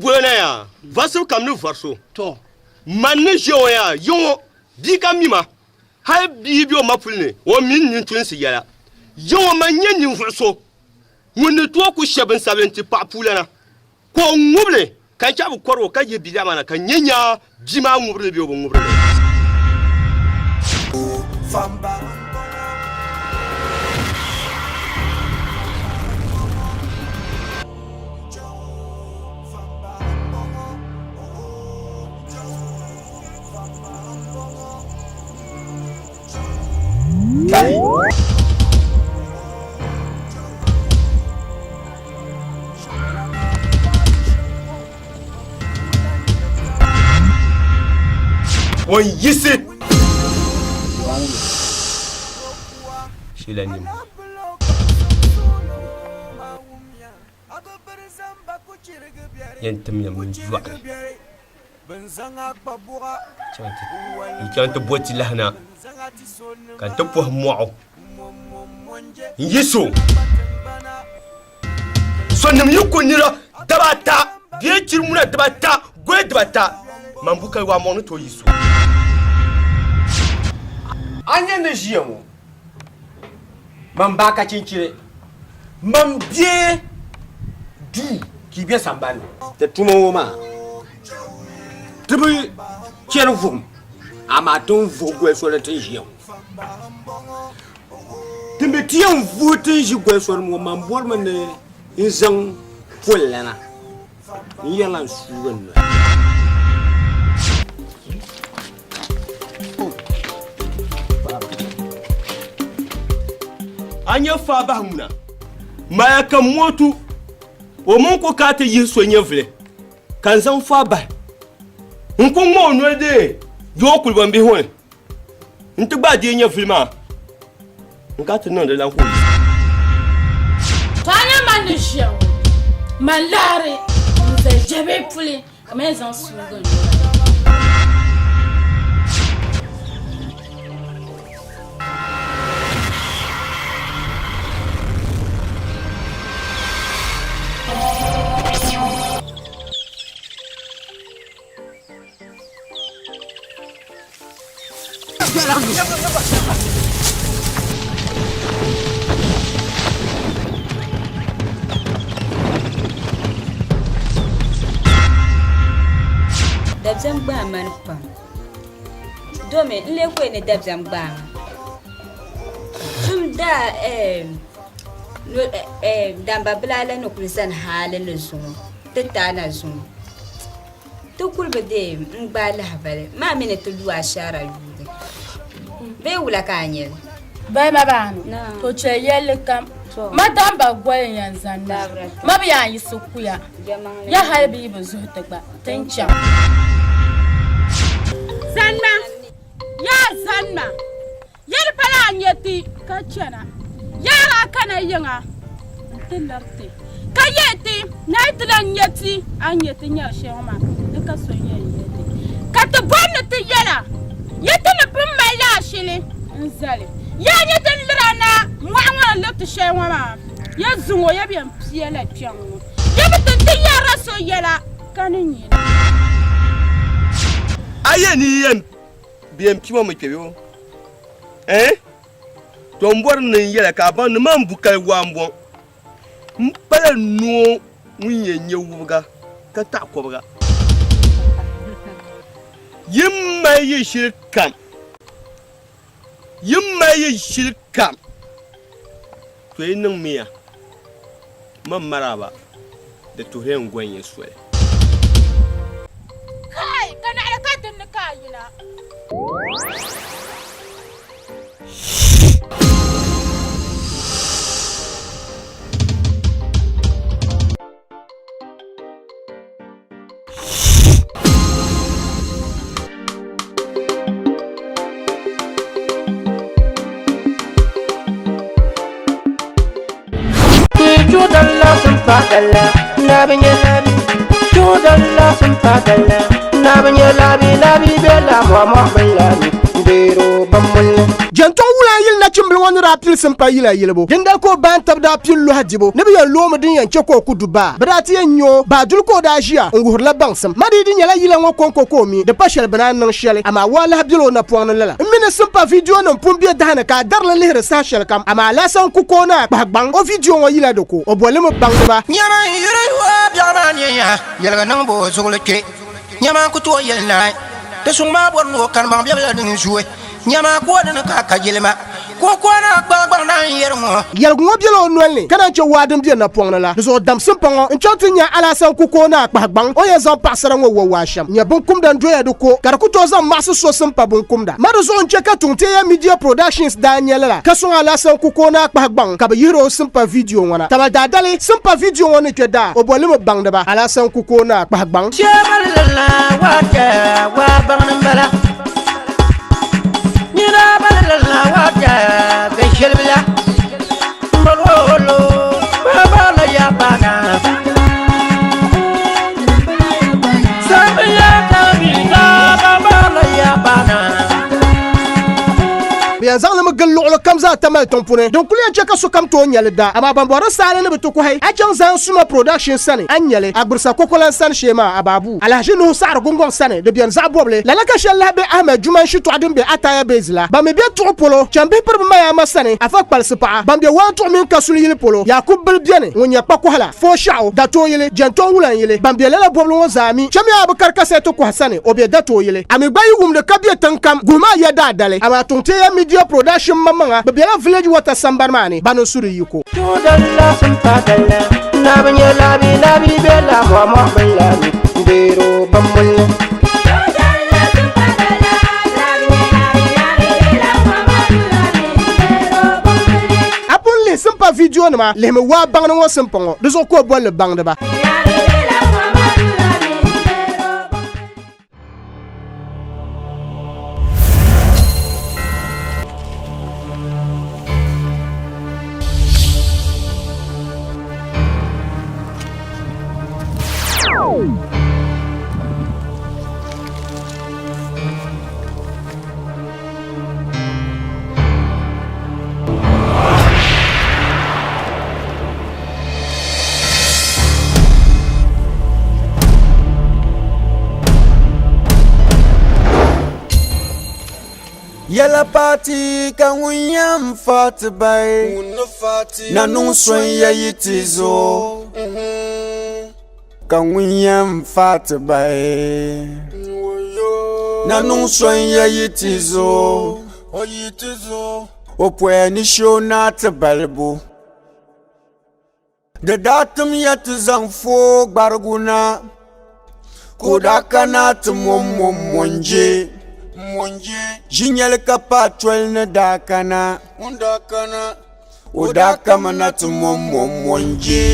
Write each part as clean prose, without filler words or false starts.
boli na yaa, varisibu kam ni vari so. Man ni ʒe o yaa, yi ŋɔ, bia ka mi ma, hal bia yi be o ma puli ni, o mi n nintulinsi yɛla. Yi ŋɔ, man nyɛ ninvuɣ so ŋun ni tooi ku shɛ binsabili nti paɣ puulana, ka o ŋub li, ka n chaɣ bi kɔrig o ka yihi biliɛɣu maa na, ka n nya nyaa bia maa ŋubiri li bee o bi ŋubiri li. O yiɣisi Sheila nim. Yɛn timya mini yɔɣuni n chaŋ ti bo ti lahi na ka n ti pɔhi mɔɣu n yi so sonim yi ku nira dibata bee chiri muna dibata goli dibata man bu kali waa mɔɣu ni tooi yi so. A nya ni ʒiya ŋɔ man baa ka chinchini man bɛ duu ka yi bɛ sambani ni. Ti tuma ŋɔ maa ti bi chɛri vuhim, amaa ti ni vuhi goli soli ti ni ʒiya ŋɔ. Ti mi ti yɛn vuhi ti ni ʒi goli soli ŋɔ, man bɔrimi ni n zaŋ polilana n yɛrila n suugi n noli. A nya faa bahi ŋuna, maya ka mootu o mini ku ka ti yihi so nyɛvili ka n zaŋ faa bahi n ku ŋma o noli dee yoo kulibɔmbihi ŋɔ ni n-ti gbaai deei nyɛvili maa n ka ti niŋ di lan ka o yiɣisi. Ka a nya man ni ʒiya ŋɔ, man lahiri n-zali jɛbihi puli ka man yɛn zaŋ suugi n-lo. Dabiɛm gbaai mani pam domi n lee kɔya ni dabiɛm gbaai ma tum daa damba bila la ni kuli zani hali ni zuŋɔ ti taana zuŋɔ Ti kuli bi deei n-gbaai lahibali maa mi ni ti lu ashaara yuugi bee wula ka a nya li? Bayi ma baani, to chɛ yɛlli kam. Ma damba goli n-yɛn zani maa, ma bi yaan yiɣisi kuya. Ya hali bɛ yi bi zuhi ti gba, ti ni chaŋ. Zanima, yaa zanima, Ya di pala a nya ti ka chana, yaa daa kana yiŋa nti liri ti, ka yɛli ti ni a yi ti lan nya ti a ni nya ti nyari shɛli ŋɔ maa ni ka so yɛn nya ti. Ka ti bɔri ni ti yɛl a, Yi ti ni pun mali laashili n-zali, yaa nya ti ni lir a na mɔɣu ŋɔ ni liri ti shɛli ŋɔ maa, ya zuŋɔ ya bɛn piɛla kpiɔŋ ŋɔ, ya bi ti ti yɛrila so yɛla ka ni nya li. A yɛn ni yi yɛn Bɛ yɛn pima mi kpe bɛ eh? To m bɔri ni n yɛla ka a baŋ ni man bu kali waa m-bɔŋ. M pala noo ŋun yɛn nyɛ wubiga ka taɣi kɔbiga. Yi mali yi shili kam, yi mali yi shili kam, to yi niŋmiya man maraaba di tuhiri n gɔn ya soli. Kai, ka naɣila ka dinni ka a yina. Jɛntɔŋ wulan yili nachimbili ŋɔ ni daa pili simpa yila yilibu, dindali ka o baantab daa pili lɔha dibu ni bɛ yɛn loomi din yɛn chɛ ka o ku du baa. Bɛ daa ti yɛn nya o, baaduli ka o daa ʒiya n-wuhirila baŋsim. Ma dii di nyɛla yila ŋɔ kɔŋko ka o mi, di pa shɛli bɛ naan niŋ shɛli, amaa waa lahi bela o napɔŋ ni lala. M mi ni simpa vidiyonim pun be dahi ni ka a darili lihiri saha shɛlikam, amaa Alasan ku ka o ni a kpahi gbaŋ o vidiyo ŋɔ yila di ko, o boli mi baŋdiba. Nyama n yuri o biɛɣu maa neeya, yɛliga niŋbu o zuɣuli kpe. Nyama n ku tooi yɛli naai, di suŋ maa bɔri ni o kani baŋ biɛbila din zooi. Nyama ka o dini ka a ka jilima, ka o kooi na gbaŋ gbaŋ na n-yɛri ŋɔ. Yɛligu ŋɔ bela o noli ni ka naan chɛ waa din be napɔŋ ni la. Di zuɣu damsim pa ŋɔ n-chaŋ ti nya Alaasan Kuko ni a kpahi gbaŋ o yɛn zaŋ paɣisara ŋɔ wa waa shɛm. Nya binkumda n-doya di ko ka di ku tooi zaŋ maɣisi so simpa binkumda. Ma di zuɣu n-chɛ ka Tuŋteeya Media Productions daa nya lala ka sɔŋ Alaasan Kuko ni a kpahi gbaŋ ka bɛ yihiri o simpa vidiyo ŋɔ na. Tabali daadali simpa vidiyo ŋɔ ni kpe daa o boli mi baŋdiba Alaasan Kuko ni a kpahi gbaŋ. Shɛbalilala waa kpɛ waa baŋni m-bala. Nina balilala waa kpɛ binshɛlibila. Mbalolo baba ya bana. Sabiya kabila baba ya bana. Bɛ yɛn zaŋ li mi gili luɣili kam zaa Tamale tiŋ puuni din kuli yɛn chɛ ka sokam tooi nya li daa. Amaa ban bɔri saali ni bɛ ti kɔhi, a chaŋ zan Suma Production sani a ni nya li, a gbirisa Kokolan sani shee maa, Ababu. Alhaji Nuhu saɣiri gungɔŋ sani di beni zaɣ bɔbili. Lala ka shɛli lahi be Ahmed Juman shitɔɣu din be Ataya Base la. Ban mi be Tuɣu polo, Chambihi piribi Mayama sani, Afa Kpalisi paɣa. Ban be Waantuɣu mini Kasuli yili polo, Yakub Bili beni ŋun nyɛ kpakɔhila, Fooshaɣu, Datooyili, Jɛntɔŋ Wulan yili. Ban be lala bɔbili ŋɔ zaa mi, chamiya Abukar Kasɛti kɔha sani, o be Datooyili. A mi gba yi wumdi ka be tiŋ kam, guhima a ya daadali. Amaa Tuŋteeya Media Production maŋmaŋa, bɛ bela Village Water sambani maa ni, bani n-su di yiko. A pun lihi simpa viidiyonima lihimi waa baŋdi ŋɔ simpa ŋɔ, di zuɣu ka o boli li baŋdiba. Yɛla paati ka ŋun yɛn fa ti bai na niŋ son ya yi ti zo ka ŋun yɛn fa ti bai na niŋ son ya yi ti zo o poya ni shoo naa ti balibu. Di daa tim ya ti zaŋ fooi gbarigu na, ka o daa kana ti mɔmmɔm mɔnje. Ʒinyɛli ka paai toli ni daa kana, o daa kamina ti mɔmmɔm mɔnje.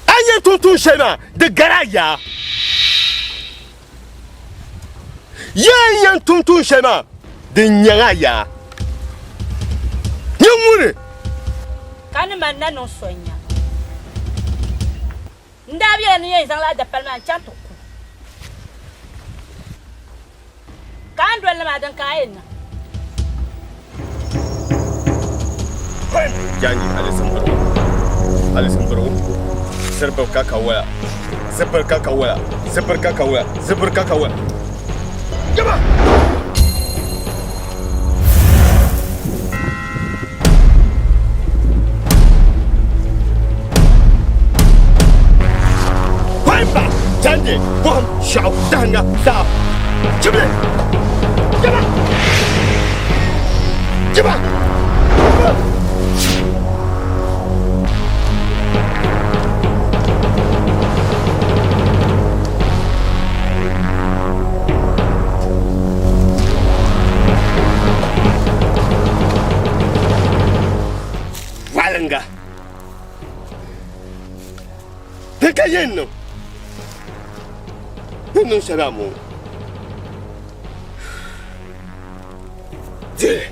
A yɛn tum tuun shɛli maa di gari a yaa. Yɛn yɛn tum tuun shɛli maa di nyaŋ a yaa. Nyɛ ŋuni? Ka ni man na niŋ so n-nya. N daa bela ni yɛn zaŋla a dapali maa n-chaŋ ti ku. Ka a ni doli li maa, din ka a yɛn niŋ. Janji alizimbirigu alizimbirigu zibiri ka ka wala zibiri ka ka wala zibiri ka ka wala zibiri ka ka wala jama. Paipa janji bɔhim shɛɣu dahinga saa chibili jama jama. Ni niŋ shɛli maa m-bɔŋɔ. Dili.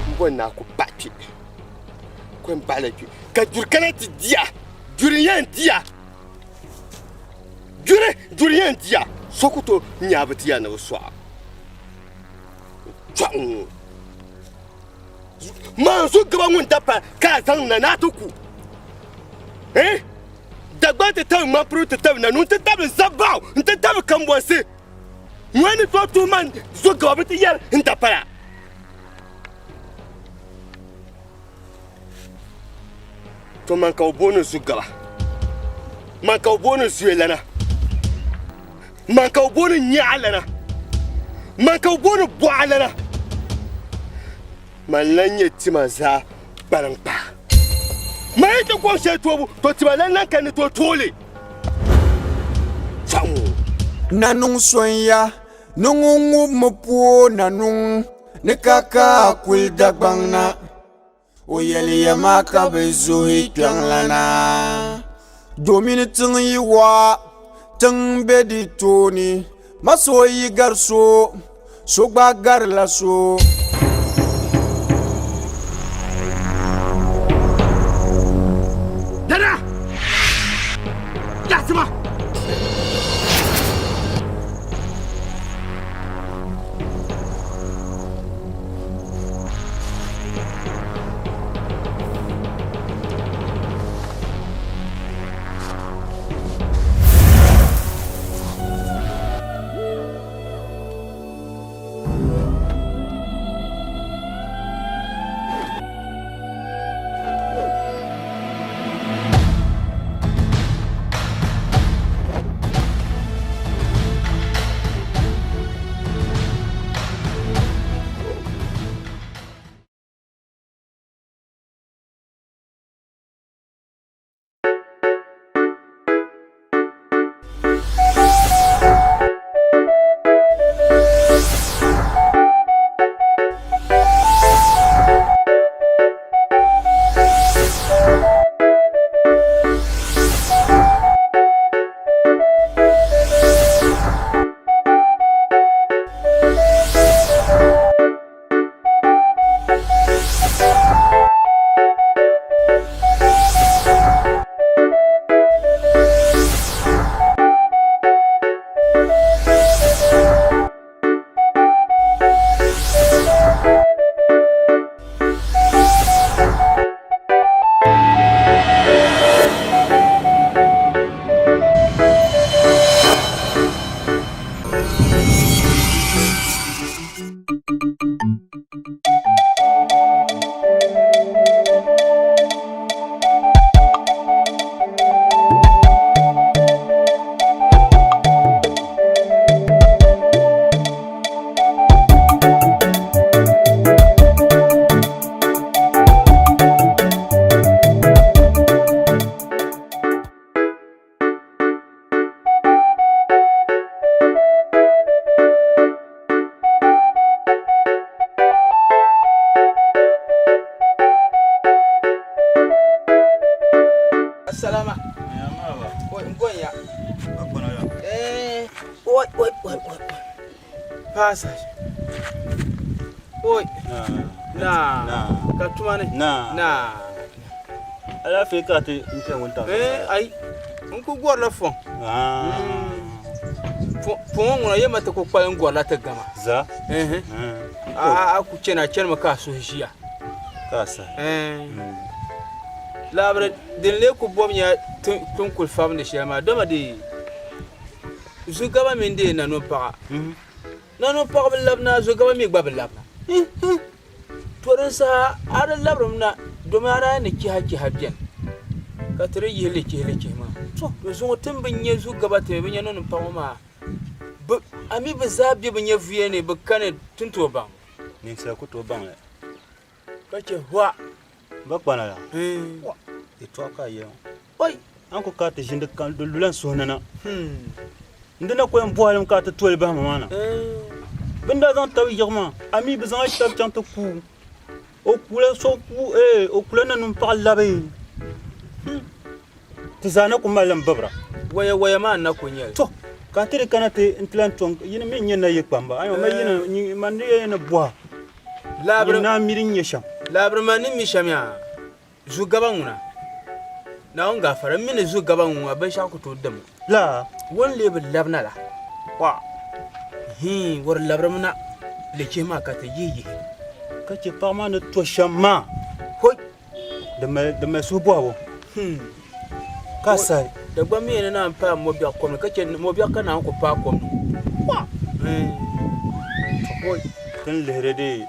M bɔri ni a ku bahi kpe, ku yɛn bahila kpe ka duri kana ti di a, duri n-yɛn di a. Duri, duri yɛn diya, so ku tooi nya a bi ti ya ni bi sɔɣa. Tɔɣu ŋɔ. Maan so gaba ŋun da pa ka a zaŋ na ni a ti ku. Eh? Dagbaŋ ti tabi ŋmanpirigu ti tabi nanuu ti tabi zabbaɣu n-ti tabi kambɔnsi. Ŋɔ ni tooi tuhi man zo gaba bi ti yɛli n da pala. To man ka o booni zugaba, man ka o booni zuyalana, man ka o booni nyaɣalana, man ka o booni bɔɣalana, man lan nyɛ tima zaa kpaliŋkpaa. Man yi ti gɔŋ shɛli toobu, to tima lan lan ka ni tooi tooi li. Chaŋ. Nanuŋ sonya ni ŋun ŋubimi pooi nanuŋ ni ka ka kuli Dagbaŋ na. O yɛliya maa ka bɛ zuhi kpiɔŋlana, domini tiŋ yi wɔɣa, tiŋ be di tooni, ma so yi gari so, so gba garila so. Dada! Yaɣisima! Salama. Oi, n ya. Eh, oi, oi, oi, oi. Paasa. Oi. Na. Ka tuma ni. Na. Na. Alaafee ka ti n kpɛ wuntaŋ. Eh, ai. N ku gɔrila fɔŋ. Fɔŋ ŋɔ ŋuna yɛma ti ku kpalim gɔrila ti gama. Za. A a ku chana chanimi ka a suhu ʒiya. Ka a sahi. Laabiri din lee ku bɔbi nya tin kuli fabindi shɛli maa dama di Zugaba mini dee Nanopaɣa. Nanopaɣa bi labina, Zugaba mi gba bi labina. To din saha a di labirimi na domi a daa ni chiha chiha beni ka ti di yihi li chihi li chihi maa. To zuŋɔ ti ni bi nya Zugaba ti mi bi nya Nanopaɣa ŋɔ maa a mi bi zaa be bi nyɛvuya ni bi kani ti ni tooi baŋ. Ninsal ku tooi baŋ li. Ka chɛ hɔa. Ba kpana la. Yɛtɔɣa ka a yɛli ŋɔ. Oi! A ni ku ka ti ʒini di lula n suhu ni na. N di na ku yɛn bɔhilimi ka a ti toli bahi ma maa na. Bɛ ni daa zaŋ tabi yiɣi maa, a mi bɛ zaŋla tabi chaŋ ti ku o kula so ku ee o kula nanim paɣa labi. Hmm. Ti zaa na ku mali li m-bibira. Waya waya maa n-na ku nyɛ li. To, ka n ti di kana ti n-ti lan tɔŋ yini mi n-nyɛ nayi kpamba. Ayo, ma yini, man ni yɛn ni bɔha. Labiri. Nyin naa mi din nyɛ shɛm. Labiri man ni mi shɛm yaa, zu gaba ŋuna. Naawuni gaafara, m mi ni zu gaba ŋuna binshɛɣu ku tooi dim o. La. O ni lee bi labina la. Wa. Hii, o di labirimi na, lichihi maa ka ti yihi yihi. Ka chɛ paɣa maa ni to shɛm maa. Hoi! Di mali, di mali suhu bɔhibu. Hmm. Ka sahi. Dagbaŋ mi ni naan paai mɔbiɛɣu kom ni ka chɛ mɔbiɛɣu ka naan ku paai kom ni. Wa! Hmm. Hoi! Ti ni lihiri di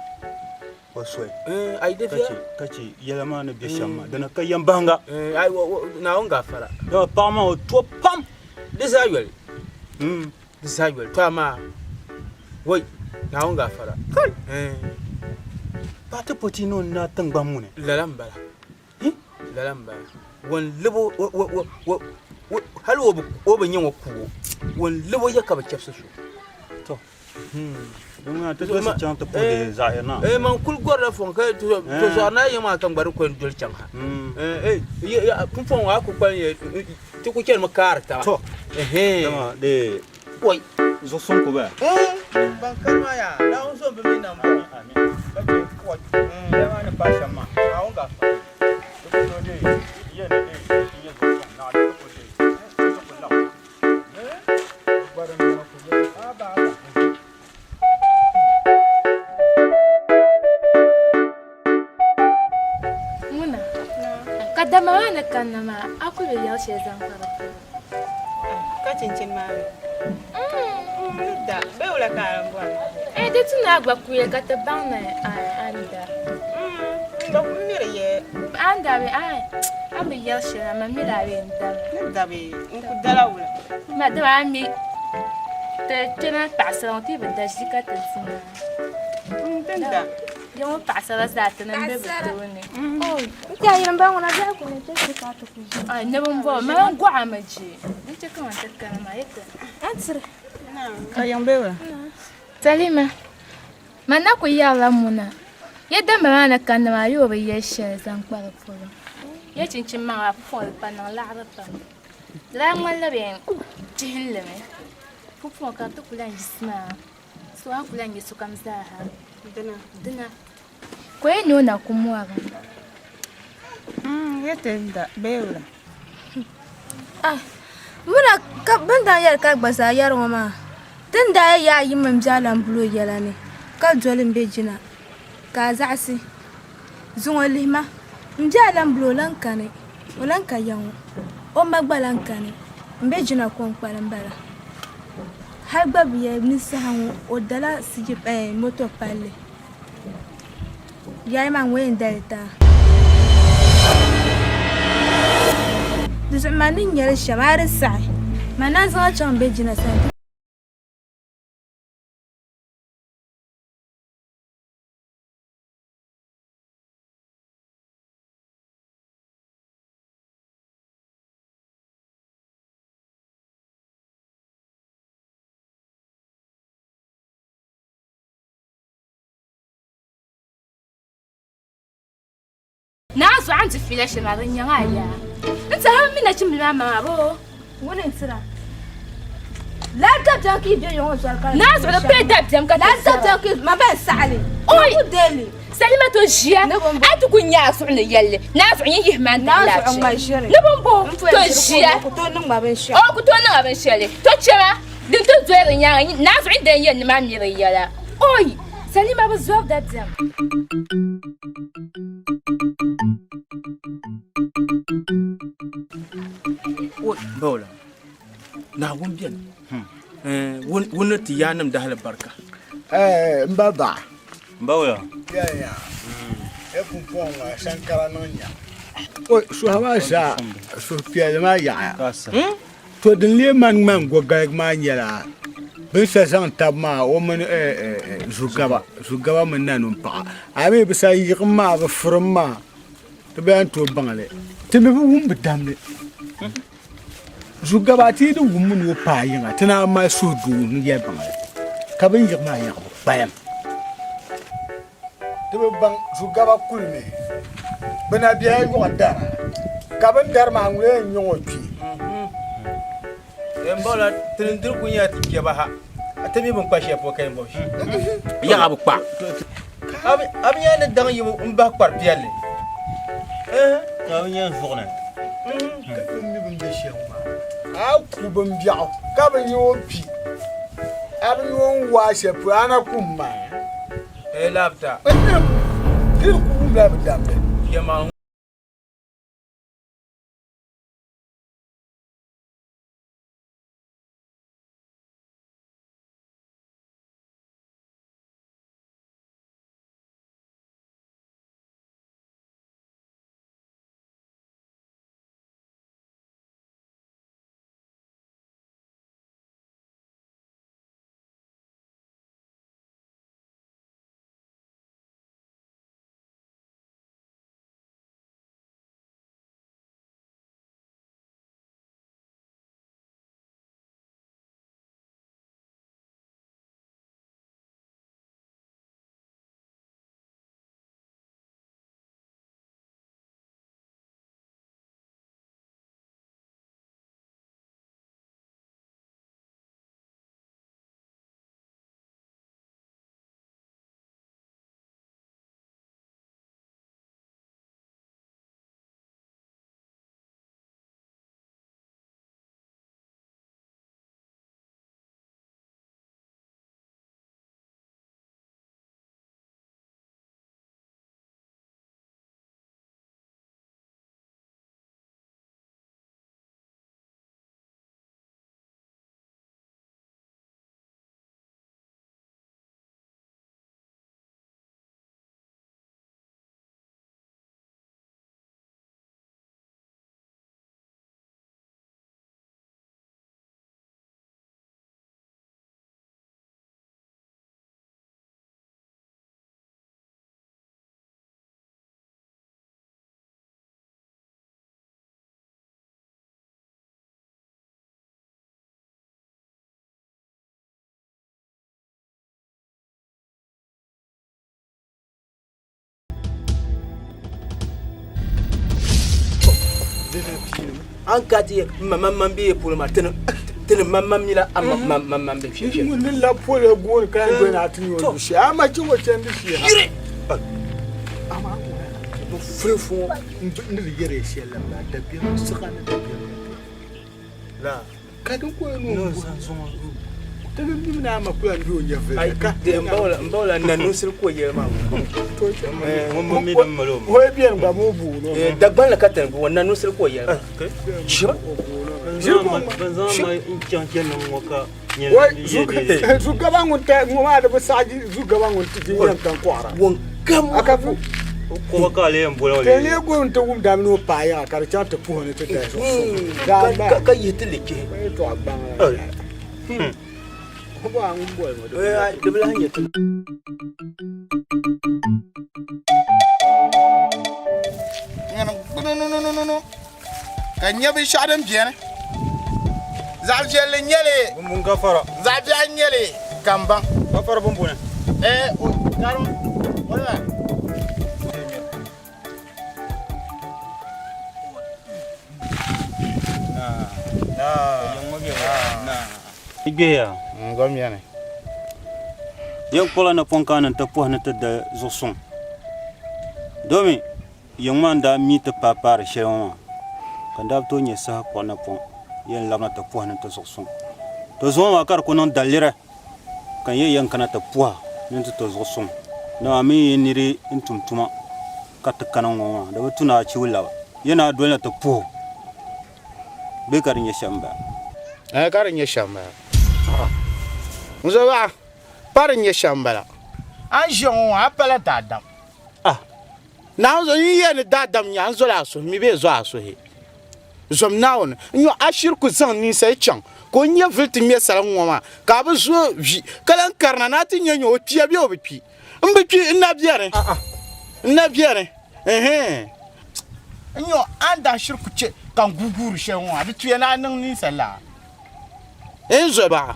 o soli. Eh, ai di Ka chɛ yɛla maa ni be shɛm maa, dina ka yɛm bahinga. Eh, ai, Naawuni gaafara. Dama paɣa maa o to pam. Di zaa yoli. Hmm. Di zaa yoli. To amaa, woi, Naawuni gaafara. Kai! Eh. Paɣa ti poti ni o naai tiŋgbani ŋɔ ni. Lala m-bala. Lala m-bala. Ŋun lib o, o, o, o, o, hal o bi, o bi nya ŋɔ ku o. Ŋun lib o ya ka bi chɛbisi so. To. Din ŋuna ti dolisi chaŋ ti puhi di zaɣ yini maa. Eh, man kul gɔrila fɔŋ ka to zɔri na yiŋ maa ka n gba di ko n-doli chaŋ ha. Eh, pumpɔŋ a ku kpalim ya, ti ku chanimi kaari taba. To, dama di Oi. zuɣusuŋ ku bala. Ban kani maa yaa, Naawuni zo m-bi mi nam bɔŋɔ. Ka chɛ oi, ya maa ni paai shɛm maa, Naawuni gaafara. Di ku tooi deei ya ni deei n-nyɛ zuɣusuŋ, naɣ di ti ku deei, di ti ku laɣim. Muna, ka dama maa ni kanna maa, a kul bi yɛli shɛli zaŋ kpa di polo. Ka chinchini maa mi? N ni da, bee wula ka a lan bɔri? Eh, di tu ni a gba kuya ka ti baŋ ni a ni da. N gba kul miri ye. A ni da bee? Aai, a ni bi yɛli shɛli amaa m mi ni a yɛn dami. N ni da bee? N ku dala wula? Ma dama a mi ti kpɛma paɣisara ŋɔ ti yi bi da ʒii ka ti di maa. N ti da. Ya ŋɔ paɣisara zaa ti ni be bɛ tooni. N tiɛha yini m-ba ŋuna biɛhigu ni ti ti ka ti ku ʒi. Ai, ni bɛmbɔŋɔ, mali n-gɔɣa mi je. Din chɛ ka man ti kana maa, yi ti. A tiri. Ka yiŋ be wula? Salima, man na kul yɛrila muna. Ya damba maa ni kanna maa, yi o bi yɛli shɛli zaŋ kpa di polo. Ya chinchini maŋa maa pumpɔŋɔ di pa niŋ laɣiri pam. Di daa ŋmanila bɛ yɛn chihin li mi. Pumpɔŋɔ ka di ti ku lan yiɣisi maa, so a ni ku lan nya sokam zaa ha. Dina. Dina. Ka o yɛn ni o na ku mɔri. Ya ti da bee wula? Ah, muna ka bɛ ni daa yɛli ka gba zaa yɛri ŋɔ maa, ti ni daa yɛli a yi mini bɛ lan bul o yɛla ni ka doli m-be jina, ka a zaɣisi. Zuŋɔ lihi ma, m bia lan bul o lan kani, o lan ka ya ŋɔ, o ma gba lan kani, m be jina kɔŋkpali m-bala. Hal gba bi yɛli ni saha ŋɔ o dala moto palli. Yɛli ma ŋɔ yɛn dali ti a. Di zuɣu man ni nya li shɛm a di saɣi, man naan zaŋ a chaŋ m be jina sani ti. Naa zuɣu a ni ti fiila shɛli maa di nyaŋ a yaa. N tɛha mi nachimbila maa maŋa boo. Ŋuni n-tira? Lala dabiɛm ka yi be ya ŋɔ zɔri ka Naa zuɣu di pay dabiɛm ka ti Lala dabiɛm ka yi ma bɛn saɣi li. Oi! Ku deei li. Salima to ʒiya a ti ku nya a suhu ni yɛlli naa zuɣu nyin yihi ma n Naa talachi. zuɣu ŋma ʒiri. Ni bimbo N to ʒiya. Ku tooi niŋ ma binshɛɣu. O ku tooi niŋ a binshɛli. To chɛma din ti doli di nyaaŋa naa zuɣu yi dan yɛn ni maa mi di yɛla. Oi! Salima bi zɔri dabiɛm. Oi, bawla. Naawuni beni. Wun ni ti yaannim dahali barika. Eh, m ba ba. M ba wula? Ya ya. E pumpɔŋ ŋɔ sankara niŋ nya. O suha maa zaa suhupiɛlli maa yaɣaya. To din lee mani ŋmani gogaligi maa nyɛla bɛ ni sa zaŋ tab maa o mini Zugaba, Zugaba mini Nanumpaɣa. A mi bɛ sa yiɣim maa bɛ firim maa ti bi lan tooi baŋ li. Ti mi bi wum bi damli. Zugaba ti yi di wummi ni o paai yiŋa ti naan mali suhudoo ni yɛli baŋ li ka bɛ ni yiɣi maa yaɣibu. kpalim. Ti bi baŋ Zugaba kulimi bɛ na bela yɔɣu dara, ka bɛ ni dari maa ŋuna yɛn nyɛ ŋɔ kpi. Yɛn bɔŋɔ ti ni diri kuli nyɛla ti kpɛba ha, a ti mi bɛ ni kpa shɛli polo ka yɛn bɔbi shɛm. Yaɣa bi kpa. A bi nya ni daŋ yibu m-bahi kpar piɛlli? Ka a bi nya n zuɣu ni? Ka ti mi bɛ ni be shɛm maa. A ku bimbiɛɣu ka bi nya o kpi, a bi nya o ni waai shɛli polo, a na kum maa. Ee labita. Ti ku wumla bɛ damli. An ka ti ma ma ma bɛ polo maa tini tini ma ma mi la a ma ma ma ma bɛ fiɛ fiɛ. Ni la polo gooni ka yɛn doli na ti nyɛ o shee a ma chɛ o chɛndi shee ha. Yiri. Amaa bi furi ŋɔ ni di yɛri shɛli la bala dabiɛm siɣa ni dabiɛm la. Ka din ko yɛn niŋ ti bi mi ni a ma kula n-di o nyɛvili ka n ba la na nusiri ko yɛli maa o yi beni gba mi o booni o mi. Dagbanli ka tini bo na nusiri ko yɛli maa Zugaba ŋun ta ŋɔ maa di bi saɣi zugaba ŋun ti jinjam tan kɔɣira. A ka fu. Ti lee go n-ti wum dami ni o paai yaɣa ka di chaŋ ti puhi ni ti dali zuɣu suŋ. Ka yihi ti li chihi. Yɛltɔɣa gbaŋ la. O bɔhi a ŋun boli ŋɔ di bi lahi nyɛ ti. Ka n nya binshɛɣu din beni. Zaɣ viɛlli n-nyɛ li, zaɣ biɛɣu n-nyɛ li ka m baŋ. Ɛɛ, o, karim, o la. Gbeya. Yɛn kpuɣila napɔŋ kaani nti pɔhi ni ti da zuɣusuŋ. Domi Yiŋ maa n-daa mi ti paai paari shɛli ŋɔ maa, ka n daa bi tooi nya saha kpuɣi napɔŋ yɛn labina ti pɔhi ni ti zuɣu suŋ. To zuŋɔ maa ka di ku niŋ daliri ka n yɛn yɛn kana ti pɔhi ni ti to zuɣu suŋ. Dama a mi yi niri n-tum tuma ka ti kana ŋɔ maa, di bi tu ni a chibi laba. Yɛn a dolina ti puhi o bee ka di nyɛ shɛm m-bala? Ɛɛh ka di nyɛ shɛm m-bala. N zobaɣa, pa di nyɛ shɛm m-bala. A ni ʒiya ŋɔ maa, a pala daadam. Ah! Naawuni zo, n yi yɛli ni daadam nya n zoli a suhu mi bee zo a suhi. Zom Naawuni, n-nyo a shiri ku zaŋ ninsal chaŋ ka o nyɛvili ti ŋme salim ŋɔ maa, ka a bi zo vi, ka lan karina ni a ti nya nya o kpiya bee o bi kpi. M bi kpi, n na beni. N na beni. Ɛhɛn. N-nyo a ni daa shiri ku chɛ ka n guui guuri shɛli ŋɔ maa, di tuya ni a niŋ ninsal laa? N zo baɣa.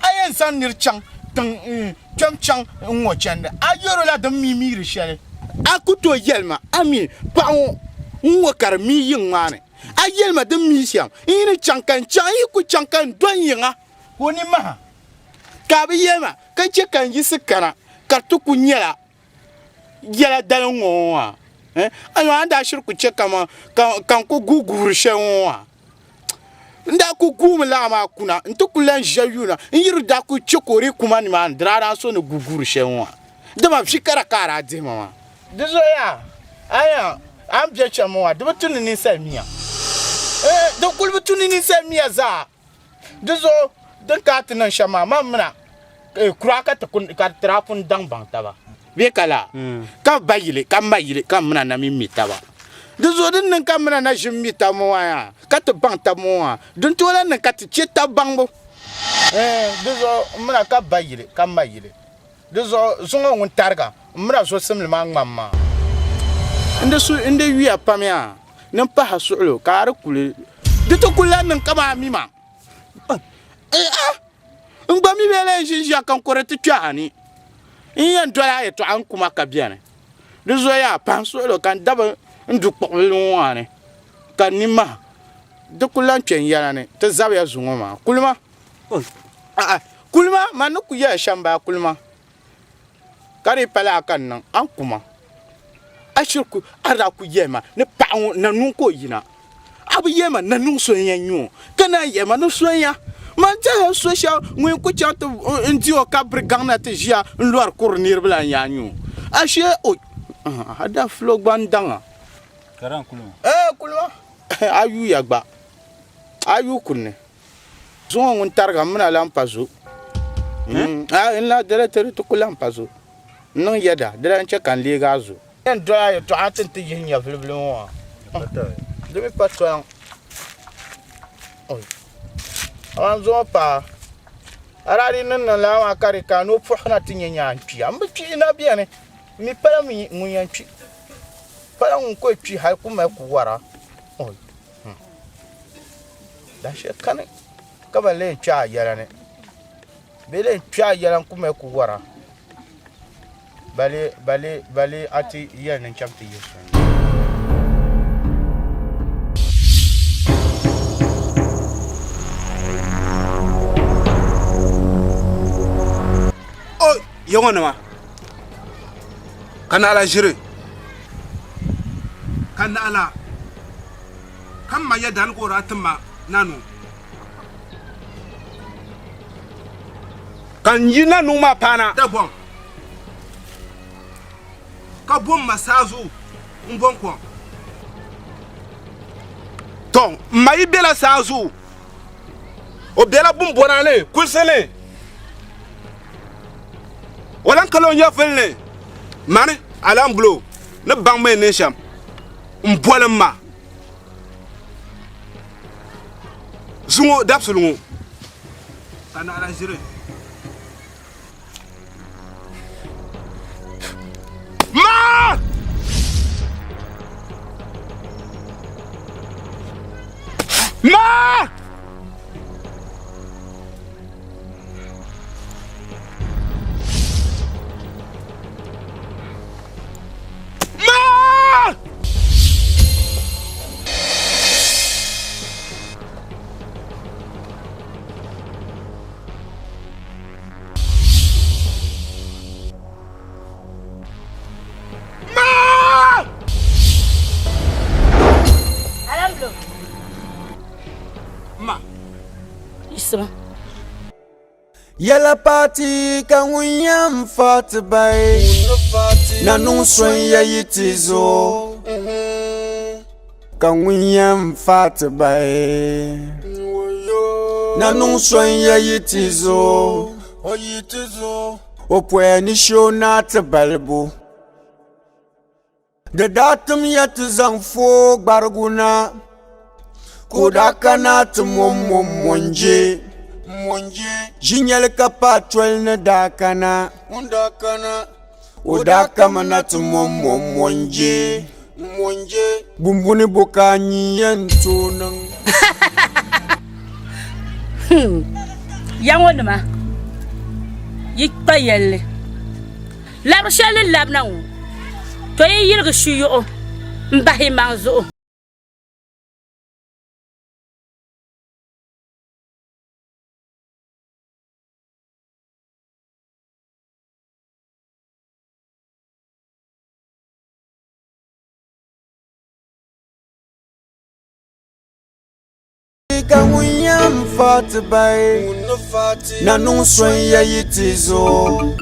A yɛn zaŋ nir chaŋ tiŋ kpɛm chaŋ n-ŋɔ chandi, a yɛr o la din mi miiri shɛli. A ku tooi yɛli ma, A mi paɣ ŋɔ n-ŋɔ ka di mi yiŋ maa ni. A yɛli ma din mi shɛm, n yi ni chaŋ ka n chaŋ, n yi ku chaŋ ka n doli yiŋa. Ka o ni maha, ka a bi yɛli ma, ka chɛ ka n yiɣisi kana, ka di ti ku nyɛla yɛla dali ŋ-ŋɔ ŋɔ maa. Amaa a ni daa shiri ku chɛ ka n ku guui guuri shɛli ŋɔ maa, n daa ku guumi lala maa kuna nti ku lan ʒiya yuuna n yi di daa ku chɛ ka o dii ku ma nimaani, di daa daa so ni guui guuri shɛli ŋɔ maa, dama vi kara ka a daa dihi ma maa. Di zuɣu yaa, a nya a ni be shɛm ŋɔ maa, di bi tu ni ninsal mia. Ɛɛh, di kul bi tu ni ninsal mia zaa. Di zuɣu din ka a ti niŋ shɛm maa, man mina kuraa ka ti daa pun daŋ baŋ taba bee ka laa, ka ba yili, ka ma yili, ka m mina na mi mi taba. Di zuɣu din niŋ ka m mina na ʒi m-mi taba ŋɔ maa yaa, ka ti baŋ taba ŋɔ maa, din tooi lahi niŋ ka ti chɛ tab baŋbu. Di zuɣu m mina ka ba yili, ka ma yili. Di zuɣu zuŋɔ ŋun tariga m mina zo simli maa ŋmani maa. N di yuya pam yaa ni m pahi a suɣilo ka a di kuli di ti kuli lahi niŋ kaman a mi ma. A N gba mi bee lee n-ʒi n-ʒiya ka n kɔre ti kpe a ni. N yɛn doli a yɛtɔɣa n kuma ka beni. Di zuɣu yaa pahi n suɣilo ka n dabi n du kpuɣibili ŋɔ maa ni ka n ni mahi di ku lan kpe n yɛla ni ti zabiya zuŋɔ maa. Kulima! A'a, kulima! Man ni ku yɛli shɛm baa kulima. Ka di yi pala a ka n niŋ, a ni ku ma. A shiri ku, a daa ku yɛli ma ni paɣa ŋɔ nanuŋ ka o yina. A bi yɛli ma nanuŋ so n-yɛn nyɛ o, ka naan yɛli ma ni so n-ya. Man tɛhila so shɛba ŋun yɛn ku chaŋ ti n-di o ka biri gaŋ na ti ʒiya n-lɔri kuri niriba la n-yaa nyɛ o. A shee o, a daa fili o gba n-daŋ a. Ka di kulima? Ɛɛ kulima, a yuuya gba, a yuui kuli ni. Zuŋɔ ŋun tariga m mina lan pa zo. N la dala ti ti ku lan pa zo. N niŋ yɛda, di lan chɛ ka n leeg a zo. Yɛn doli a yɛtɔɣa ti ni ti yihi nyɛvilibili ŋɔ maa. Di mi pa tɔliŋ. Amaa n zuŋɔ paai, a daa di niŋ niŋ lala maa ka di ka ni o puɣi na ti nya nyaa n-kpi a. M bi kpi na beni, m mi pala ŋun yɛn kpi. Pala ŋun ku kpi hal ku mali ku wara. Dahinshɛli kani ka ba lee kpe a yɛla ni bɛ lee kpe a yɛla n-ku mali ku wara ba lee a ti yɛli ni n chaŋ ti yihi so ni. O ya ŋɔ nima ka naɣila ʒiri ka naɣila ka m ma ya dani ka o daa tim ma Nanuŋ. Ka n yi Nanuŋ maa paana Dagbaŋ, ka bom ma saazuɣu m-bɔŋ kom. Tɔ! M ma yi bela saazuɣu, o bela bumbɔna ni, kulisi ni. O lan kala o nyɛvili ni, mani Alambulo ni baŋ ma yi niŋ shɛm m-boli m ma. Zuŋɔ dabisili ŋɔ ka naɣila ʒiri ma. Ma! Ma! Ma! Alamblo. Ma. Isima. Yɛla paati ka ŋun yɛn fa ti bayi Na niŋ so n-ya yi ti zo Ka ŋun yɛn fa ti bayi Na niŋ so n-ya yi ti zo O poya ni shee o naa ti balibu Di daa tim ya ti zaŋ fooi gbarigu na, ka o daa kana ti mɔmmɔm mɔnje. Ʒinyɛli ka paai toli ni daa kana, o daa kamina ti mɔmmɔm mɔnje. Bumbuni bo ka a nyin yɛn tooi niŋ? Ya ŋɔ nima. Yi kpa yɛlli. Labiri shɛli ni labina ŋɔ, to yi yirigi shiyuɣu m-bahi yi maŋ zuɣu. Ka ŋun yɛn fa ti bahi na niŋ so n-ya yi ti zuɣu.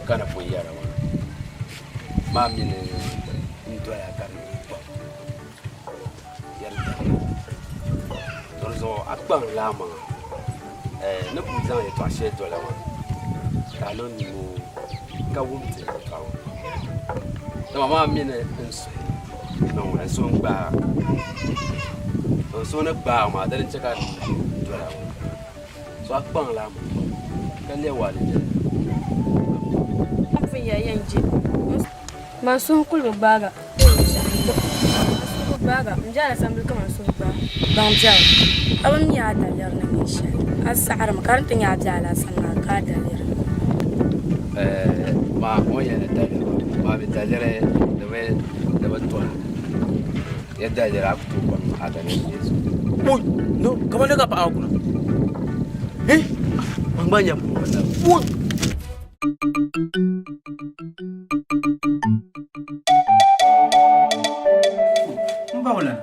Ka na pun yɛra maa, maa mini n doya ka di nyɛ kpam yɛri daliri. To di zuɣu a kpaŋ laa maŋa ni kul zaŋ yɛtɔɣ shɛli dola maa ka a niŋ nimoo ka wum ti yɛtɔɣa ŋɔ. Dama maa mini n suhu niŋ n suhu n-gbaag a. N suhu ni gbaag maa dini n-chɛ ka n dola ŋɔ. So a kpaŋ laa maŋa ka lɛbi a ni jɛli. Man suhu kuli bi gbaaga. Man suhu bi gbaaga. M biɛla sambili ka man suhu gbaai. Baŋ biɛɣu. A bi mi a daliri ni nyɛ shɛli. A saɣirimi ka di ni ti nyɛ a be alaasani maa ka a daliri. Maa o ni yɛli ni daliri maa, maa mi daliri di bi tɔhi. Ya daliri a ku tooi baŋ a daliri ni nyɛ shɛli. Oi! No, kamar ne ka paɣa kuna. Eh? Man gba nya Oi! N baŋla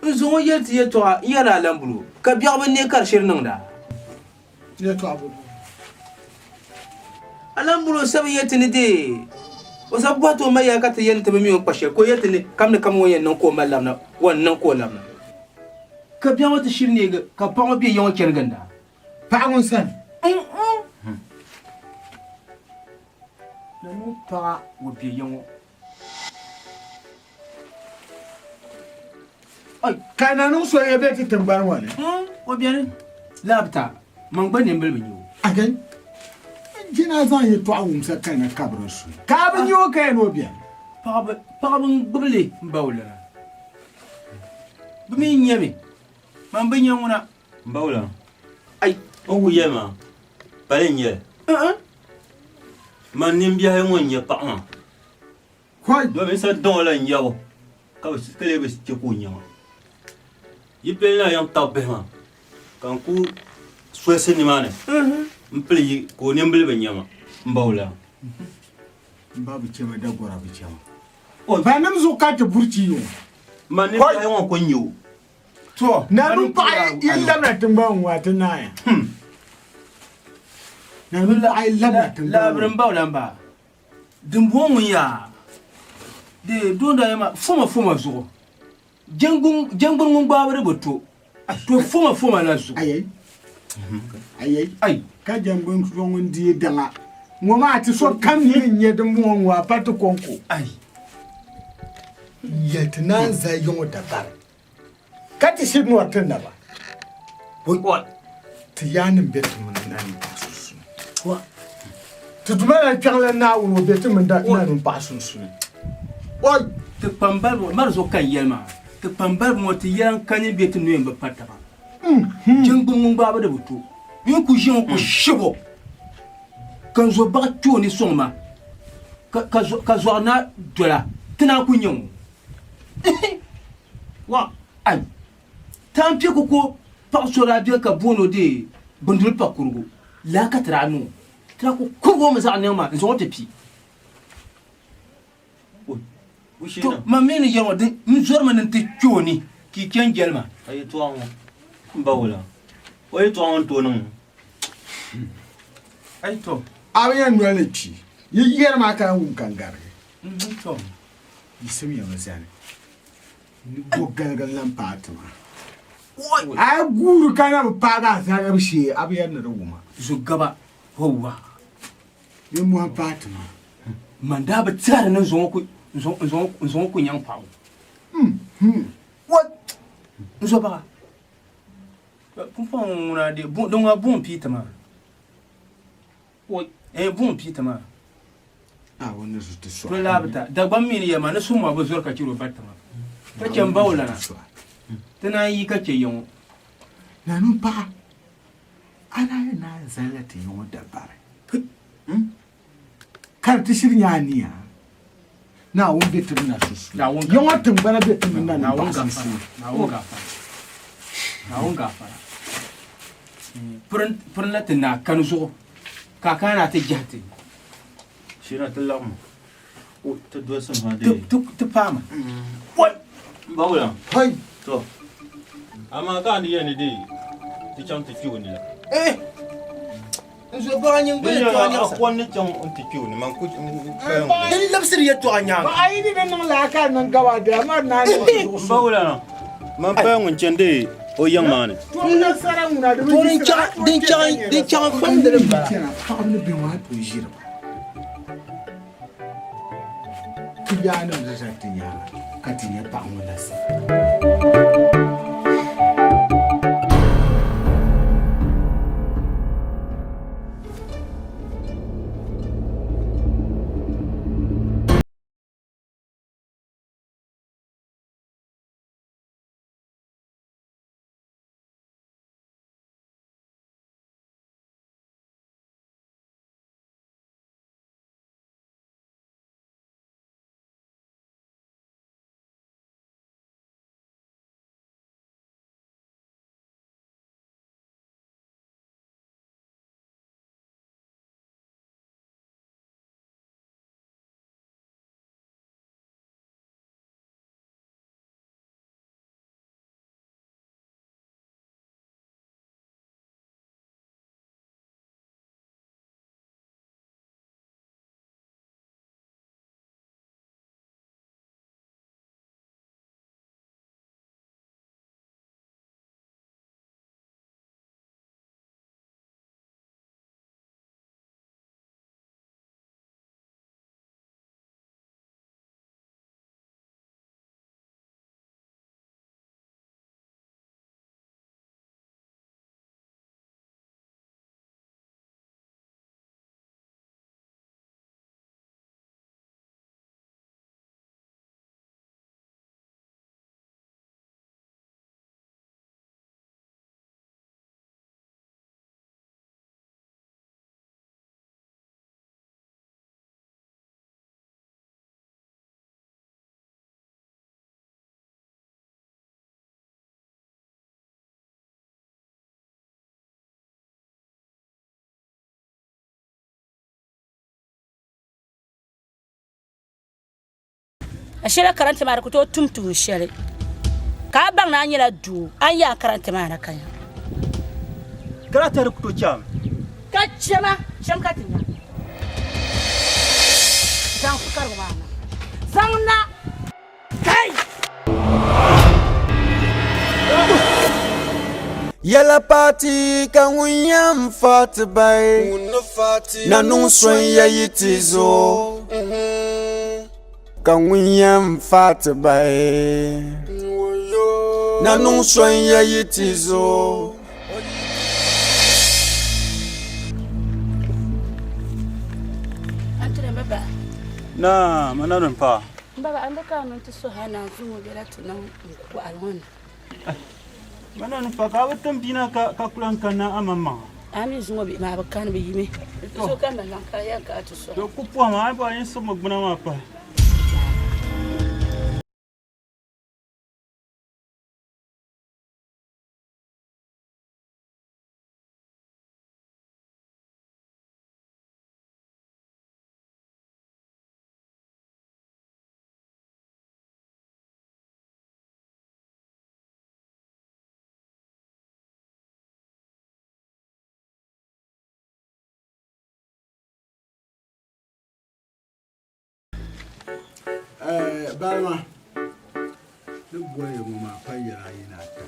n zaŋ o yɛli ti yɛtɔɣa n yɛri alambulu ka biɛɣu bi neei ka di shiri niŋda. Yɛtɔɣa bɔ Alambulu sabi yɛli ti ni dee o sabi bɔhi ti o ma yaa ka ti yɛli ni ti bi mi o ni kpa shɛli ka o yɛli ti ni kam ni kam o yɛn niŋ ka o ma labina o ni niŋ ka o labina ka biɛɣu ŋɔ ti shiri neegi ka paɣa ŋɔ be ya ŋɔ chani ginda. Paɣa ŋun sani. Nanuu paɣa o be ya ŋɔ. Ka nanuu so ya be ti tiŋgbani ŋɔ ni? O beni. Labita, man gba nimbili bi nya o. Again, jina zaŋ yɛtɔɣa wumsa ka na kabiri su. Ka a bi nya o ka yɛn o beni? Paɣaba n-gbubi li m-ba o lana. Bɛ mi nyami, man bi nya ŋuna. M ba wula? Ai, o ku yɛli ma, Pali n-nyɛ li. Man nimbiɛhi ŋɔ n-nyɛ paɣ maa. Domin sa daŋ o la n-yɛbu ka lee bi chɛ ka o nya ma. Yi pili na yiŋ tab bihi maa, ka n ku solisi nimaani m-pili yi ka o nimbila bi nya ma. M ba wula? M ba bi chɛ ma, dagɔra bi chɛ ma. Banim zuɣu ka ti buri chi yi ŋɔ. Man nimbiɛhi ŋɔ n-ku nya o. To, Nanim paɣa yi labina tiŋgbani ŋɔ a ti naaya. Nanim paɣa yi labina tiŋgbani ŋɔ. Labiri m baŋ lamba dimbɔŋɔ ŋun yaa di doonda ya maa foma foma zuɣu jɛngbuni ŋun gbaabu di bi to to foma foma la zuɣu. Ayai ayai ai ka jɛngbuni so ŋun deei daŋa ŋɔ maa ti so kam nini n-nyɛ dimbɔŋɔ ŋɔ a pa ti kɔŋko. Ai. Yɛli ti naan zali yiŋɔ dabari. Ka ti shiri nɔri ti naba. Ti yaannim be ti mini nanim paɣa sunsuuni. Ti Duuma lan kpiɔŋlan Naawuni o be ti mini nanim paɣa sunsuuni. Ti kpambaliba, mari zuɣu ka n yɛli maa, ti kpambaliba ŋɔ ti yɛla n-kani bɛ ti noya m-bi pa taba. Jiŋgbuni ŋun gbaabu di bi to. N ku ʒi ŋɔ ku shibu ka n zo baɣa kpe o ni sɔŋ ma ka zɔri na dola ti naan ku nya ŋɔ. Wa ai taan piɛ koko paɣa so daa bɛ ka booni o dee binduli pa kurigu laa ka ti daa niŋ o ti daa ku kurigi o mi zaɣ niɛŋ maa n zaŋ o ti pi to man mi ni yɛri ŋɔ din n zɔrimi ni n ti kpe o ni ka yi chɛ n jɛli ma. A yɛtɔɣa ŋɔ m ba wula o yɛtɔɣa ŋɔ n tooi niŋ Ai to. A bi yɛn noli ni kpi yi yɛri maa ka lan wum ka n garigi. Yiɣisimiya mi zani ni bo galigili lan paai ti maa. A yi guuri ka na bi paagi a zalibu shee, a bi yɛri ni di wuma. Zo gaba, hɔwa. Nimmohi paai ti maa. Man daa bi tɛhiri ni n zaŋ o ku nyaŋ paɣ o. N zo baɣa. Pumpɔŋɔ ŋuna di ŋuna buɣim pii ti maa. Buɣim pii ti maa. Naawuni ni zu ti sɔɣi. To laabita, Dagbaŋ mi ni yɛli ma ni suhumɔbu bi zɔri ka chɛri o ba tiŋa, ka chɛ m ba o lana. Ti naan yi ka chɛ ya ŋɔ. Nanim paɣa, a daa yɛn naan zalila ti ya ŋɔ dabari. Ka di ti shiri nyɛ a nia, Naawuni be ti mini a sunsuuni. Ya ŋɔ tiŋgbana be ti mini nanim paɣa sunsuuni. Naawuni gaafara. Naawuni gaafara. Pirinla ti naa kani zuɣu ka a kana ni a ti jɛhi ti. Shira ti laɣim o ti dolsim ha dee. Ti paama. Oi! Bawula. Hai! To. Amaa ka a ni yɛn ni dee ti chaŋ ti kpe o ni la. Eh! N zo baɣa nyin gba yɛltɔɣa nyaɣisa. A kɔŋ ni chaŋ n-ti kpe o ni man ku kpalim. Din labisiri yɛltɔɣa nyaaŋa. Baɣa yi di di niŋ laa ka di niŋ gaba dee amaa di naan niŋ zuɣu suŋ. Bawula. Man paya ŋun chani dee o yiŋ maa ni. To din chaŋ din chaŋ famdili m-bala. Paɣaba ni bihi ŋɔ a tooi ʒiri ba. Ti yaanima ni zali ti nyaaŋa ka ti nya paɣa ŋɔ nasara. Ashɛla karantɛ maa di ku tooi tum tuun shɛli ka a baŋ ni a nyɛla doo a ni yaai karantɛ maa na ka nya. Karantɛ di ku tooi chami. Ka chɛma, chɛm ka ti nya. Zaŋ fukarigu maa na. Zaŋ na! Kai! Yɛla paati ka ŋun yɛn fa ti bai na niŋ so ya yi ti zo ka ŋun yɛn fa ti bai na niŋ so ya yi ti zo. Naa, ma na ni m paɣa. M baba, a ni ka a niŋ ti suhi a naanzuu ŋɔ bela ti niŋ n-kɔhili ŋɔ ni. Ma na ni pa ka a bi tim bia na ka ku lan kanna amaŋmaŋa. A mi zuŋɔ bihi maa bi kani bɛ yimi. So ka mali niŋ ka a yɛn ka a ti sɔŋ. Di ku pɔhim a, a ni bɔri a yɛn sibimi gbuna maa pahi. Balima ni boli ya ŋɔ maa pa yɛla ayi ni ata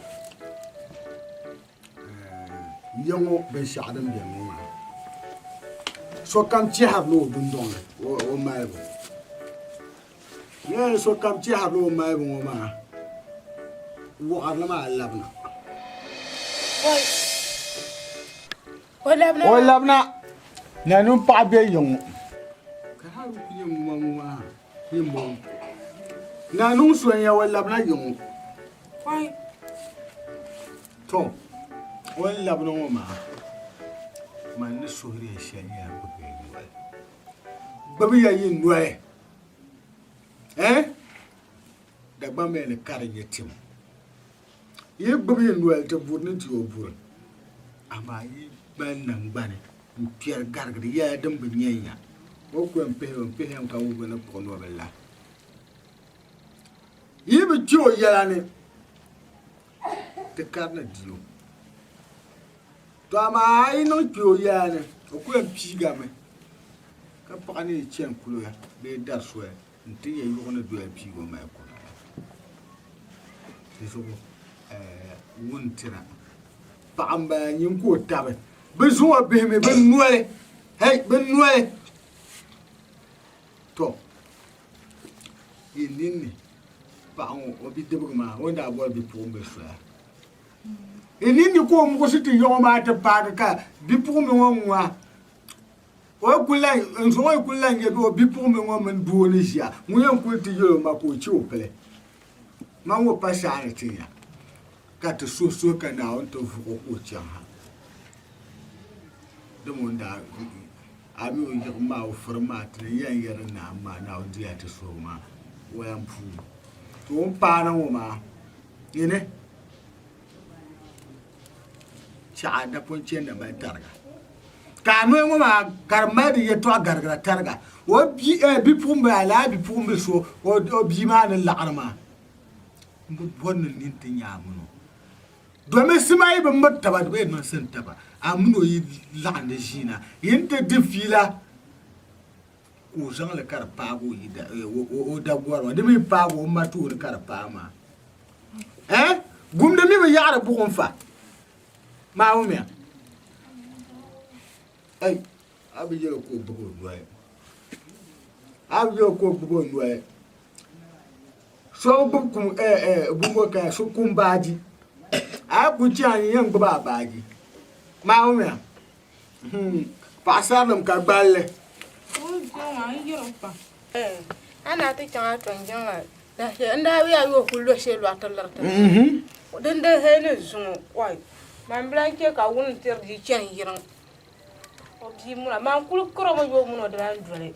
ya ŋɔ binshɛɣu din beni ŋɔ maa sokam chɛhirila o dundɔŋ ni o malibu N ni sokam tɛhiri ni o malibu ŋɔ maa wɔɣirili maa labina. O labina. Nanim paɣa be yiŋ ŋɔ. maa bi ku nyɛ ŋuma ŋuma ha ni m-bɔŋɔ. Naa niŋ so n-ya o labina yiŋ o. To, o ni labina ŋɔ maa, man ni suhiri ya shɛli nyɛla gbibi ya yi noli. Gbibi ya yi noli. Eh? Dagbamba ni ka di nyɛ tim. Yi gbibi yi noli ti buri ni ti o buri, amaa yi mali naŋgbani n-kpɛri garigiri yɛla din bi nyɛnya. O ku yɛn pihi o m-pihi ka wubi ni kpuɣi nɔbil la. Yi bi kpe o yɛla ni, ti kari ni di o. To amaa a yi niŋ kpe o yɛla ni, o ku yɛn piigami ka paɣa ni yi chani kuliga bee dari soli nti nya yuɣu ni doya piigi o mali kuri. Di zuɣu wuntira paɣa m-bala nyin ka o tabi bɛ zaŋ o bihi mi bɛ noli, hei bɛ noli. Tɔ! Yi ninni paɣa ŋɔ o bidibigi maa o ni daa bɔri bipuɣimbila soya. Yi ninni ka o muɣisi ti yaɣi o maa ti paagi ka bipuɣimbila ŋɔ ŋuna O kuli lahi, n zuɣu yi kuli lahi nyɛ o bipuɣimbi ŋɔ mini doo ni ʒiya, ŋun yɛn kuli ti yɛl o ma ka o chɛ o pili. Ma ŋɔ pa saani ti nya ka ti suhi suhi ka Naawuni ti vuɣ o ka o chaŋ ha. Dama o ni daa a mi o yiɣim maa, o firim maa ti ni yɛn yɛri Naawuni maa, Naawuni diya ti suhigu maa waya puuni. To o ni paana ŋɔ maa, nyini Chɛɣu a napɔŋ chani na mali tariga, ka a noli ŋɔ maa ka di mali di yɛtɔɣa garigira tariga. O bipuɣimbila, lala bipuɣimbila so o bia maa ni laɣiri maa, m bi bɔri ni nini ti nya a mini o. Domin sima yi bi miri taba, di bi yɛn niŋ sin taba. A mini o yi laɣindi ʒiina, yi ni ti di fiila ka o zaŋ li ka di paagi o dagɔri maa. Di mi paagi o ma tooni ka di paai maa. Eh? Gumdi mi bi yaɣiri buɣim fa. Maa wumya. Ei, a bi yɛli ka o gbubi o noli. A bi yɛli ka o gbubi o noli. So gbubi kum eh eh bumbo ka so kum baaji. A ku chɛ a yɛn gbubi a baaji. Maa wumya. Hmm. Paɣasarilim ka gballi. A na ti chaŋ a tɔn jiŋli n daa yaa yo kuli lo shee lɔri ti liri ti din di hei ni zuŋɔ oi man bi lahi chɛ ka wuni tiri di chani yiriŋ o bia muna man kuli kiri mi yo muna o di lahi doli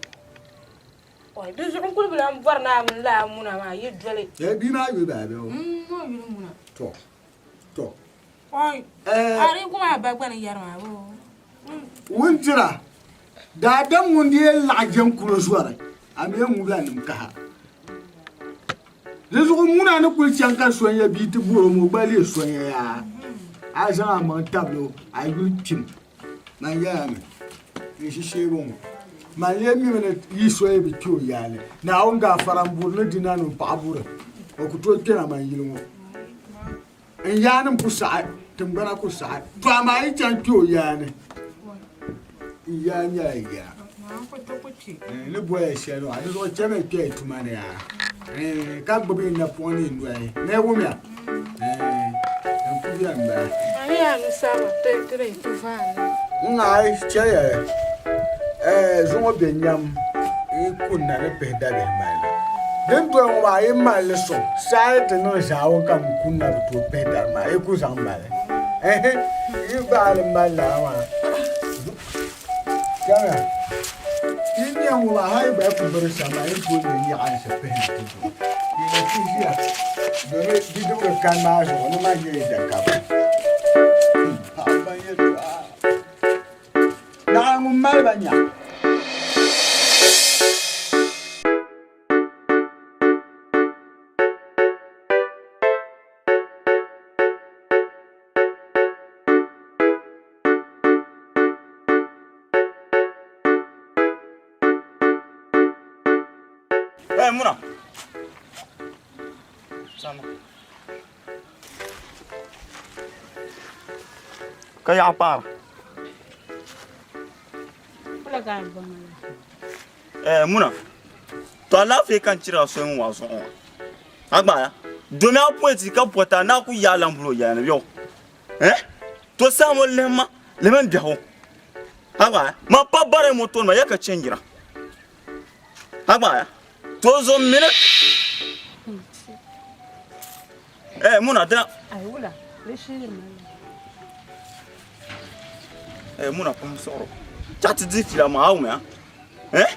oi di zuɣu n kuli bi lahi bɔri ni a mini lala muna maa yi doli Eh, bia maa yuli bala bɛ o o yuli muna to to oi Eh. a di gu maa ba gba ni yɛri maa boo Wundira, daadam ŋun di yɛn laɣi jɛnkulo zɔri, a mi yɛn ŋubila nim kaha. Di zuɣu ŋuna ni kuli chaŋ ka sonya bia ti bori o mi o gba leei sonya yaa. A zaŋ a maŋ tabili o, a yuli kpim. Man yɛla mi, n ʒi sheebu ŋɔ, man lee mimi ni yi soya bi kpe o yaali. Naawuni gaafara m-buri ni di nanim paɣa buri, o ku tooi kpɛna man yili ŋɔ. N yaanim ku saɣi, tiŋgbana ku saɣi. To amaa yi chaŋ kpe o yaa ni, n yaa nyɛla yaa. N ni boli ya shɛli maa, di zuɣu chamiya kpe yi tuma ni yaa, ka gbibi yi napɔŋ ni yi noli. Ni wumya? N ku beni m-bala. N-ŋaai chɛliya zuŋɔ be nyam yi kunna ni pihi dabihi mali na. Din doli ŋɔ maa yi mali li sɔŋ, saa yi ti niŋ zaawuni ka m kunna bi tooi pihi dari maa, yi ku zaŋ mali. Ɛɛhi, yi gbaai li mali lala maa. Chɛliya, yi nya ŋɔ maa hal yi gba yi ku biri shɛm maa, yi ni tooi nya nyaɣinsi pihi ni ti zuɣu. Yi ni ti ʒiya domi bidibigi kani maa zuɣu ni man nyɛ yi dakaba. Paɣiba yɛltɔɣa. Naɣa ŋun mali ba nya. Hey, Muna. Sama. Ka yaɣa paara. Eh, Muna. To alaafee ka n chira so n wa zuɣu ŋɔ. A gbaaya. Domi a poeti ka pɔta na ku yaa lambulo yɛli ni bɛ Eh? To saha ŋɔ lihima lihimi n biɛhigu. A gbaaya. Ma pa bari moto nima ya ka chenjira. A gba to zo mini eh muna dina. Ai wula di sheeri ma. Eh muna pam sɔɣiro. Chaɣ ti di fila maa wumya. Eh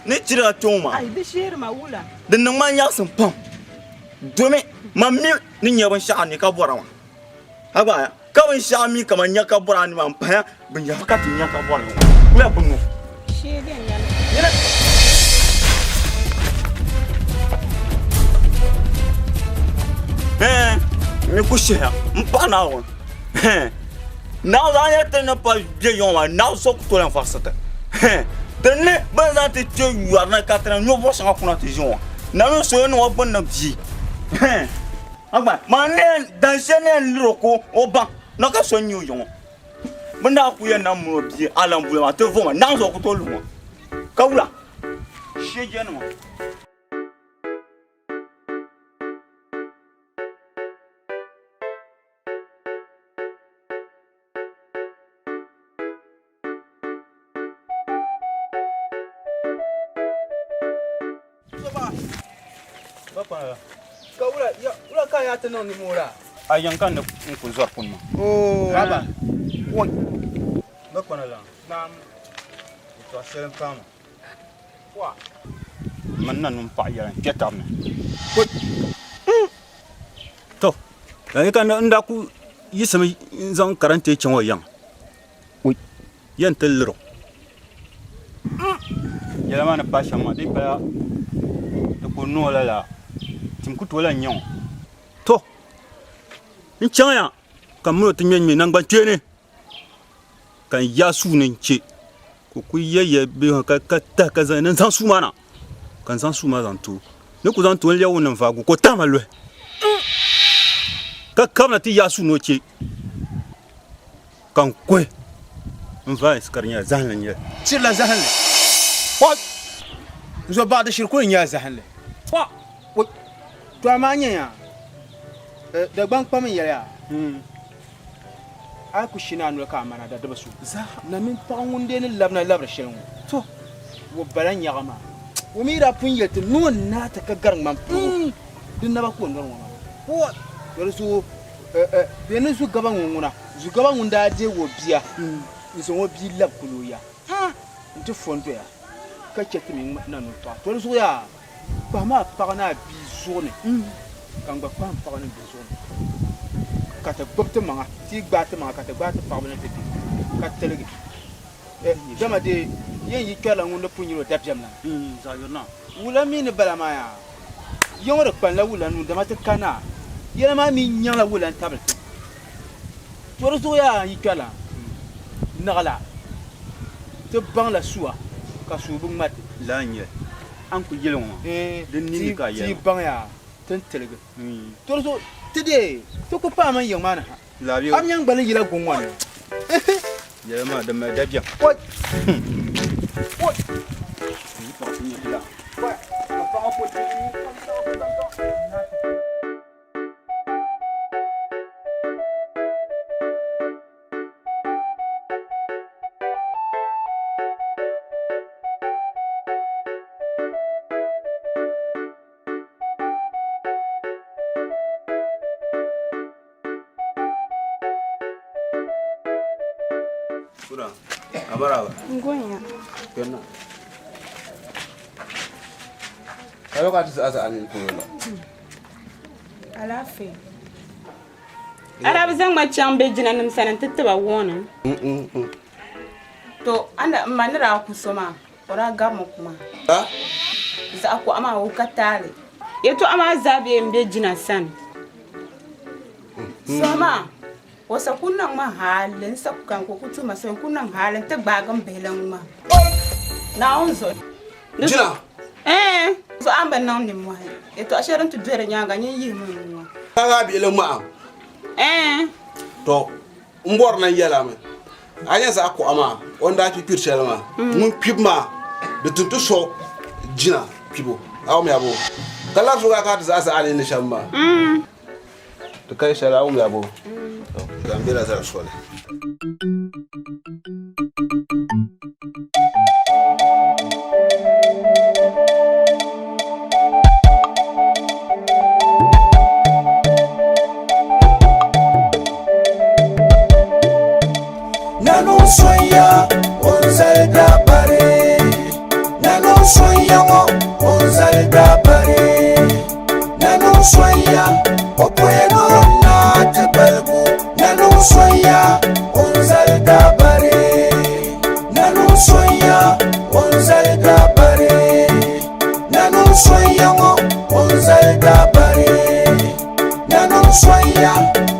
ni chiriga kpɛŋɔ maa. Ai di sheeri ma wula. Di niŋ ma nyaɣisim pam. Domi man mi ni nya binshɛɣu ni ka bɔra maa. A gba ka binshɛɣu mi ka man nya ka bɔra ni maa m-pahaya binyɛra ka ti nya ka bɔra ŋɔ. Kula bini ŋɔ. Shee bɛ nyɛla. Ɛɛn, mi ku shihiya m paɣa Naawuni. Ɛɛn, Naawuni a nya ti ni pa bɛ yiŋɔ maa, Naawuni so ku tooi lan varisi ti. Ɛɛn, ti ni bɛ ni zaŋ ti kpe yɔri ni ka ti na ninvuɣ shɛŋa kuna ti ʒi ŋɔ, Naawuni so ni ŋɔ gbunni bia. Ɛɛn, a gba, maa ni yɛn dan shɛli ni yɛn lir o ka o baŋ ni ka so n-nyɛ o yiŋɔ. Bɛ ni daa kul yɛn na mini o bia alambuli maa ti vo ma, Naawuni zuɣu ku tooi luhi ma. Ka wula? Shɛjanima. Ka wula ya wula ka ya ti niŋ nimoo la? A yiŋ ka n ni n ku zɔri kuni maa. Oo. Haba. Woi. Ba kpana lan. Naam. Yɛtɔɣ shɛli m-paai ma. Wa. Mani na nun paɣa yɛla n-kpe tab ni. To, lala ka n daa ku yiɣisimi n-zaŋ karantee chaŋ o yiŋa. Yɛn ti lir o. Yɛla maa ni paai shɛm maa, di yi pala ti ku niŋ o lala, tim ku tooi lan nya o. To, n chaŋya ka m min o ti ŋmɛŋmɛ naŋgbankpeeni, ka n yaai suu ni n-chɛ ka o kul yɛyɛ bɛ ka tahi ka zaŋ ni n zaŋ suu maa na, ka n zaŋ suu maa zaŋ ti o. Ni ku zaŋ ti o n-lɛbi o ni n-vaagi o ka o tahi ma luhi, ka kabina ti yaai suu ni o chɛ. Ka n kuhi n vaai ka di nyɛla zahinli n-nyɛ li. Chirila zahinli. What? N zo baɣa di shiri kuli nyɛla zahinli. What? To amaa nyɛya Dagbaŋ kpam n yɛli a a yi ku shini a noli ka a mana da di bi so. Na mini paɣa ŋun dee ni labina labiri shɛli ŋɔ to o bala nyaɣa maa o mi daa pun yɛli ti ni o naai ti ka gari ŋmani pirigu di naba ka o nori ŋɔ maa. What? To di zuɣu Bɛ ni Zugaba ŋɔ ŋuna, Zugaba ŋun daa deeg o bia n-zaŋ o bia lab kuli o ya nti fo n-doya ka chɛ ti mi na ni o paɣa. To di zuɣu yaa, kpahim a paɣa ni a bia zuɣu ni ka n gba kpahim m paɣa ni m bihi zuɣu ni ka ti gbibi ti maŋa, ti yi gbaai ti maŋa ka ti gbaai ti paɣiba ni ti bihi ka tiligi. Dama di yɛn yi kpɛrila ŋun ni pun nyɛla o dabiɛm lana. Wula mi ni bala maa yaa? Ya ŋɔ di kpanila wula nuu dama ti kana yɛla maa mi nyaŋla wula n-tabili ti. To di zuɣu yaa yi kpɛrila naɣila ti baŋla sua ka sua bi ŋma ti. Lala n-nyɛ li. A ni kuli yɛli ŋɔ maa, di ninni ka a yɛli Ti maa. baŋ yaa ti ni tiligi. To di zuɣu ti dee ti ku paai man yiŋ maa ni ha. Labi o. A nyaŋ gbali yila guŋ ŋɔ ni. Yɛli maa di mali dabiɛm. Oi! Oi! Yi paɣa ti nyɛ bila. Ka paɣa po ti Kura, abaraba. Ngonya. Kpɛna. Ka yɔ ka ti zaɣa zaɣa ni polo la. Alaafee. A daa bi zaŋ ma chaŋ bɛ jinanim sani nti ti ba wɔɔni? To, a m ma ni daa ku so maa, O daa garimi kuma. Zaɣ kɔɣa maa o ka taali. Yɛtɔɣa maa zaa bee m-be jina sani. Sohi maa, o sa ku niŋ ma hali n sa ku kani ka o ku tuhi ma soli n ku niŋ hali nti gbaagi m bihi la ŋ-ŋma. Naawuni zuɣu. Jina! Ɛɛn! Zuɣu a ni bi niŋ nimmɔhi. Yɛtɔɣ shɛli din ti do di nyaaŋa nyin yihimi n-ŋma. Gbaagi a bihi la ŋ-ŋma a? Ɛɛn! Tɔ! M bɔri ni n yɛl a mi, a nya zaɣ kuɣa maa o ni daa kpi kpiri shɛli maa, ŋun kpibu maa di ti ti so jina kpibu, a wumya bɔ? Ka lari zuɣu ka a ti zaɣ zaɣa ni ni shɛm maa. Di ka shɛli a wumya bɔ? Zaŋ bela zali soli. Nanuŋ sonya ŋɔ o ni zali dabari. Nanuŋ sonya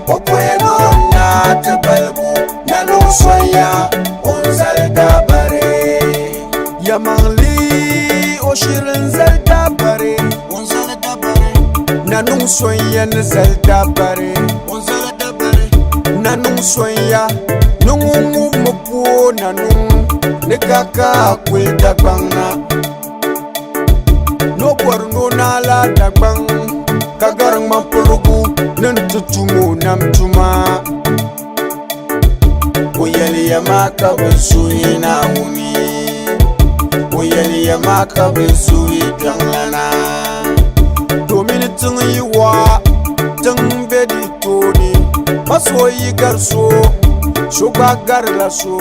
o puhi ni o naai ti balibu. Nanuŋ sonya o ni zali dabari. Yɛlimaŋli o shiri n zali dabari. O ni zali dabari. Nanuŋ sonya ni zali dabari. O ni zali dabari. Nanuŋ sonya ni ŋun ŋubimi pooi nanuŋ ni ka ka kuli Dagbaŋ na. Ni o bɔri ni o naai la Dagbaŋ ka gari ŋmampirigu ni nti tum o nam tuma. O yɛliya maa ka bɛ suhi Naawuni, o yɛliya maa ka bɛ suhi Kpiɔŋlana. Domin tiŋ yi wɔɣa, tiŋ be di tooni, pa so yi gari so, so gba garila so.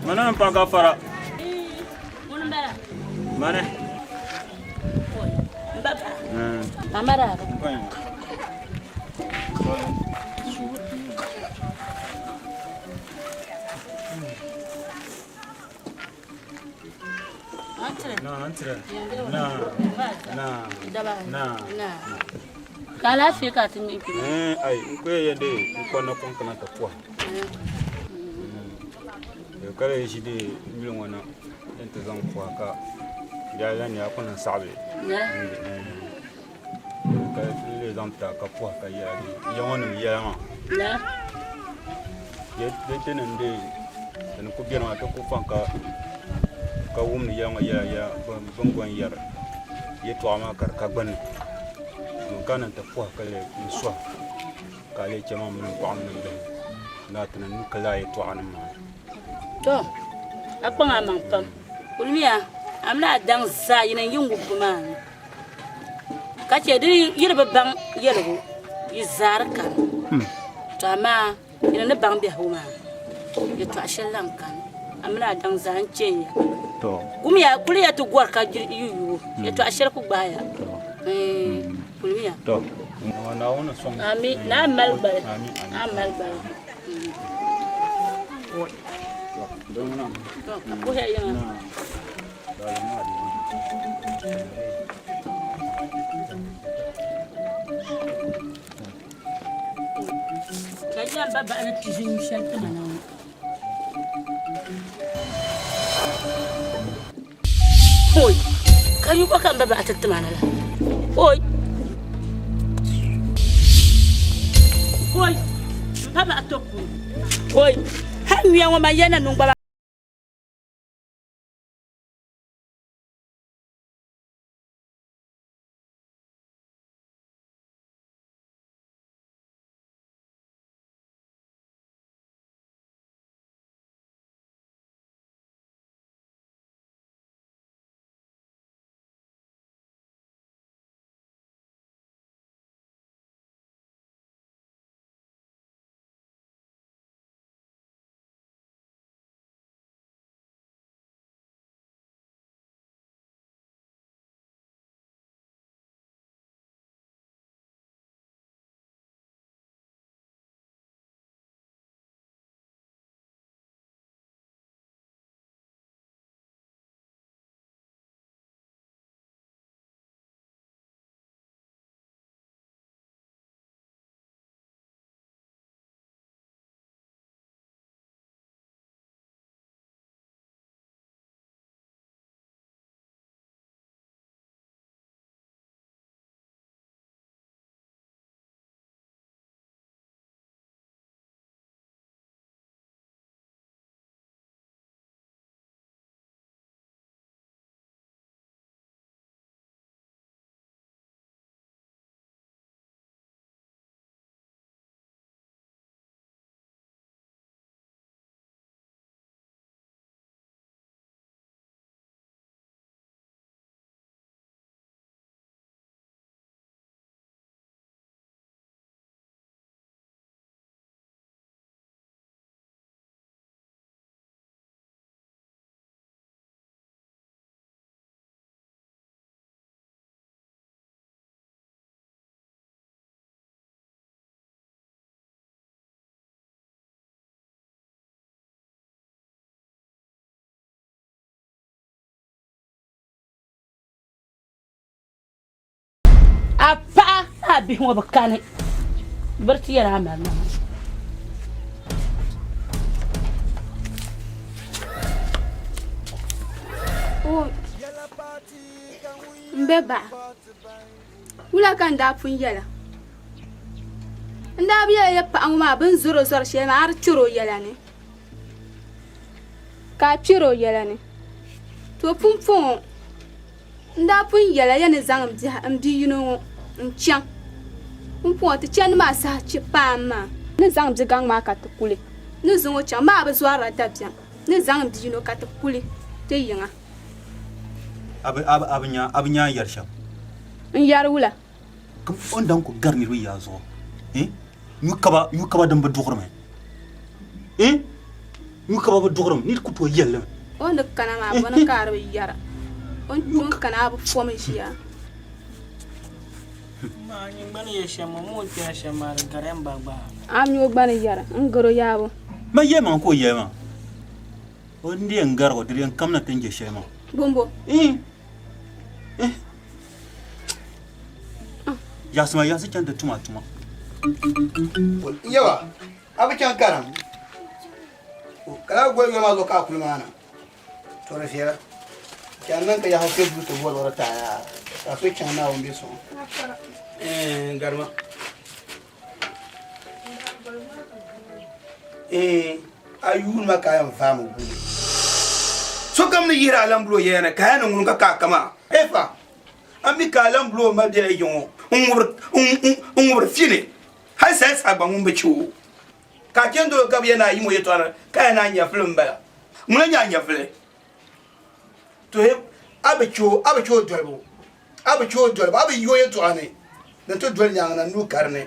Mani n paɣa gafara. Ŋuni m-bala? Mani. M ba paɣa. Mama daa bi. Ka alaafee ka a ti ŋme kpe? Ai, n ku yɛn dee n kɔŋ napɔŋ kana ti pɔhi. Ka lee ʒi dee yuli ŋɔ na ni ti zaŋ pɔhi ka di daa lan nyɛla ku niŋ saɣibi ka lee zaŋ ta ka pɔhi ka yɛla dee ya ŋɔ nim yɛla maa di ti niŋ dee di ni ku beni maa ti ku faŋ ka ka wumdi ya ŋɔ yɛla yɛla bɛ ni gɔn yɛri yɛltɔɣa maa ka di ka gbunni ka niŋ ti pɔhi ka lee n-sɔhi Ka a lee chɛ ma mini m paɣa mini m bihi ni a ti ni nyu ka lala yɛtɔɣanim maa. Tɔ! A kpaŋ a maŋ pam. Kulimiya, a mini a daŋ zaa yi niŋ yi ŋubbu maa ni, ka chɛ di yi di bi baŋ yɛligu, yi zaa di kani. Tɔ amaa yi ni ni baŋ biɛhigu maa, yɛtɔɣ shɛli lan kani. A mini a daŋ zaa n-chɛ ya. Kumiya, kuliya ti gɔri ka yi yubu, yɛtɔɣ shɛli ku gbaai ya. Kulimiya. Ami, naa mali gbali. Naa mali gbali. To, ka puhiya yiŋa. Ka yɛn ba bahi ni ti ʒi nyu shɛli ti ma na ŋɔ. Oi, ka yu bɔ ka n ba bahi ti tima na la? Oi, oi, m ba bahi to puuni. Oi, hali nyuya ŋɔ man ya na niŋ gba. A paɣa ni a bihi ŋɔ bi kani. Biri ti yɛli a mali ma. M be baɣa. Wula ka n daa pun yɛla? N daa bi yɛla ya paɣa ŋɔ maa bɛ ni zɔr o zɔri shɛli maa a di kpɛr o yɛla ni. Ka a kpɛr o yɛla ni. To pumpɔŋɔ n daa pun yɛla ya ni zaŋ m bi yino ŋɔ n-chaŋ. Pumpɔŋɔ ti chandi maa saha chɛ paam maa. N ni zaŋ m bigaŋ maa ka ti kuli. N ni zaŋ o chaŋ maa bi zɔrila dabiɛm. N ni zaŋ m bi yino ka ti kuli ti yiŋa. A bi nya a ni yɛri shɛm? N yɛri wula? O ni daŋ ku gari niriba yaa zuɣu, nyu kaba din bi duɣirimi, nyu kaba bi duɣirimi, nir ku tooi yɛli li mi. O ni kana maa bɔni ka a di bi yɛra, o ni kana a bi fom ʒiya. A mi o gba ni yɛra, n gar o yaabo. Man yɛlimaŋli ka o yɛli maa. O ni yɛn garig o, di yɛn kamina ti ni je shɛli maa. Bɔmbɔ? Yaɣisima yaɣisi chaŋ ti tum a tuma. Yawa, a bi chaŋ karim ka lahi goli yoli maa zuɣu ka a kuli maa na. To di viɛla. Ka a niŋ ka yaɣisi kpe duu ti boli o di taai yaa ka so chaŋ Naawuni be sɔŋ. Garima. Ee, a yuuni ma ka a yɛn vaami guli. Sokam ni yihiri alambulo yɛya ni ka a ni ŋuni ka ka a kama. Efa, a mi ka alambulo mali bela yi ŋɔ n-ŋubiri fili hali saha saha gba ŋun bi che o. Ka a chani dolo ka bɛ yɛn ni a yim o yɛtɔɣa ni ka a yɛn ni a nyɛvili m-bala. Ŋuna n-nyɛ a nyɛvili. To a bi che o, a bi che o dolibu. A bi chɛ o dolibu, a bi yi o yɛtɔɣa ni ni ti doli nyaaŋa na nuu kari ni.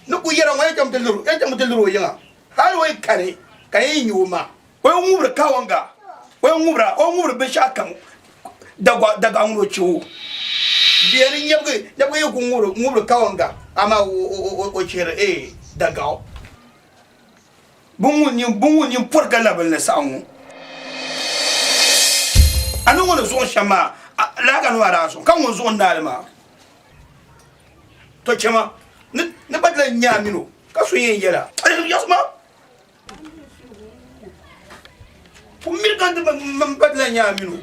Ni ku yɛra ŋɔ, ya chaŋmi ti liri o yiŋa, hal o yi kani ka yi nya o ma. O yi ŋubiri kawaŋga, o yi ŋubira, o ŋubiri binshɛɣukam daga ŋun o chɛ o. Bɛ ni nyɛbigi nyɛbigi yi ku ŋubiri kawaŋga, amaa o chihiri ee dagaɣu. Bɛ ŋun nini pɔri ka labili ni saɣim ŋɔ. A ni ŋɔ ni zuɣu shɛm maa, lala ka nima daa zuɣu, ka ŋun zuɣu n-naali maa. Tɔ chama, ni gba ti lahi nya a min o, ka so yɛn yɛl a, Yiɣisima! Ku miri ka n gba ti lahi nya a min o.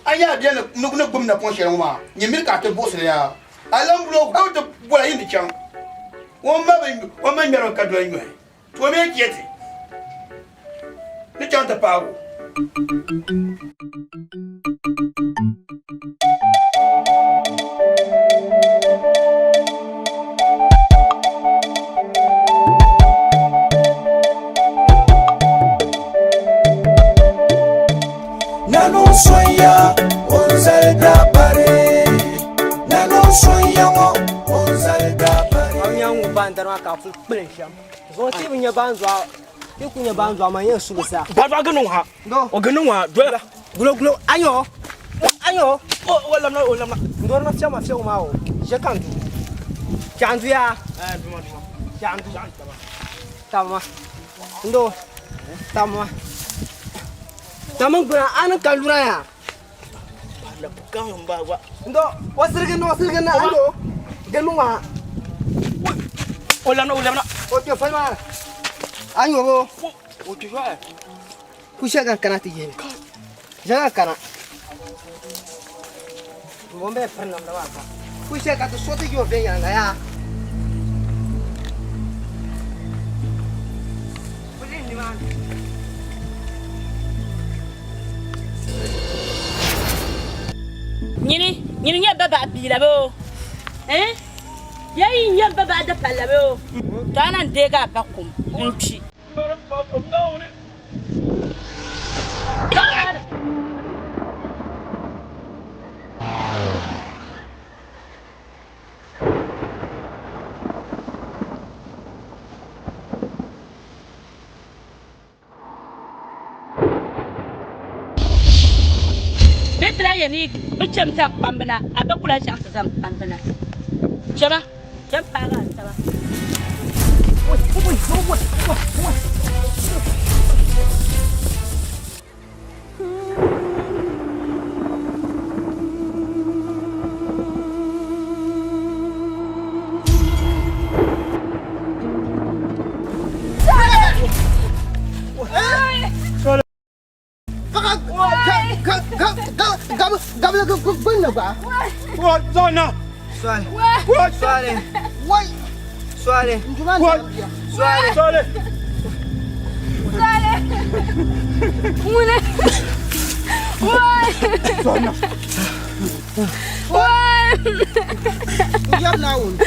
A nya a bia ni gbubi napɔŋ shɛli ŋɔ maa, nyin miri ka a ti buɣisi li yaa. A lan bol o hal ti bol a yi ni chaŋ. O ma ŋmɛrimi ka doli nyɔhi, to o mi chɛ ti ni chaŋ ti paag o. Nanu sonya o zali dabari Nanu sonya ŋɔ o zali dabari Aw nya ŋun ba n-dari maa ka a puli kpilim shɛm. Zuɣu ti bi nya baanzuɣa, ti ku nya baanzuɣa maa yɛn su bi saa. Baanzuɣa gindi ŋɔ ha. O gindi ŋɔ ha, doya. Gulo gulo, ayo, ayo. O, o lamna, o lamna. N dɔri ma fiɛw ma fiɛw maa o, ʒe ka n du. Chɛɣu n du yaa. Eh, duma, duma. Chɛɣu n du. Tabi ma. N doo, tabi ma. Tabi n gbuna, a ni ka lura yaa. Ndo, o sirigi na, o sirigi na, ando, gindi ŋɔ ha. O lamna, o lamna. O kpe foli maa. A nyobo. O kpe foli. Ku shɛli ka kana ti yihili. Shɛli ka kana. Mbɔ bɛ piri namda maa pa. Ku shɛli ka ti so ti yo viɛnyɛliŋga yaa. Nyini, nyini nyɛ ba baɣa bia la bee o? Eh? Ya yi nyɛ ba baɣa dapal la bee o? To a na n-deegi a ba kum n-kpi. Bɛ ti lahi yɛli ni bɛ chemi zaŋ kpambi na, a ba ku lahi chaŋ ti zaŋ kpambi na. Chema, chem paagi a taba. Gbunni gba. Zɔna. Sɔli. Sɔli. Wai. Sɔli. Njuma n-bia. Sɔli. Sɔli. Sɔli. Ŋuni. Wai. Zɔna. Wai. N yab Naawuni.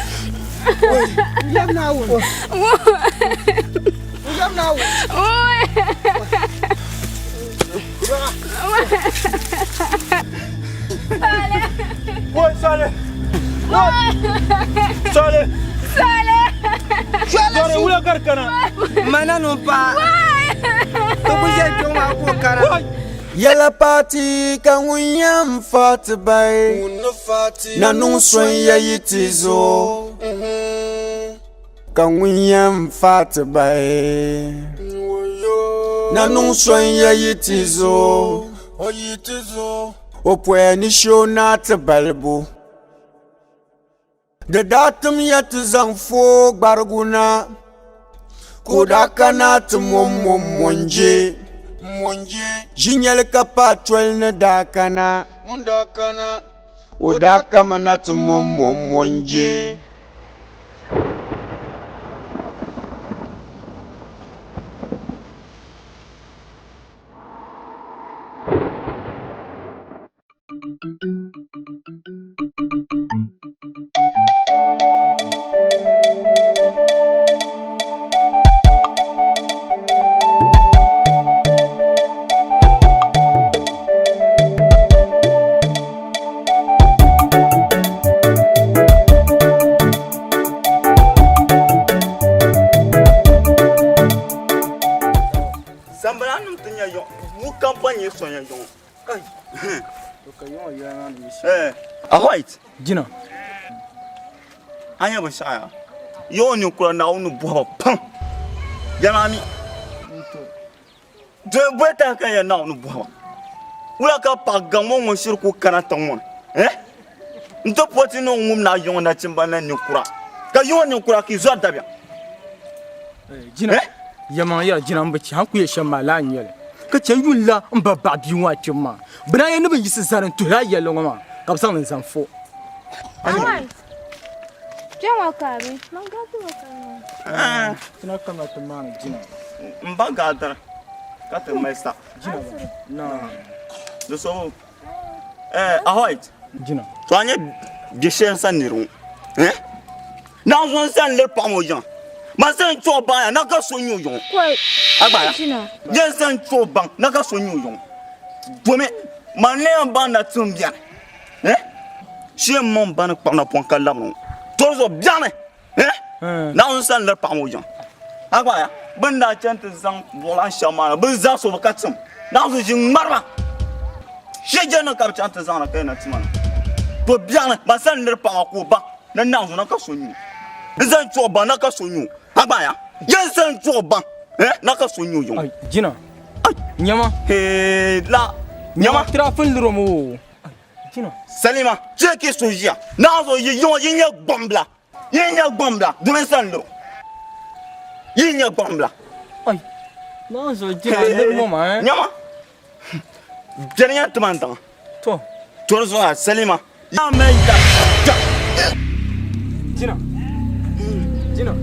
N yab Naawuni. N yab Naawuni. Wai. Woi, Sɔli. Sɔli. Sɔli. Sɔli wula ka di kana. Mana nu pa. Ti ku ʒe kpɛŋ maa ka o kana. Yɛla paati ka ŋun yɛn fa ti bahi na niŋ so n-ya yi ti zo ka ŋun yɛn fa ti bahi na niŋ so n-ya yi ti zo o poya ni she o naa ti balibu. Di daa tim ya ti zaŋ fooi gbarigu na, ka o daa kana ti mɔmmɔm mɔnje. Ʒinyɛli ka paai toli ni daa kana, o daa kamina ti mɔmmɔm mɔnje. Sambala nim ti nyɛ yɔŋ wu kampani nyɛ sonya yɔŋ A white jina a nyɛ binshaɣu yaa yɔŋ ninkura Naawuni ni bɔhi ba pam yɛli mi di boli tahi ka yɛli Naawuni bɔhi ba wula ka paɣa gaŋ ŋɔ ŋun shiri ku kana tiŋ ŋɔ ni n ti pɔti ni o ŋum na yɔŋ nachimba na ninkura ka yɔŋ ninkura ka yi zɔri dabiɛm Jina, yɛlimaŋ yɛra jina m bi chɛ, a ni ku yɛli shɛm maa laa n-nyɛ li. Ka chɛ yuli la m ba baɣa bia ŋɔ a kpɛbu maa. Bɛ daa yɛn ni bɛ yiɣisi zani n-tuhi lala yɛlli ŋɔ maa ka bɛ zaŋ li n-zaŋ fo. Awai, kpɛŋɔ ka a be? Man gaadiri ka a maa. Ti na kamina ti maani jina. M ba gaadiri ka ti mali sa. Jina ba, naa. Di so Ahoit. Jina. To a nyɛ bia shɛli n sani niri ŋɔ. Eh? Naɣ zuɣu n sani liri paɣa ŋɔ yiŋa. Man sani n-chuɣu baŋ ya na ka so nyɛ o yiŋɔ. A gba ya. Yɛn sani n-chuɣu baŋ na ka so nyɛ o yiŋɔ. Domi man ni yɛn baŋ na tim biɛni. Eh? Shee m maŋ ba ni kpuɣi napɔŋ ka labina ŋɔ. To di zuɣu biɛɣuni. Eh? Naɣ zuɣu n sani liri paɣa ŋɔ yiŋa. A gba ya. Bɛ ni daa chani ti zaŋ buɣulan shɛba maa na, bɛ zaa so bi ka tim. Naɣ zuɣu ʒi ŋmariba. Shee jɛndi ka bɛ chaŋ ti zaŋ na ka yɛn na tima na. To biɛɣuni man sani liri paɣa maa ka o baŋ. Ni naɣ zuɣu na ka so nyu. N zaŋ chuɣu baŋ na ka so nyu. A gba ya. Yɛn zaŋ chuɣu baŋ eh na ka so nyu yuŋ. Ai jina. Ai nyama. Hee la nyama. Tirafin liro mo. Ai jina. Salima chɛ ki so ʒiya. Naɣ zuɣu yi yiŋɔ yi nyɛ gbambila. Yi nyɛ gbambila dumi n sani liro. Yi nyɛ gbambila. Ai naɣ zuɣu jina liri mo maa eh. Nyama. Bɛni yɛn ti ma n daŋa. To. To di zuɣu Salima. Yaa mali da da. Jina. Jina.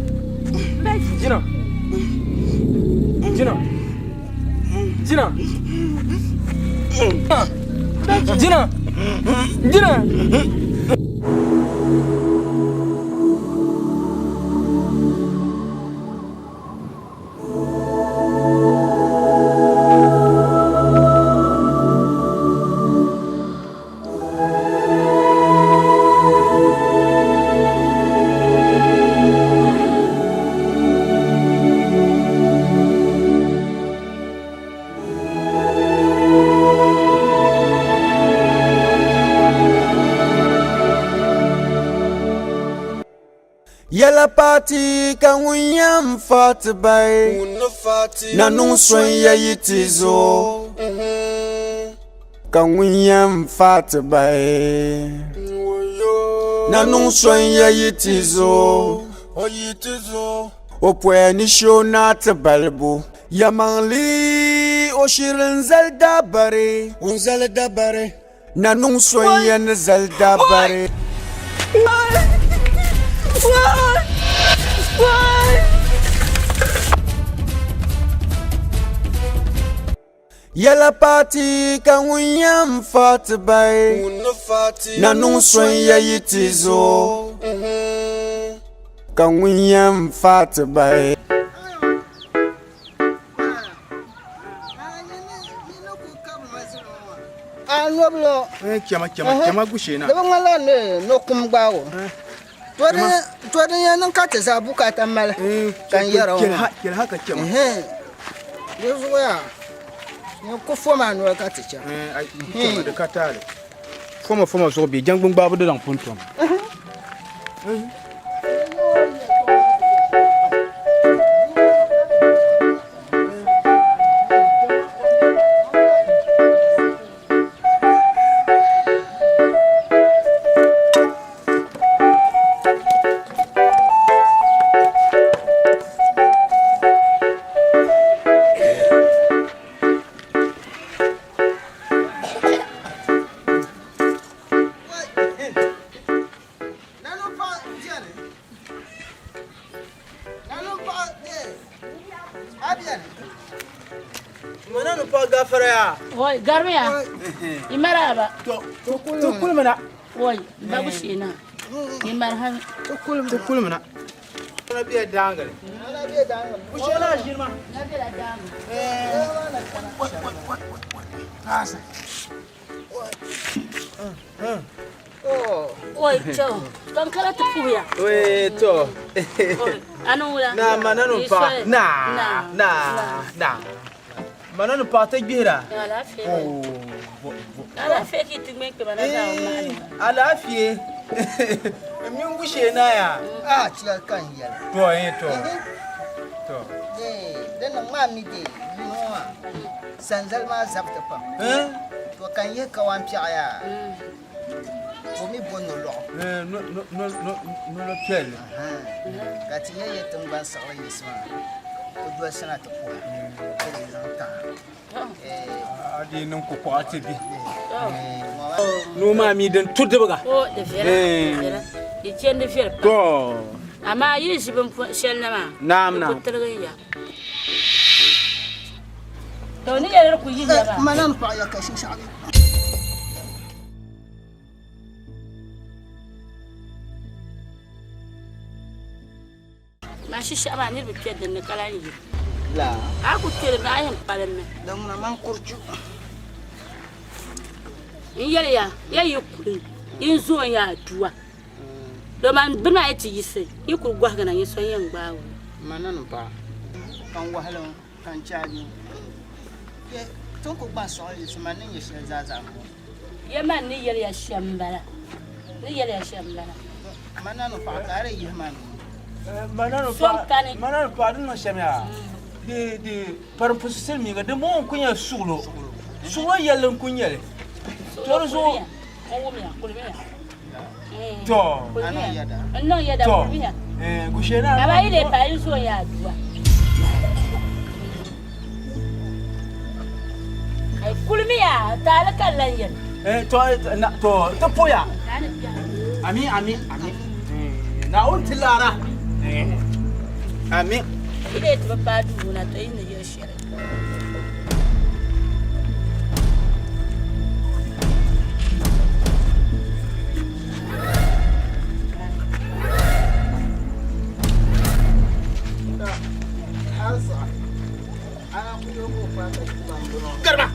Jina. Jina. Jina. Jina. Jina. Yɛla paati ka ŋun yɛn fa ti bahi na niŋ so n-ya yi ti zo ka ŋun yɛn fa ti bahi na niŋ so n-ya yi ti zo o poya ni she o naa ti balibu yɛmaŋli o shiri n-zali dabari. Na niŋ so n-yɛn ni zali dabari. Yɛla paati ka ŋun yɛn fa ti bahi. Na niŋ so n-yɛ yi ti zo ka ŋun yɛn fa ti bahi. A nobilo. Chama chama chama gushee na. Di bi ŋmanila ni no kum gbaag o. To din yɛn niŋ ka ti zaa bukaata mali ka n yɛra o maa. Chɛli ha ka chama. Di zuɣu yaa ni ku fom a noli ka ti chaŋ. Chama di ka taali. Foma foma zuɣu bɛ jɛngbuni gbaabu di laŋ pun tom. Woi, garmiya. Imaraba. To kulmina. Woi, babu shina. Imarha. To kulmina. Na biya dangale. Na biya dangale. Ushela jirma. Na biya dangale. Kasa. Oi, to. Kankara ti puhiya. Wee to. Anu wula. Na mananu pa. Na na na. Mananu pa ta gbihira. Alaafee. Alaafee ki ti ŋmɛ kpɛma na zaa mahali. Alaafee. Min gushe na ya. A chɛ ka n yɛli. To eh to. To. Di niŋ maa mi de yino maa sanzali maa zabiti pam. To ka n yihi kawan piɛɣu yaa ka o mi bo nolɔɣu. Nolɔ piɛlli. Ka ti yɛ yɛ tiŋgbani siɣili yiɣisi maa ti dolisina ti puhi ka di zaŋ taha. A di niŋ kukɔɣa ti bi. Noo maa mi din tu dibiga. O di viɛla di viɛla di chɛndi viɛli pam. To. Amaa yi ʒi bin shɛli na maa. Naam di naam. ku tiligi ya. To ni yɛli di ku yihi ya maa. Manani paɣa ya ka shinshɛɣu. Maa shinshɛɣu maa niriba kpe din ni ka lahi yi. La. A ku kpe din ni a yɛn kpalimmi. Din ŋuna man kurchu. N yɛli ya, ya yi kuli, yi zoon ya aduwa. Doman bini maa yi ti yiɣisi, yi kuli gɔhigi na, yi so n-yɛn gbaagi o. Manani paɣa, ka n wahala o, ka n chaaji o. Ye, ti ni ku gbaŋ sɔɣili yiɣisi, man ni nya shɛli zaa zaa m-bɔŋɔ. Ye man ni yɛli ya shɛm m-bala. N ni yɛli ya shɛm m-bala. Manani paɣa, ka a di yihi ma nuu. So n-kani. Manani paɣa, di niŋ shɛm yaa, di, di, parimpusi silimiinga, di bɔŋɔ n-ku nyɛ suɣilo. Suɣilo yɛlli n-ku nyɛ li. To di zuɣu. To. N niŋ yɛda, To. kulimiya. Gushee naa. Amaa yi lee paai yi zoon ya aduwa. Kulimiya, taali ka n lan yɛli. To, na, to, ti puya. Ami, ami, ami. Naawuni ti laara. Ami. Yi lee ti bi paai duu na, to yi ni yɛli shɛli. Garba.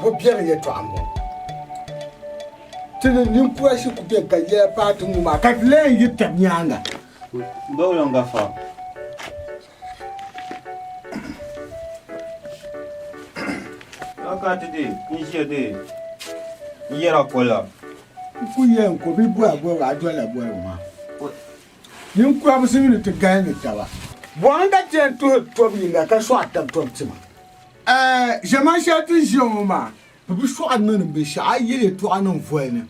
Bo biɛri yɛtɔɣa m-bɔŋɔ. Ti ni ninkura shikuru beni ka yɛla paai ti ŋɔ maa ka ti lee yi tab nyaaŋa. Bawulan Gafa. Ka ti di n ʒiya di n yɛra kolla. N ku yɛn ko bi bɔhi bɔhigu a dolila bɔhigu maa. Ninkura bi simdi ti galindi taba. Bɔhim ka ti yɛn tuhi tɔbu yiŋga ka sɔɣi tab tɔbu tima. Ɛɛ, ʒiɛman shɛli ti ni ʒiya ŋɔ maa, bɛ bi sɔɣiri niŋdi binshɛɣu, a yi yɛli yɛtɔɣa niŋ voli ni.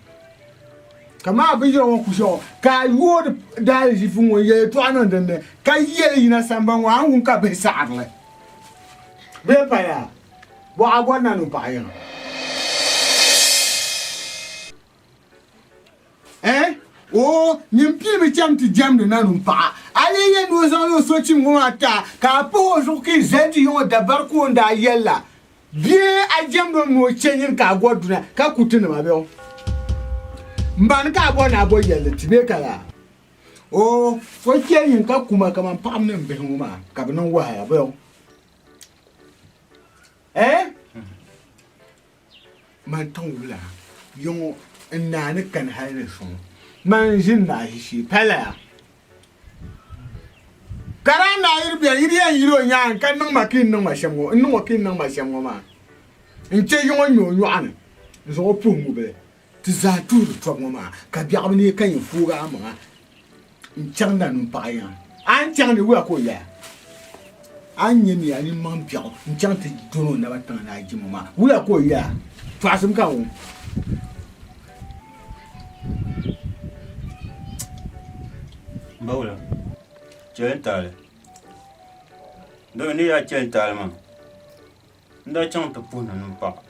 Kaman a binyɛra ŋɔ ku ʒiya ŋɔ, ka a yooi di daaliziifu ŋɔ n-yɛli yɛtɔɣa niŋ din ni, ka yɛli yina sambani ŋɔ, a ni wum ka bihi saɣiri li. Bee paya, bɔ a bɔri na ni o paɣa yiŋa? Eh? Oo, nyin piimi cham ti jɛmdi nanim paɣa. A lee yɛn ni o zaŋla o sochim ŋɔ maa ti a, ka a pahi o zuɣu ka yi zali ti yiŋ o dabari ka o ni daa yɛli la, Bee a jɛmdi o mi ni o chɛ nyini ka a gɔri dunia ka ku ti nima bɛ o? M ba ni ka a bɔri ni a bo yɛlli ti bee ka laa? Oo, o chɛ nyini ka ku ma kaman paɣaba ni m bihi ŋɔ maa ka bɛ niŋ wahala bɛ o? Eh? Man tiŋ wula yiŋɔ n naa ni kani hali ni suŋ man n ʒini naa ʒishee palaya ka daa naa yiri bɛni yi di yɛn yiri o nyaaŋa ka niŋ ma ka yi niŋ ma shɛm ŋɔ n niŋ o ka yi niŋ ma shɛm ŋɔ maa n chɛ yiŋɔ nyɛ o nyɔɣu ni n zaŋ o puhi ŋubili ti zaa tuhiri tɔbu ŋɔ maa ka biɛɣu bi neei ka yɛn foog a maŋa N chaŋ na nun paɣa yiŋa. A ni chaŋ ni wuya ka o yɛya, A ni nyɛ mi a nini maŋ biɛɣu n-chaŋ ti dɔni o naba tiŋa ni a jim o maa, wuya ka o yɛya, Tɔɣisim ka n wum. Bawula, chɛli n taali. Domi ni yaa chɛli n taali maa, n daa chaŋ ti puhi na nun paɣa.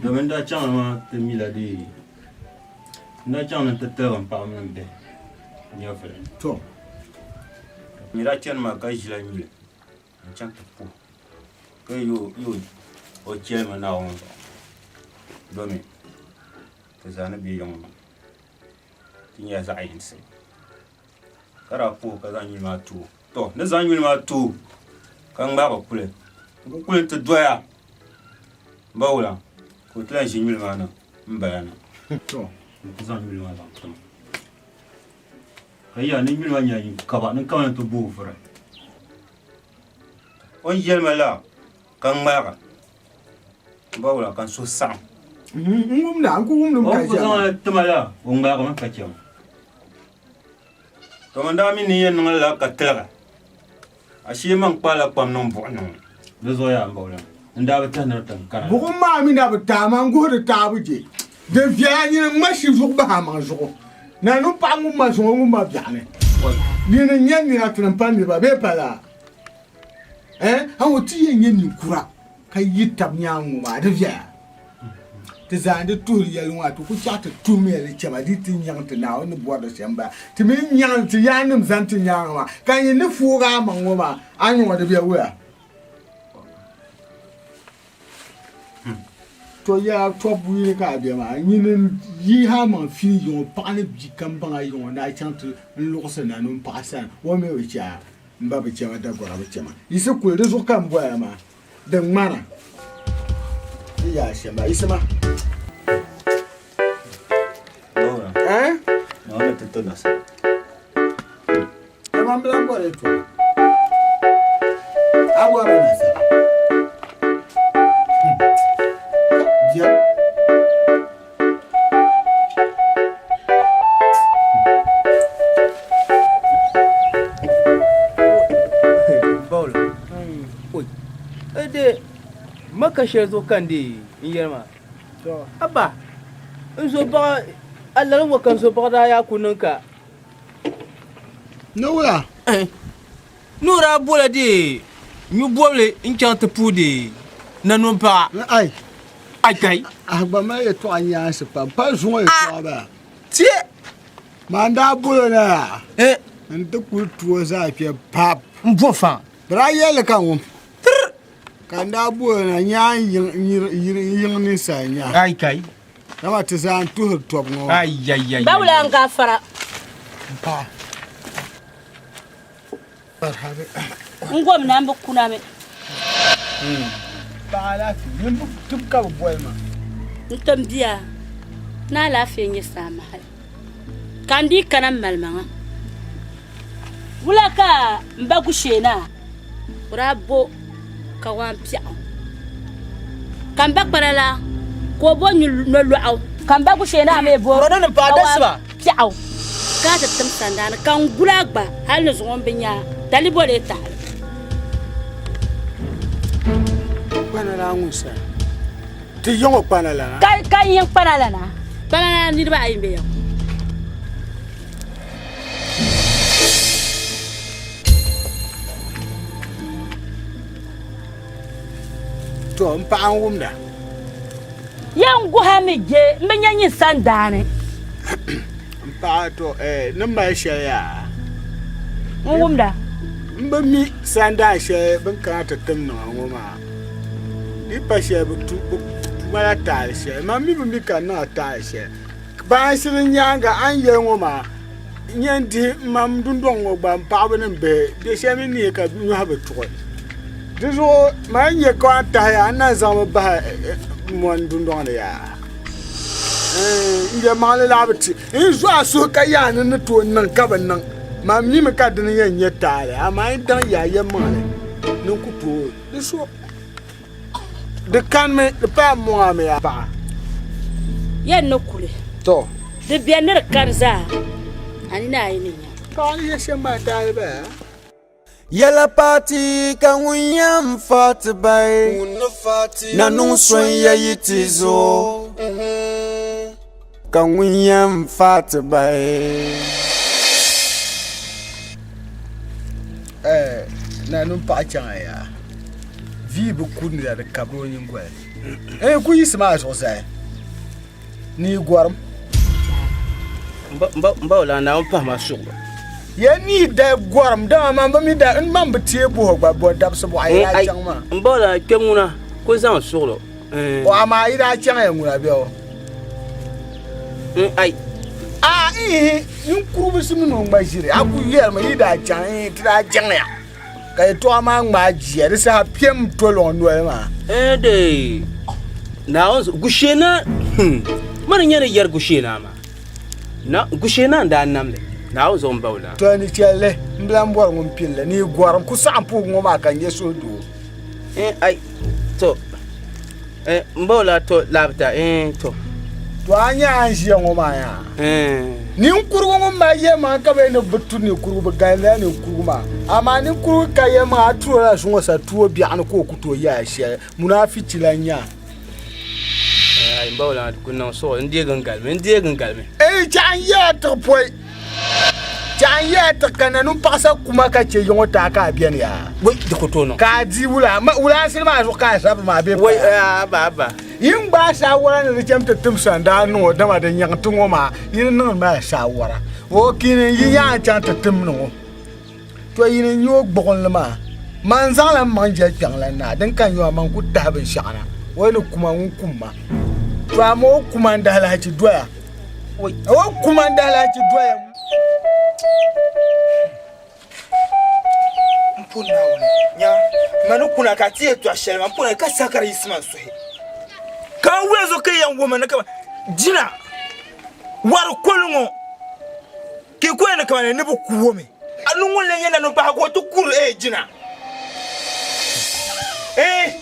Domin n daa chaŋ maa ti mila dee n daa chaŋ ni n ti tiligi m paɣa mini m bihi nyɛvuli. To n daa chani maa ka ʒila nyuli n chaŋ ti puhi ka yi o chɛli ma Naawuni zuɣu domi ti zaa ni be yiŋ maa ti nyɛla zaɣ yinsi ka daa puhi ka zaŋ nyuli maa ti o. To ni zaŋ nyuli maa ti o ka ŋmaagi kuli n ku kuli nti doya m ba wula ka o ti lahi ʒi nyuli maa na m bala na to n ku zaŋ nyuli maa zaŋ tim ka yaa ni nyuli maa nyɛla nyin kaba ni kama ni ti booi vuri o ni yɛli ma la ka n ŋmaligi m ba wula ka n suhu saɣim n wumda n ku wumdi mi ka o ku zaŋ tima la o ŋmaligimi ka chɛ ma To man daa mi ni yɛn niŋ lala ka tiligi, ashee man kpaala kpam niŋ buɣim ni ŋɔ. Di zuɣu yaa m baɣili n daa bi tɛhi ni di tiŋ kana. Buɣim maa mi na bi taai ma n-guhiri taabu je. Din viɛla nyini ŋma shi zuɣu bahi a maŋ zuɣu. Nanim paɣa ŋun ma zuŋɔ ŋun ma biɛɣuni. Nyini n-nyɛ nira ti ni pa niriba bee pa laa? Eh, a ŋɔ ti yɛn nyɛ ninkura ka yi tab nyaaŋa ŋɔ maa di viɛla. Ti zaa ni tuhiri yɛli ŋɔ, ti ku chaɣ ti tuhimiya li chɛma di ti nyaŋ ti Naawuni ni bɔri li shɛm bala. Ti mi nyaŋ ti yaannim zani ti nyaaŋa maa, ka nyin ni foog a maŋ ŋɔ maa, a ni ŋɔ di be wuya? To yaa tɔbu yini ka a be maa, nyini n-yihi a maŋ fili yiŋɔ paɣa ni bia kam baŋ a yiŋɔ ni a chaŋ ti n-luɣisi na ni m paɣa sani, o mi bi chɛ a, m ba bi chɛ ma, dagɔra bi chɛ ma. Yiɣisi kuli, di zuɣu ka m bɔya maa. Din ŋmana di yaa shɛm ba yiɣisima. Eh? Kaman bi lan bɔri yɛltɔɣa. A bɔrila nasara. Biɛri. De maka shɛli zuɣu ka n dee n yɛli maa aba n zo baɣa a lala ŋɔ ka n zo baɣa daa yaa ku niŋ ka ni wula Ni o daa bola dee nyu bobili n-chaŋ ti puhi dee Nanom paɣa. Ai. Ai kai. A gba mali yɛtɔɣa nyaansi pam, pa zuŋɔ yɛtɔɣa bala. Tie. Maa n-daa bol o na yaa. N-ti kuli tu o zaa kpe pap. M bo fa. Bɛ daa yɛli li ka n wum. Tir! Ka n daa bol o na nyaa yiŋ ninsal nyaa. Ai kai. Dama ti zaa n-tuhiri tɔbu ŋɔ maa. Ai ai ai. Bawula n gaafara. M paɣa. N gom na n bi kuna mi. N tim bia ni alaafee nyɛ saama hali ka n dii kana m mali maŋa. Wula ka m ba Gushee-naa o daa bo kawaan piɛɣu ka m ba kpana la ka o bo nolɔɣu ka m ba Gushee-naa mi bo kawaan piɛɣu. Ka a ti tim sandaani ka n guli a gba hal ni zuŋɔ m-bi nya a, dali bɔ lee taɣili? Kpana laa ŋun sani. Ti yiŋ o kpana lana. Ka n yiŋ kpana lana. Kpana lana niriba ayi m-be ya ŋɔ. To n paɣa n wumda. Yɛn guha mi je m bi nya nyin sandaani. N paɣa to eh, ni mali shɛli yaa. N wumda. M bi mi sandaan shɛli bɛ ni kana ti tim niŋ a ŋɔ maa. Di pa shɛli bɛ tu ma la taali shɛli. Man mi bi mi ka n niŋ a taali shɛli. Baansi din nyaaŋa a ni yɛli ŋɔ maa n-nyɛ n dihi m ma m dundɔŋ ŋɔ gba m paɣiba ni m bihi bɛ shɛli mi ni ka nyɔhi bi tuɣi. Di zuɣu man ni nya ka a tahi ya, n na zaŋmi bahi mɔni dundɔŋ ni yaa. N yɛlimaŋli laa bi ti n zuɣu a suhu ka yaa ni ni tooi niŋ ka bi niŋ. Man mimi ka dini yɛn nyɛ taali, amaa n daŋ yaa yɛlimaŋli ni n ku tooi di so. Di kanimi, di paya m-mɔŋ a mi a paɣa. Yɛn ni kuli. Tɔ. Di beni ni di kani zaa, a nini ayi ni nya. Paɣa ni yɛ shɛm maa taali bala. Yɛla paati ka ŋun yɛn fa ti bahi na niŋ so n-ya yi ti zo ka ŋun yɛn fa ti bahi. Eh, nanim paɣa chaŋ a yaa vii bi kurindi di kabiri o nyingoli eh ku yiɣisi maa zuɣusaa ni yi gɔrim n ba o lana Naawuni pahi ma suɣulo ya ni yi da gɔrim dama man bi mi da n man bi teei buhi gba bɔ dabisi bɔɣa yi daa chaŋ maa n ba o lana kpɛ ŋuna ku zaŋ suɣulo O amaa yi daa chaŋ ya ŋuna bɛ o n ai a ihi ninkuribisi mini o ŋma ʒiri a ku yɛlimi yi daa chaŋ ihi ti daa chaŋya ka yɛtɔɣa maa ŋmaai jia di saha piɛm toli o noli maa. Ɛɛde Naawuni Gushee Naa mani n-nyɛ ni yɛri Gushee Naa maa na Gushee Naa n-daa nam li Naawuni zuɣu m-ba o lana. Tɔ ni chɛli li m bi lan bɔri ŋun pili li ni yi gɔrim ku saɣim puhigu ŋɔ maa ka n nya suhudoo. Ai to m ba o la to labita to. To a nya a ni ʒiya ŋɔ maa yaa ninkurugu ŋun mali yɛlimaŋli ka bɛ ni bi tu ninkurugu bi galindila ninkurugu maa amaa ninkurugu ka yɛlimaŋli a tuo la zuŋɔ sa tuo biɛɣuni ka o ku tooi yɛli a shɛli munaafichi lan nyɛ a. Ai m ba o la ku niŋ suɣuli n deegi n galimi n deegi n galimi. Ei chɛɣu n yɛla tiɣi pɔi. Chɛɣu n yɛla tiɣi ka nanim paɣisa kuma ka chɛ yiŋɔ taai ka a beni yaa. Wei di ku tooi niŋ. Ka a di wula wulaasili maa zuɣu ka a zabiri maa bee Wei aba aba. Yi ni gbaai saawara ni di cham ti tim sandaa niŋ o dama di nyaŋ ti ŋɔ maa yi ni niŋdi maa saawara o kini yi nyaŋ chaŋ ti tim ni ŋɔ to yi ni nyɛ o gbuɣinli maa man zaŋla m maŋ jɛli kpɛŋ lan naa din ka nyɛ man ku tahi binshɛɣu na o ni kuma ŋun kum ma to amaa o kuma n dahilahichi doya o kuma n dahilahichi doya M pun Naawuni nya ma ni kuna ka ti yɛtɔɣ shɛli maa, m pun ka saha ka di yiɣisi ma n suhi. Ka n wula zuɣu ka yi yɛn wuhi ma ni kaman jina wari koli ŋɔ ka yi ku yɛn ni kaman ni bɛ ku o mi. A ni ŋun lee nyɛ nanim paɣa ka o ti kuri ee jina? Ee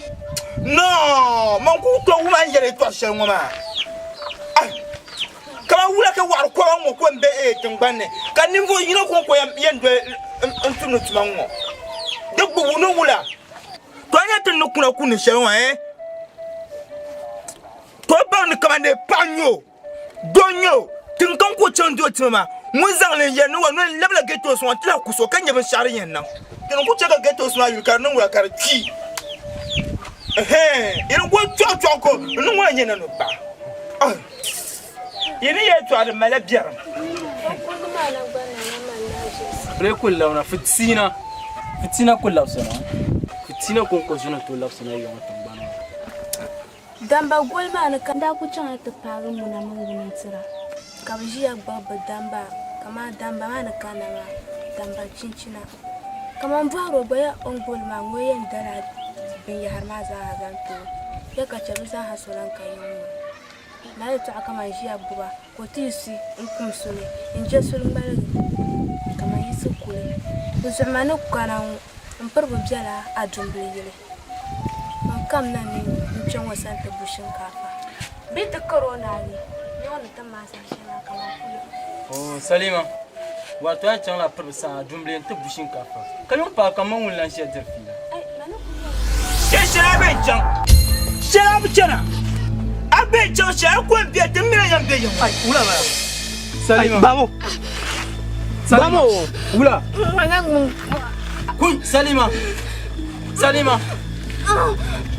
noo man ku tooi wum a ni yɛri yɛtɔɣ shɛli ŋɔ maa. Kaman wula ka wɔɣiri kɔba ŋ-ŋɔ ko m-be tiŋgbani ni, ka ninvuɣ yino kɔŋko yɛn doli n-tumdi tuma ŋ-ŋɔ? Di gbubu ni wula? To a nya ti ni kuna kundi shɛli ŋɔ ɛɛ? To baŋ ni kaman dee paɣa n-nyɛ o, doo n-nyɛ o, tiŋ kam ka o chaŋ di o tima maa, ŋun zaŋ li n-yɛli ni wa ni o labila gɛtoos ŋɔ nti lahi ku so ka nya binshɛɣu din yɛn niŋ. Di ni ku chɛ ka gɛtoos maa yuli ka di niŋ wula ka di kpi. Ɛhɛn, yi ni ku chɔɣichɔɣi ko, di niŋ wula n-nyɛ na ni o paɣa. Yi ni yɛltɔɣa din malila biɛrim. Bɛ ku labina fitiina, fitiina ku labisina, fitiina kɔŋko zuɣu ni tooi labisina yiŋa tiŋgbani ŋɔ. Damba goli maa ni ka n daa kul chaŋla ti paagi Muna mini Wuni n-tira, ka bɛ ʒiya gbubi bɛ damba kaman damba maa ni kanna maa damba chinchina. Kaman bɔhir o gba ya o ni gbubi li maa ŋɔ yɛn dala binyɛhiri maa zaa zaŋ ti o ya ka chɛ bɛ zaa ha so lan ka yiŋ ŋɔ. Lala yɛtɔɣa ka man ʒiya gbuba ka o ti yiɣisi n-kum suli n-je suli ŋmaligi ka man yiɣisi kuli. Di zuɣu man ni kana ŋɔ m piribu bela Adumbili yili. Man kamina ni n kpe ŋɔ sani ti bu shinkaafa. Bɛ ti kar o naagi, yiŋ ni ti maai saha shɛli maa ka man kuli. Oo Salima. Wato a chaŋla piribu saha dumbili nti bu shinkaafa, ka yuŋ paai ka man ŋun lan ʒiya diri fiila. Shɛli shɛli a bee chaŋ, shɛli a bi chana, a bee chaŋ shɛli a ko m-be ti mini a yɛn be yiŋ. Ai, wula bala? Salima. Bamo. Salima. Bamo. Wula. Kuy, Salima. Salima.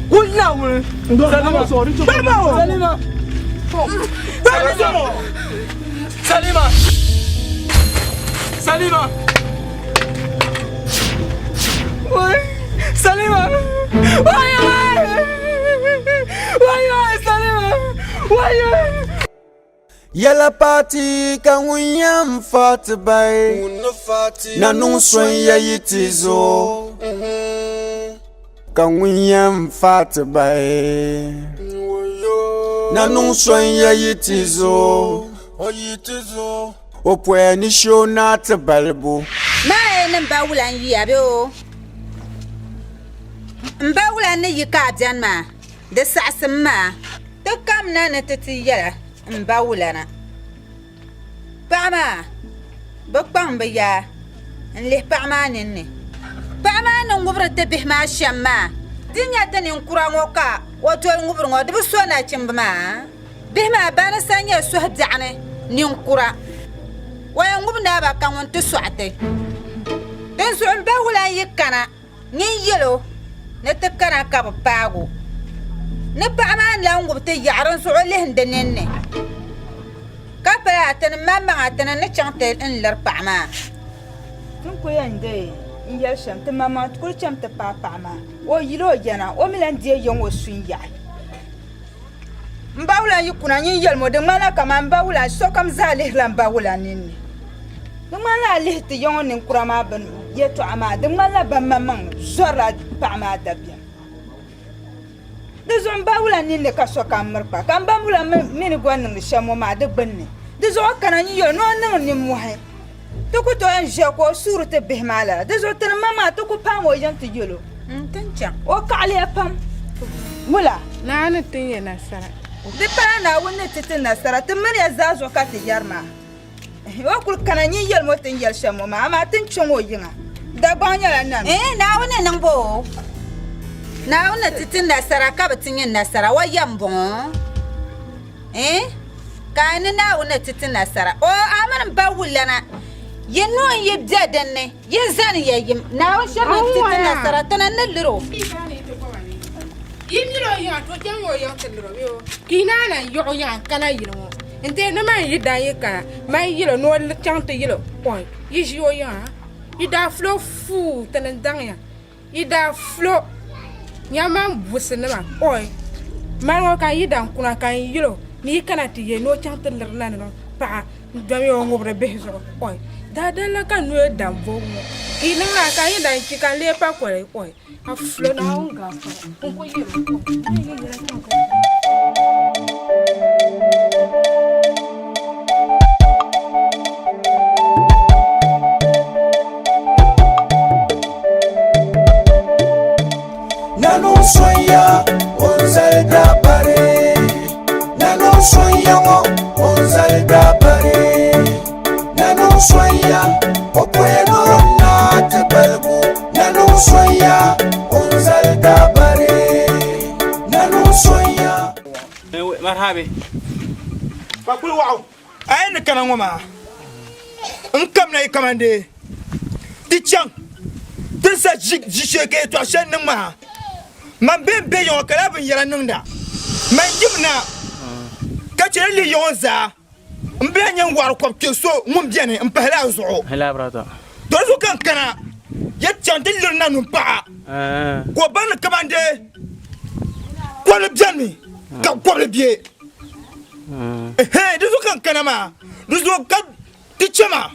Kul Naawuni. Salima. Bamo. Salima. Salima. Salima. Salima. Salima. Wai wai. Wai wai Salima. Wai wai. Yɛla paati ka ŋun yɛn fa ti bahi na niŋ so n-ya yi ti zo ka ŋun yɛn fa ti bahi na niŋ so n-ya yi ti zo o poya ni she o naa ti balibu. Maa ni m ba wula n-yiya bee o? M ba wula n-ni yi ka a beni maa? Di saɣisim maa, ti kamina ni ti ti yɛla m ba wulana. Paɣa maa bi kpaŋ bɛ yaa n-lihi paɣa maa ninni. Paɣa maa ni ŋubiri ti bihi maa shɛm maa, di nya ti ninkura ŋɔ ka o doli ŋubiri ŋɔ, di bi so nachimba maa. Bihi maa ba ni sa nyɛ suhu biɛɣuni ninkura. O yɛn ŋubi naaba ka ŋun ti sɔɣi ti. Dinzuɣu m ba wulan yi kana. Nyin yɛl o ni ti kana ka bɛ paag o. Ni paɣa maa ni lan ŋubi ti yaɣi dinzuɣu lihi di ninni, ka pali a ti ni maŋmaŋa ti ni ni chaŋ ti n-liri paɣa maa. Ti ni kul yɛn deei n-yɛli shɛm, ti maŋmaŋa ti kul chami ti paai paɣa maa. O yil o yɛna, o mi lan deei ya ŋɔ su n-yaɣi. M ba Wulan yi kuna, nyin yɛlim o, di ŋmanila kaman m ba Wulan, sokam zaa lihirila m ba Wulan ninni. Di ŋmanila a lihi ti ya ŋɔ ninkura maa bini yɛtɔɣa maa, di ŋmanila ban maŋmaŋ zɔrila paɣa maa dabiɛm. Di zuɣu m ba Wulan ninni ka sokam miri kpa, ka m ba Wulan mi ni gɔri niŋdi shɛm ŋɔ maa di gbinni. Di zuɣu o kana nyin yɛl o ni o niŋ nimmɔhi. Ti ku tooi n-ʒiya ka o suuri ti bihi maa lala. Di zuɣu tinim maŋmaŋa ti ku paam o yiŋ ti yɛl o. O kaɣiliya pam. Wula? Naawuni ni ti ya nasara. Di pala Naawuni ni ti ti nasara, ti mini ya zaa zuɣu ka ti yɛri maa. O kul kana nyin yɛlim o ti ni yɛli shɛm ŋɔ maa, amaa ti ni chaŋ o yiŋa. Dagbaŋ nyɛla nam. Ɛɛn, Naawuni ni niŋ ba o. Naawuni ni ti ti nasara ka bɛ ti nya nasara. O yɛm m-bɔŋɔ. Ɛɛn, ka a ni Naawuni ni ti ti nasara. O, a mini m ba wulana, yi nuu n-yi be din ni, yi zani ya yim. Naawuni shiri ni ti ti nasara, ti ni ni lir o. Yi miri o yiŋa, to chaŋ o yiŋ ti lir o bee o? Ka yi naan lan yiɣi o yiŋa n-kana yili ŋɔ n-teei ni man yi daa yi kana, man yil o ni o chaŋ ti yil o, ɔi, yi ʒi o yiŋa, yi daa ful o fuu, ti ni daŋ ya. Yi daa fulo nyamam businima, oi, mali ŋɔ ka n yi daŋ kuna ka n yil o ni yi kana ti ye ni o chaŋ ti liri na ni paɣa n-domi o ŋubiri bihi zuɣu, oi, daadal la ka n noya daŋ boogi ŋɔ ka yi niŋ lala ka n yi daŋ kpi ka n lee pa koli, oi, a fulo Naawuni gaafara n ku yɛl o, oi, n yi yɛla chaŋ ka. Nanu sonya o zali dabari Nanu sonya ŋɔ o zali dabari Nanu sonya o poya ni o naa ti baligu Nanu sonya o zali dabari Nanu sonya. Marhabi. Kpakpuli waɣu a yi ni kana ŋɔ maa n kamina yi kamandee ti chaŋ ti sa ʒishee ka yɛtɔɣ shɛli niŋ maa man bee m-be ya ŋɔ ka lala binyɛra niŋda. Man yimina ka chɛ li lihi ya ŋɔ zaa m bi lahi nya n wɔɣiri kɔb kpe so ŋun beni m-pahila a zuɣu. To di zuɣu ka n kana ya chaŋ ti liri nanim paɣa ka o baŋ ni kamandee kɔbili benimi ka kɔbili be. Ɛhɛn, di zuɣu ka n kana maa, di zuɣu ka ti chɛ ma.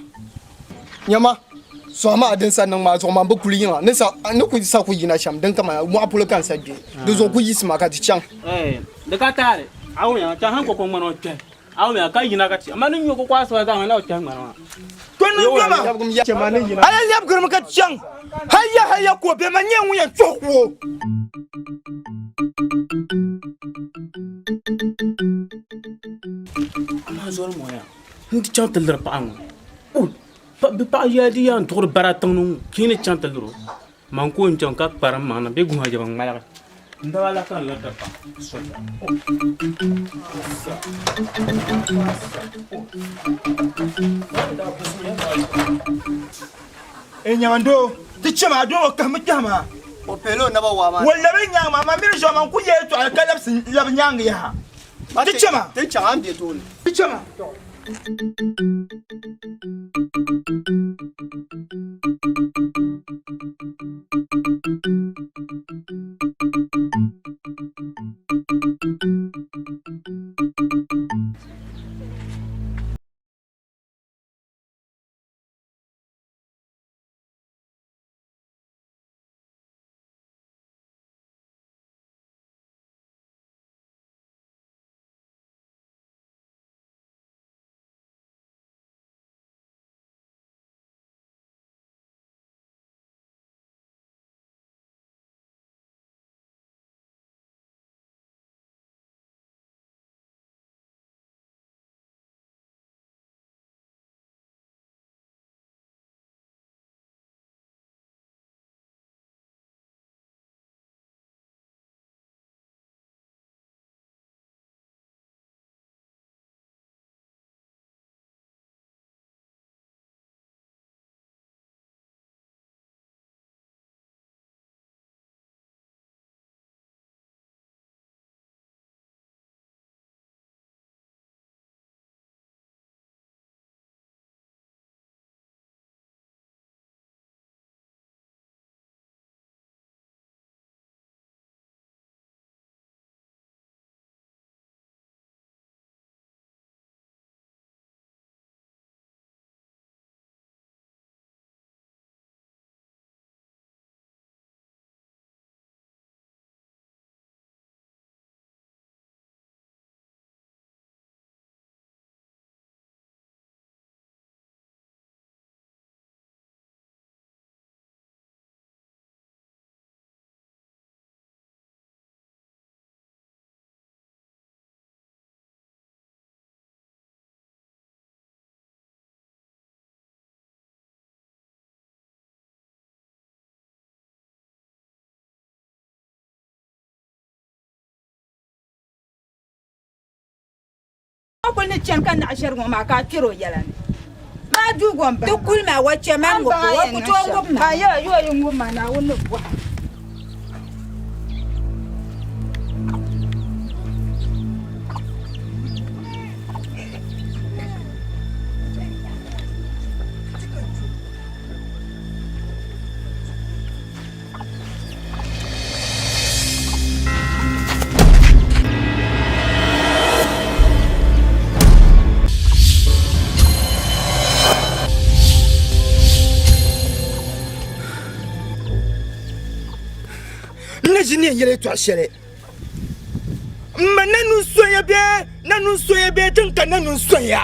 Nyama, sɔɣu maa din sa niŋ maa zuɣu man bi kuli yiŋa ni sa ni ku sa ku yina shɛm din kama mɔɣu polo ka n sa gbe di zuɣu ku yiɣisi ma ka ti chaŋ. Di ka taali, a wumiya chaŋ han koko ŋmani o kpɛhi, a wumiya ka yina ka ti amaa ni nyo koko asiba zaa ŋmani o kpɛhi ŋmani maa. To niŋ doma, a lan lɛbigirimi ka ti chaŋ hal ya hal ya ka o be man nyɛ ŋun yɛn tuhi ku o. Amaa zoli ŋɔ ya n ti chaŋ ti liri paɣa ŋɔ. O! Bi paɣa yɛli di yaa n-duɣiri bara tiŋ ni ŋɔ, ka yi ni chaŋ ti liri o, man ka o ni chaŋ ka kparim maŋ na bee guhima jɛba ŋmaligi. N daba la ka n liri ti paɣa soli. N nyaandoo, ti chɛ ma, a doo ŋɔ kahimi kpɛhi maa. O pihila o naba waa maa. O labi nyaangi maa, man mini zuɣu man ku yɛli tɔɣili ka labisi labi nyaangi yaha. Ti chɛ ma. Ti chaŋ a ni be tooni. Ti chɛ ma. A kuli ni chani ka naɣ ʒiɛri ŋɔ maa ka a kpɛri o yɛla ni maa duu gom bahi. Ti kuli maa wa chɛ man ŋub o, o ku tooi ŋub ma. A yɛla yi o yi ŋub ma Naawuni ni bɔhi. N ni ʒi ni yɛn yɛli yɛtɔɣ shɛli m ma na nun sonya bee na nun sonya bee din ka na nun sonya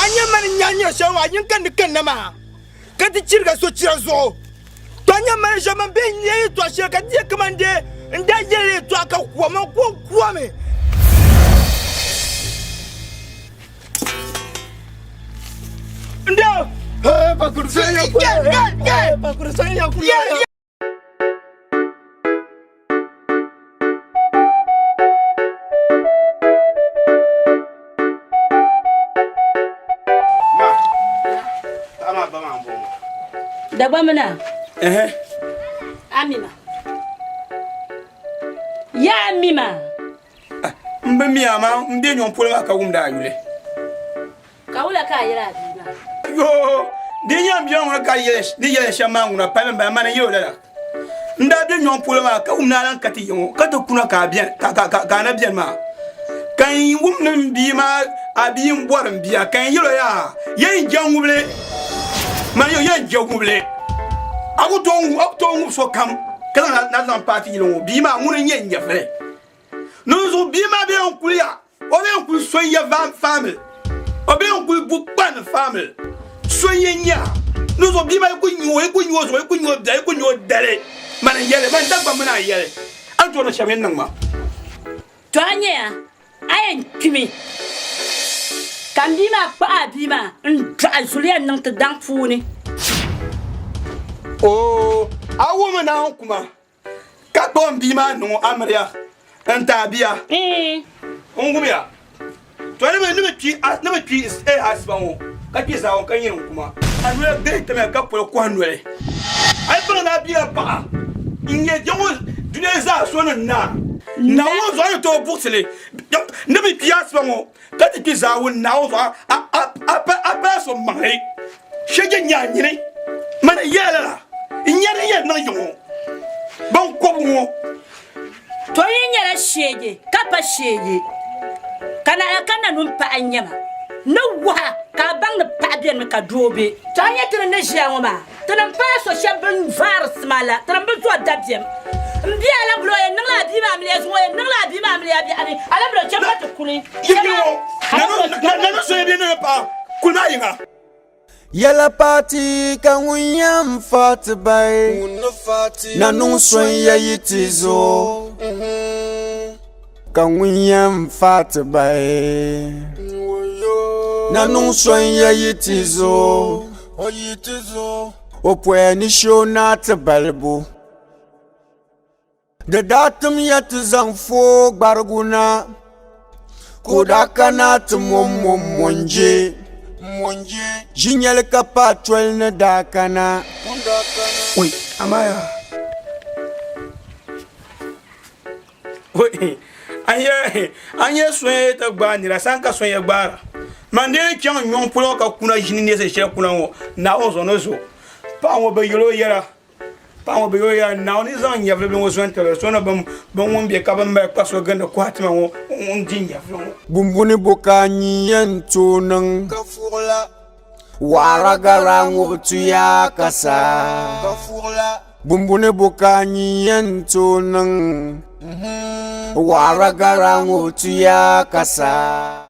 a nya ma ni nya nyɛ shɛli ŋɔ a yin ka ni kanna maa ka ti chiriga sochira zuɣu. To a nya mali ʒiɛmani bee n-nya yɛtɔɣ shɛli ka di yɛ kaman dee n daa yɛli yɛtɔɣa ka kom n-ku n-komi. N daa. Dagbamina. Amima. Ya amima. N bi mi amaa n be nyɔŋ polo maa ka wumdi a yuli. Ka wula ka a yɛli a bia maa? Yoo, di yi nyɛ m bia ŋuna ka ni yɛli shɛm maa ŋuna pali m-bala, mani n-yɛl o lala. N daa be nyɔŋ polo maa ka wum ni a lan ka ti ya ŋɔ, ka ti kuna ka a na beni maa. Ka n wum ni m bia maa, a bia m-bɔri m bia, ka n yɛl o yaa, Yɛn je ŋubili, mani yɛl o, yɛn je ŋubili. A ku tooi ŋubi sokam ka zaŋ na zaŋ paai ti yili ŋɔ, bia maa ŋuni n-nyɛ n nyɛvili. Ninzuɣu bia maa bee n-kuli ya. O bee n-kuli sonya family. O bee n-kuli bu kpani family. Sonya nya. Ni zuɣu bia maa yi ku nya o, yi ku nya o zuɣu, yi ku nya o biɛhi, yi ku nya o dali. Mani n-yɛli, mani Dagbamb mini a n-yɛli. A ni tooi niŋ shɛm yɛn niŋ ma. To a nyaya, a yɛn kpimi. Ka m bia maa kpuɣi a bia maa n-dɔɣi zuliya niŋ ti daŋ puuni. Oo, a wummi Naawuni kuma, ka kpuɣi m bia maa niŋ o amiliya n-ti a bia. N wumiya, to ni bi kpi ni bi kpi asiba ŋɔ ka kpi zaawuni ka nyini n kuma. A noli bihi tamya ka poli kɔhi noli. A yi baŋ ni a bia paɣa n-nyɛ ya ŋɔ dunia zaa so ni naa. Naawuni ŋɔ zuɣu a ni tooi buɣisi li ni bi kpi asiba ŋɔ ka ti kpi zaawuni Naawuni zuɣu a pala so maŋli shɛji n-nyɛ a nini. Mani n-yɛli lala n-nyɛ din yɛn niŋ ya ŋɔ ban kɔbu ŋɔ. To yi nyɛla sheegi ka pa sheegi, ka naɣila ka nanum paɣa n-nyɛ ma. N ni wuhi a ka a baŋ ni paɣa benimi ka doo be. To a nya ti ni ni ʒiya ŋɔ maa, tinim pala so shɛb bɛn vaari sima la, tinim bi zɔri dabiɛm. M bia Alabula o yɛn niŋla a bia maa amiliya zuŋɔ, o yɛn niŋla a bia maa amiliya biɛɣuni. Alabula cham ka ti kuli. Nanu soya bɛ ni paɣa kuli maa yiŋa. Yɛla paati ka ŋun yɛn fa ti bahi na niŋ so n-ya yi ti zo ka ŋun yɛn fa ti bahi na niŋ so n-ya yi ti zo o poya ni shee o naa ti balibu. Di daa tim ya ti zaŋ fooi gbarigu na, ka o daa kana ti mɔmmɔm mɔnje. Ʒinyɛli ka paai toli ni daa kana. Oi, amaa yaa. Oi, a nyɛ sonya ti gbaai nira san ka sonya gbaara. Man dee chaŋ nyɔŋ polo ka kuna ʒini neesi shɛli kuna ŋɔ, Naawuni zuɣu ni zo. Paɣa ŋɔ bi yɛl o yɛla. Paɣa ŋɔ bi yɛl o yɛla, Naawuni yi zaŋ nyɛvili bini ŋɔ zo n-tiri so ni bɛ ŋun be ka bɛ mali kpa so gindi kɔhi tima ŋɔ n-di nyɛvili ŋɔ. Bumbuni bo ka a nyin yɛn tooi niŋ? Waɣira gara ŋubi tuya ka sa. Bumbuni bo ka a nyin yɛn tooi niŋ? Waɣira gara ŋubi tuya ka sa.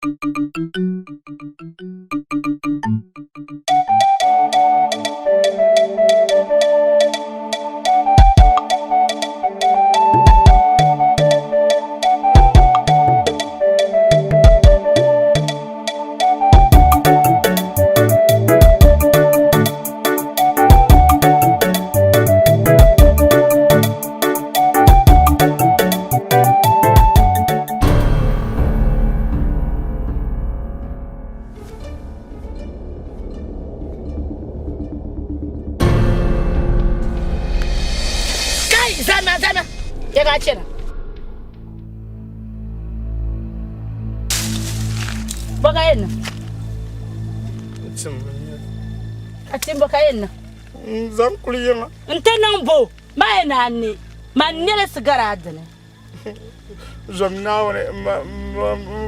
Kai zama zama ya ga chena. Boka yenna. A tim boka yenna. N zaŋ kuli yiŋa. N ti niŋ bo ma yɛn a ni ma nɛli sigara a dini. Zom Naawuni m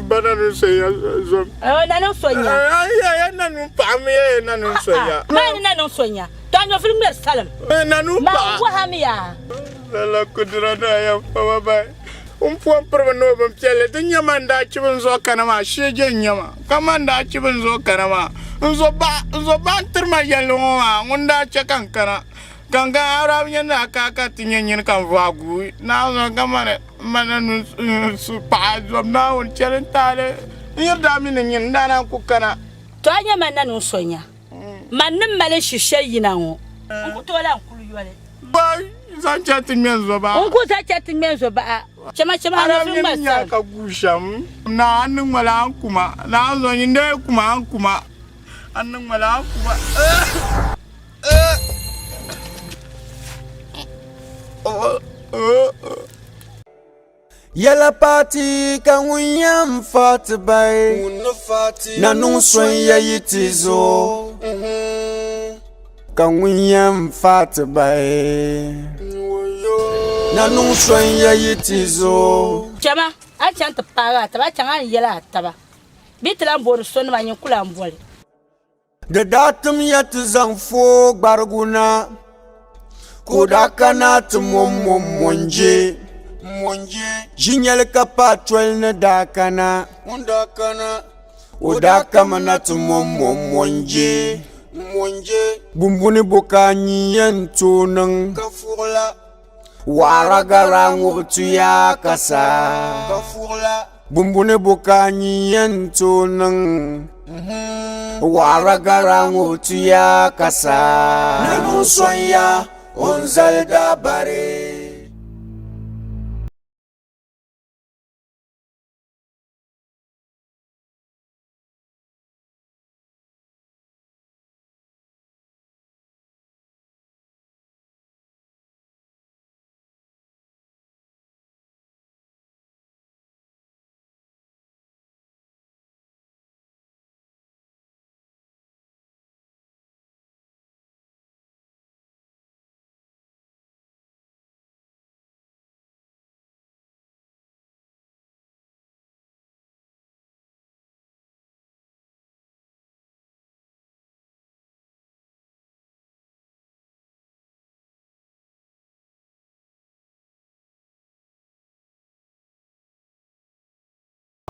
ba na niŋ sonya zom. O na niŋ sonya. Ya na niŋ paɣa mi ya na niŋ sonya. Ma ni na niŋ sonya. To a nyɔvili ŋmɛri salim. Na niŋ paɣa. Ma wahami ya. Lala kudira na ya fama bai. N pom piribi ni o bin piɛlli di nyɛ man daa chibi n zuɣu kana maa shee je n nyɛ ma ka man daa chibi n zuɣu kana maa n zo ba n zo ba n tiri ma yɛlli ŋɔ maa ŋun daa chɛ ka n kana. Ka n gana Arab nyɛ naa ka ka ti nyɛ nyini ka n vɔhi guui Naawuni ka mani mana nun su paɣa zom Naawuni chɛli n taali n yiri daa mi ni nyini n daa naan ku kana. To a nyɛ man na niŋ so nya man ni mali shi shɛli yina ŋɔ n ku tooi lahi kuli yoli. Zaŋ chɛ ti ŋmɛ n zo baɣa. N ku zaŋ chɛ ti ŋmɛ n zo baɣa. Chɛma chɛma a Arab nyɛvili nyɛ ŋmali nya salim. ka guui shɛm naa a ni ŋmali a ni kuma Naawuni zo nyin dee kuma a ni kuma a ni ŋmali a ni kuma. Yɛla paati ka ŋun yɛn fa ti bahi na niŋ so n-ya yi ti zo ka ŋun yɛn fa ti bahi na niŋ so n-ya yi ti zo. Chama a chaŋ ti paagi a taba, a chaŋ a ni yɛli a taba bɛ ti lan booni so nima nyin ku lan boli. Di daa tim ya ti zaŋ fooi gbarigu na, ka o daa kana ti mɔmmɔm mɔnje. Ʒinyɛli ka paai toli ni daa kana, o daa kamina ti mɔmmɔm mɔnje. Bumbuni bo ka a nyin yɛn tooi niŋ? Waɣira gara ŋubi tuya ka sa. Bumbuni bo ka a nyin yɛn tooi niŋ? Waɣira gara ŋɔ tuya ka saa. Nanuŋ sɔŋya o ni zali dabari.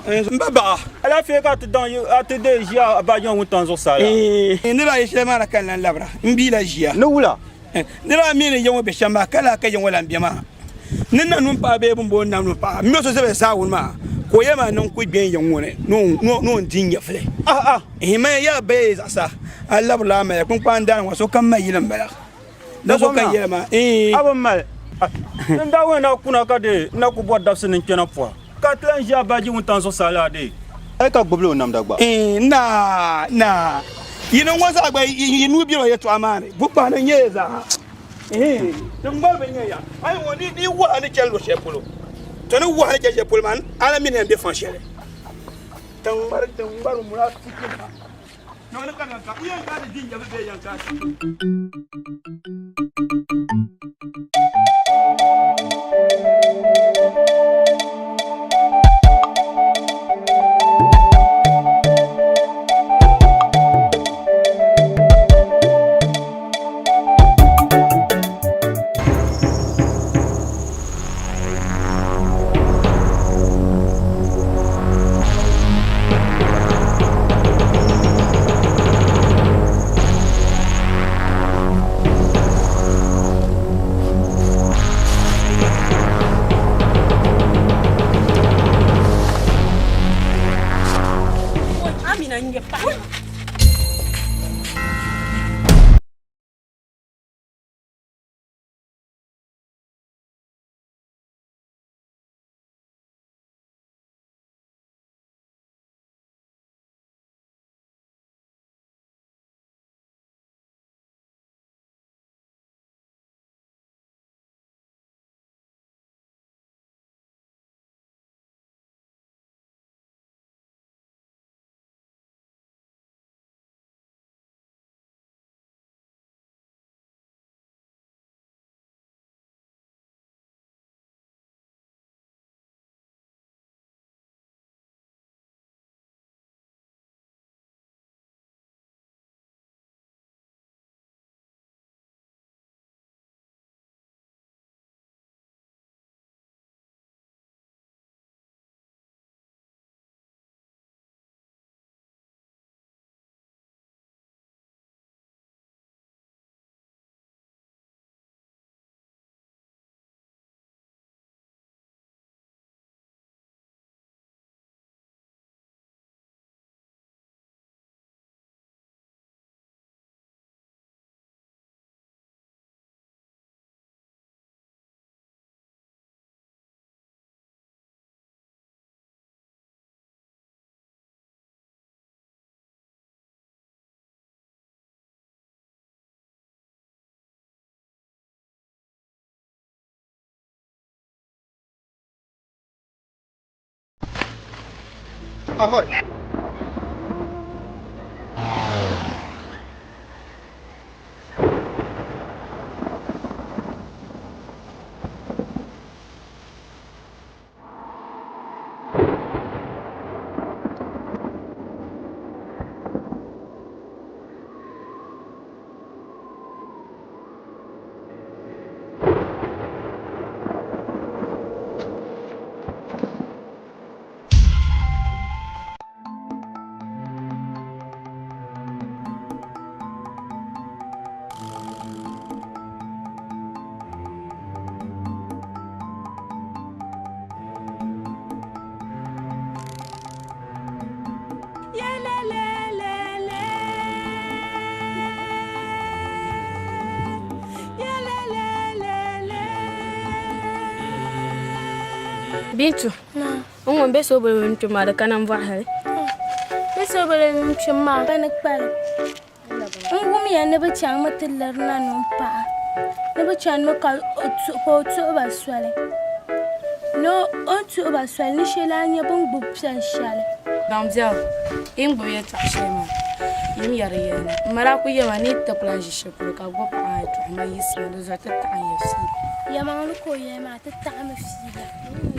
M ba baɣa. Alaafee ka a ti daŋ a ti deei ʒiya a baaji ŋɔ wuntaŋ zuɣusaa la? Niriba ayi shɛli maa na ka n lan labira, m bia la ʒiya. Ni wula? Niriba mi ni ya ŋɔ be shɛm maa, ka laa ka ya ŋɔ lan be maa. Ni na nun paɣa bee bɛn booni na nun paɣa, m mi so zibili zaawuni maa, ka o yɛli ma ni n ku gbe n ya ŋɔ ni ni o ni di n nyɛvili. Ihi maya yaa baya yi zaɣisa, a labirila a maya kpunkpaan daani ŋɔ, sokam mali yili m-bala. Da so ka yɛli ma, Iin. A bi mali. N daa wuhi ni a kuna ka dee n na ku bɔri dabisi ni n kpɛna pɔha, ka a ti lan ʒi a baaji wuntaŋ zuɣusaa la dee? Hal ka gbibila o namda gba. Iin, naa, naa. Yi ni ŋɔ zaa gba yi nuu bela o yɛtɔɣa maa ni. Bukpahi ni n-nyɛ ya zaa. Iin, tiŋgbani bi nya ya. A yi ŋɔ ni yi wuhi a ni chani luɣ shɛli polo, to ni wuhi a ni chani shɛli polo maa, a na mi ni yɛn be faŋ shɛli. Tiŋgbani, tiŋgbani munaafichi nima. Amina n-nyɛ paɣa. Ahoy. Bintu, n ŋun be soobuli mini kpim maa di kana m-bɔri hali. Be soobuli mini kpim maa bɛ ni kpalim. N wumya ni bɛ chaŋmi ti liri nanim paɣa ni bɛ chanimi ka o tuhi ba soli. Ni o ni tuhi ba soli ni shee lahi nyɛ bɛ ni gbubi piɛl shɛli. Baŋ biɛhigu, yi ni gbubi yɛtɔɣ shɛli maa, yim ya di yɛli na. M ma daa kul yɛli ma ni yi ti ku lan ʒi shɛli polo ka gbubi paɣa maa yɛtɔɣa, man yiɣisimi di zuɣu ti taɣi n ya fiila. Yɛlimaŋli ka o yɛli maa, ti taɣimi fiila.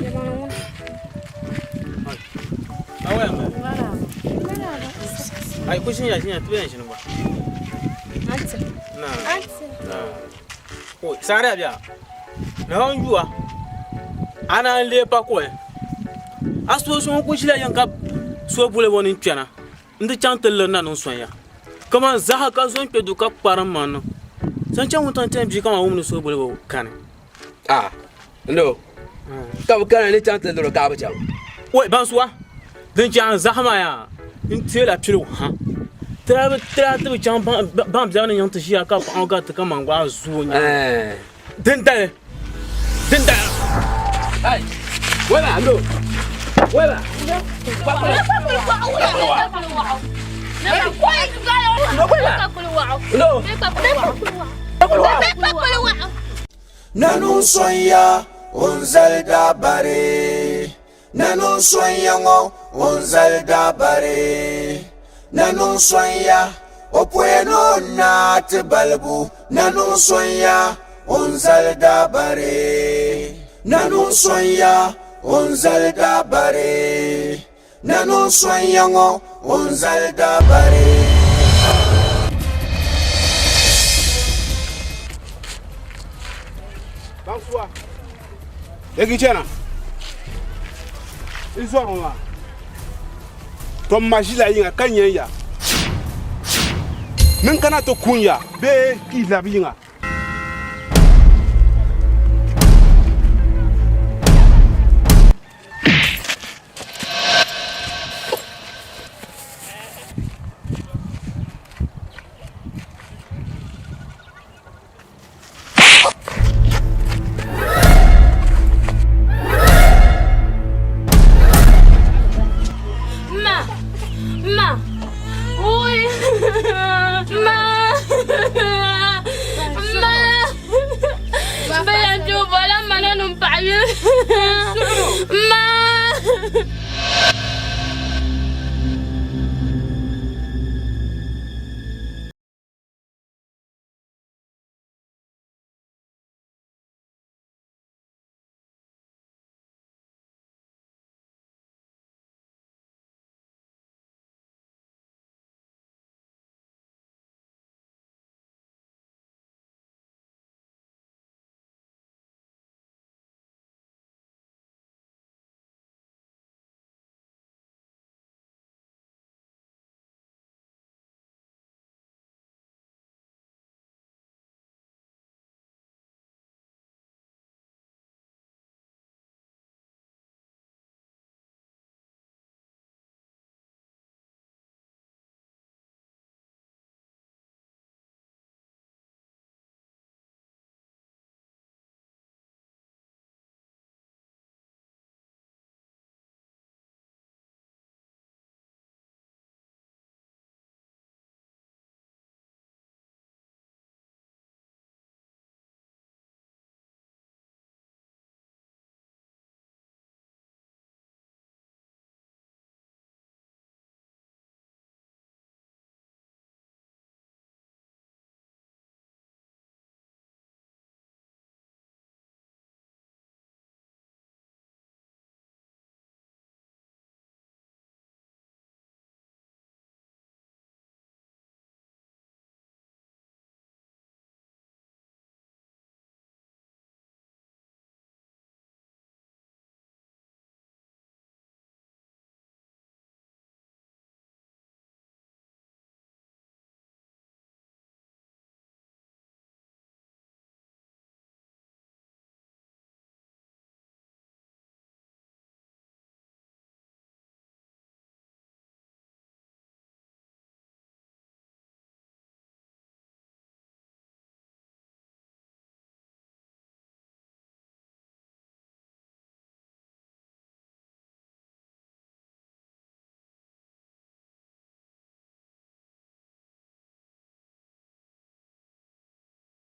Yɛlimaŋli ŋuna. Ai ku ʒinya ʒinya ti bɛn ʒini gba. Aunty. Na. Aunty. Na. O sariya bia. Na hon yuwa. Ana n lee pa ko A so so ku ʒila yin ka so buli woni kpɛna. N ti chaŋ ti liri na niŋ sonya. Kaman zaha ka zo n kpe du ka kparim ma niŋ. Zaŋ chaŋ wuntaŋ chani bia kaman wum ni so buli bo kani. Ah, no. Ka bi kana ni chaŋ ti liri ka a bi chaŋ. Wai bansuwa, din chaŋ zaha maa yaa n teela piligu ha. Tira bi tira ti bi chaŋ baŋ biɛɣu ni nyaŋ ti ʒiya ka paɣa ŋɔ gariti ka man gbaai zuo nyaanga. Din dali, din dali. Ai, wai ba, ndo. Wai ba. Nanuŋ sonya o ni zali dabari Nanuŋ sonya ŋɔ o ni zali dabari Nanuŋ sonya o poya ni o naai ti balibu Nanuŋ sonya o ni zali dabari Nanuŋ sonya o ni zali dabari Nanuŋ sonya ŋɔ o ni zali dabari. Baŋsuwa, legi chana n zɔri ŋɔ maa to m ma ʒila yiŋa ka nyan ya ni n kana ti kun ya bee ka yi labi yiŋa. Ma! Ma! Ui! Ma!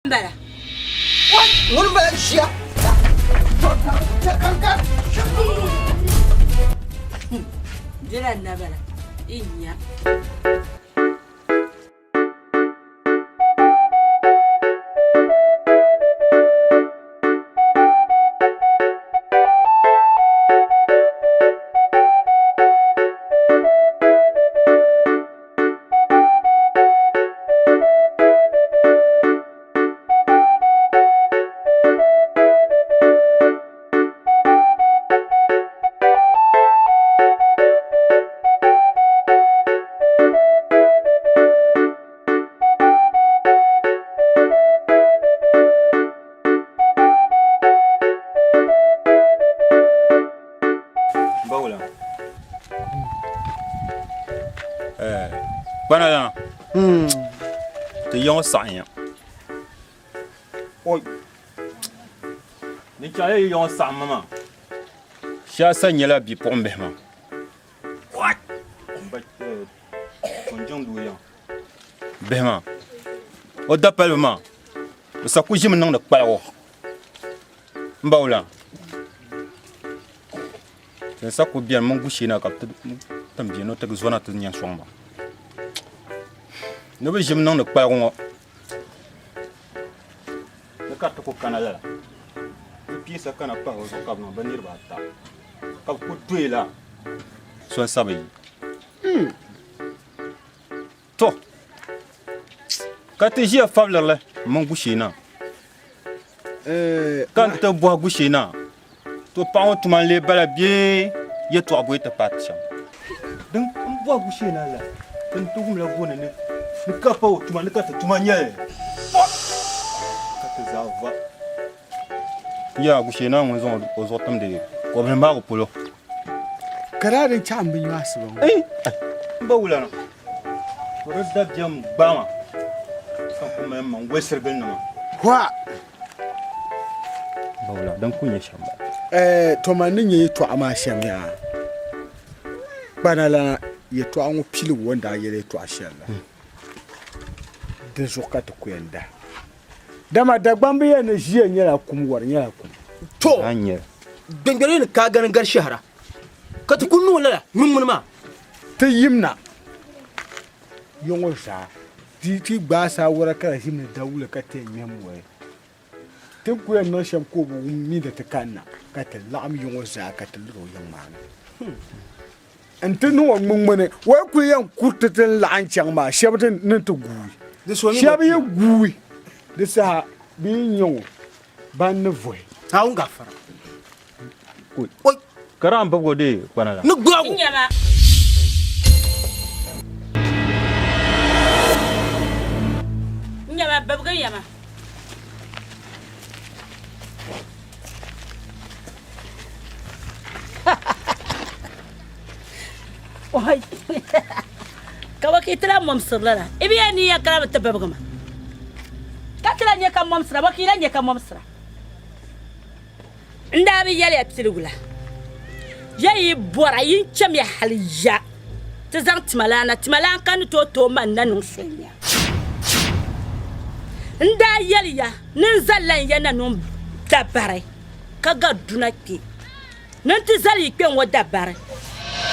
bala. Ŋuni bala ʒiya. Bela n na bala. Yi nya. Bawula. Eh, kpana lana. Ti ya ŋɔ saɣim ya. Oi. Ni chaŋ yi ya ŋɔ saɣim ma maa. Siyaasa nyɛla bipuɣimbihi maa. What? Ba Tonjiŋ doo ya. Bihi maa. O dapalibi maa. Bɛ sa ku ʒimi niŋdi kpaligu. M ba wula. Tin sa ku beni mini gushee na ka bɛ ti tim bia ni o ti zona ti nya sɔŋ ba. Ni bɛ ʒimi niŋdi kpaligu ŋɔ ni ka ti ku kana lala. Bɛ piisa kana pahi o zuɣu ka bɛ niŋ bɛ niriba ata ka bɛ ku doya la so n-sa bɛ yi. To, ka ti ʒiya fabiliri li mini gushee na. Ka n ti bɔhi gushee na, To paɣa ŋɔ tuma n-lee bala bee yɛtɔɣa bɔyi ti paai ti shɛm? Din n bɔhi gushee na la, ti ni ti wumla gooni ni ni ka pa o tuma ni ka ti tuma nyɛ li. Ka ti zaa va. Yaa gushee na ŋun zaŋ o zuɣu timdi kɔbili maagu polo. Ka daa din chaɣim bi nyu asiba ŋɔ. N ba wula na, to di dabiɛm gbaai ma ka n ku mali m maŋ wolisiri gili ni ma. Hɔa! N ba wula, din ku nyɛ shɛm bala. Ɛɛ, to man ni nyɛ yɛtɔɣa maa shɛm yaa, kpana lana yɛtɔɣa ŋɔ piligu o ni daa yɛli yɛtɔɣa shɛli la, di zuɣu ka ti ku yɛn dahi. Dama Dagbamba yɛli ni ʒiya nyɛla kum, wari nyɛla kum. To, gbɛngbɛri ni ka gani gari shɛhira, ka ti ku niŋ o lala ŋmini maa. Ti yimna ya ŋɔ zaa, di ti gbaai saawara ka di ʒimi ni dawula ka ti yɛn ŋmɛhim waya. Ti ni ku yɛn niŋ shɛm ka o bi wum mi ni ti kanna, ka ti laɣim ya ŋɔ zaa ka ti liri o yiŋ maa ni. N ti niŋ o ŋmini o yi kuli yɛn kuriti ti ni laɣim chaŋ maa shɛba ti ni ti guui. Shɛba yi guui di saha bɛ yi nya o ban ni vuhi. Naawuni gafara. Ka daa bibigi o deei kpana la. Ni gbaag o. Nyama, bibigi nyama. Ka bɔ ka i ti lahi mɔmsiri lala? I bi yɛn ni ya kana bi ti bibigi ma, ka ti lahi nya ka mɔmsira, bɔ ka i lahi nya ka mɔmsira? N daa bi yɛli ya piligu la, ya yi bɔra, yin chamiya hali ya ti zaŋ timalana na, timalana ka ni tooi tooi man na niŋ so nya. N daa yɛli ya ni n zalila n ya na niŋ dabari ka gari duna kpe ni n ti zali yi kpe ŋɔ dabari.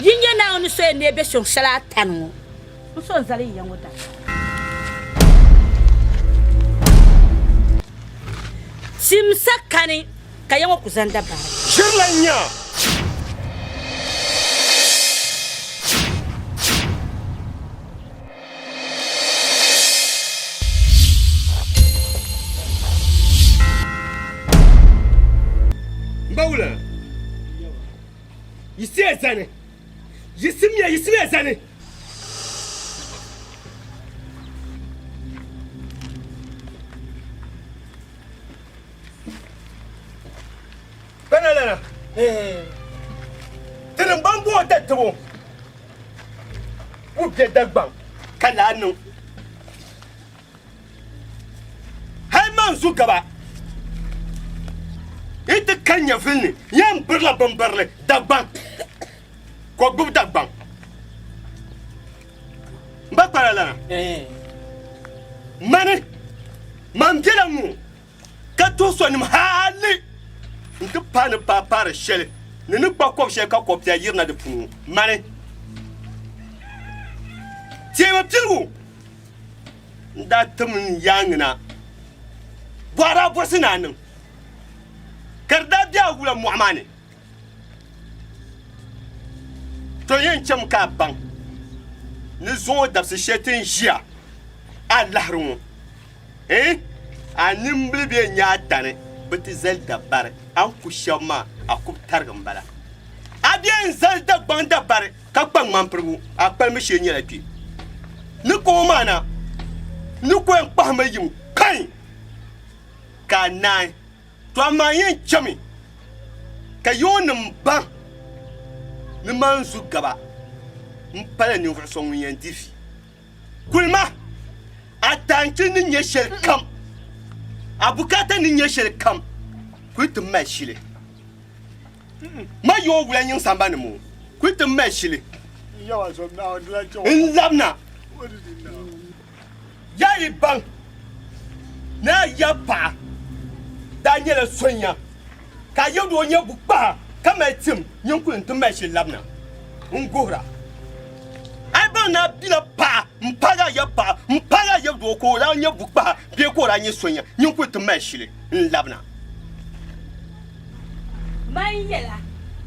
Yi nya Naawuni ni so ya neei be sɔŋ shɛli atani ŋɔ, n so n zali yi ya ŋɔ dabari. Timsa kani ka ya ŋɔ ku zani dabari. Ʒirila n-nya. N ba wula yiɣisiya zani, yiɣisimiya, yiɣisimiya zani. Kana lana, tinim ban bɔŋɔ tatibo. Ku be Dagbaŋ ka laa niŋ. Hal man zu gaba yi ti ka nyɛvili ni, yɛn birila bimbirili Dagbaŋ ka o gbubi Dagbaŋ. M ba kpala lana, mani. Man bela ŋɔ ka tuhi so nim hali n-ti paai ni paai paari shɛli ni ni kpa kɔb shɛli ka kɔbia yirina di puuni ŋɔ. Mani teemi piligu n-daa tim n yaaŋa na bɔɣiri a bɔrisi ni a niŋ ka di daa be a wula mɔɣu maa ni. To yɛn chɛmi ka a baŋ ni zuŋɔ dabisi shɛli ti ni ʒiya a lahiri ŋɔ, eh, a nimbili bee n-nyɛ a tani bi ti zali dabari, a ni ku shɛba maa a ku bi tarigi m-bala. A bee n-zali Dagbaŋ dabari ka kpa ŋmampirigu, a kpalimbu shee nyɛla kpe. Ni ka o maa na ni ku yɛn kpahimi yim kai ka a naai. To amaa yɛn chami ka yiŋɔnim baŋ ni man zu gaba m-pala ninvuɣ so ŋun yɛn di vi. Kulima, a taanchi ni nyɛ shɛli kam, a bukaata ni nyɛ shɛli kam, kuli ti mali shili. Ma yiŋɔ wula nyiŋ sambani ŋɔ, kuli ti mali shili n-labina. Ya yi baŋ ni a ya paɣa daa nyɛla sonya, ka a ya doo nyɛ bukpaha ka mali tim nyiŋkuli nti mali shili labina n-guhira. A yi baŋ ni a bila paɣa m-paagi a ya paɣa m-paagi a ya doo ka o daa nyɛ bukpaha bee ka o daa nyɛ sonya nyiŋkuli ti mali shili n-labina. Man yɛla,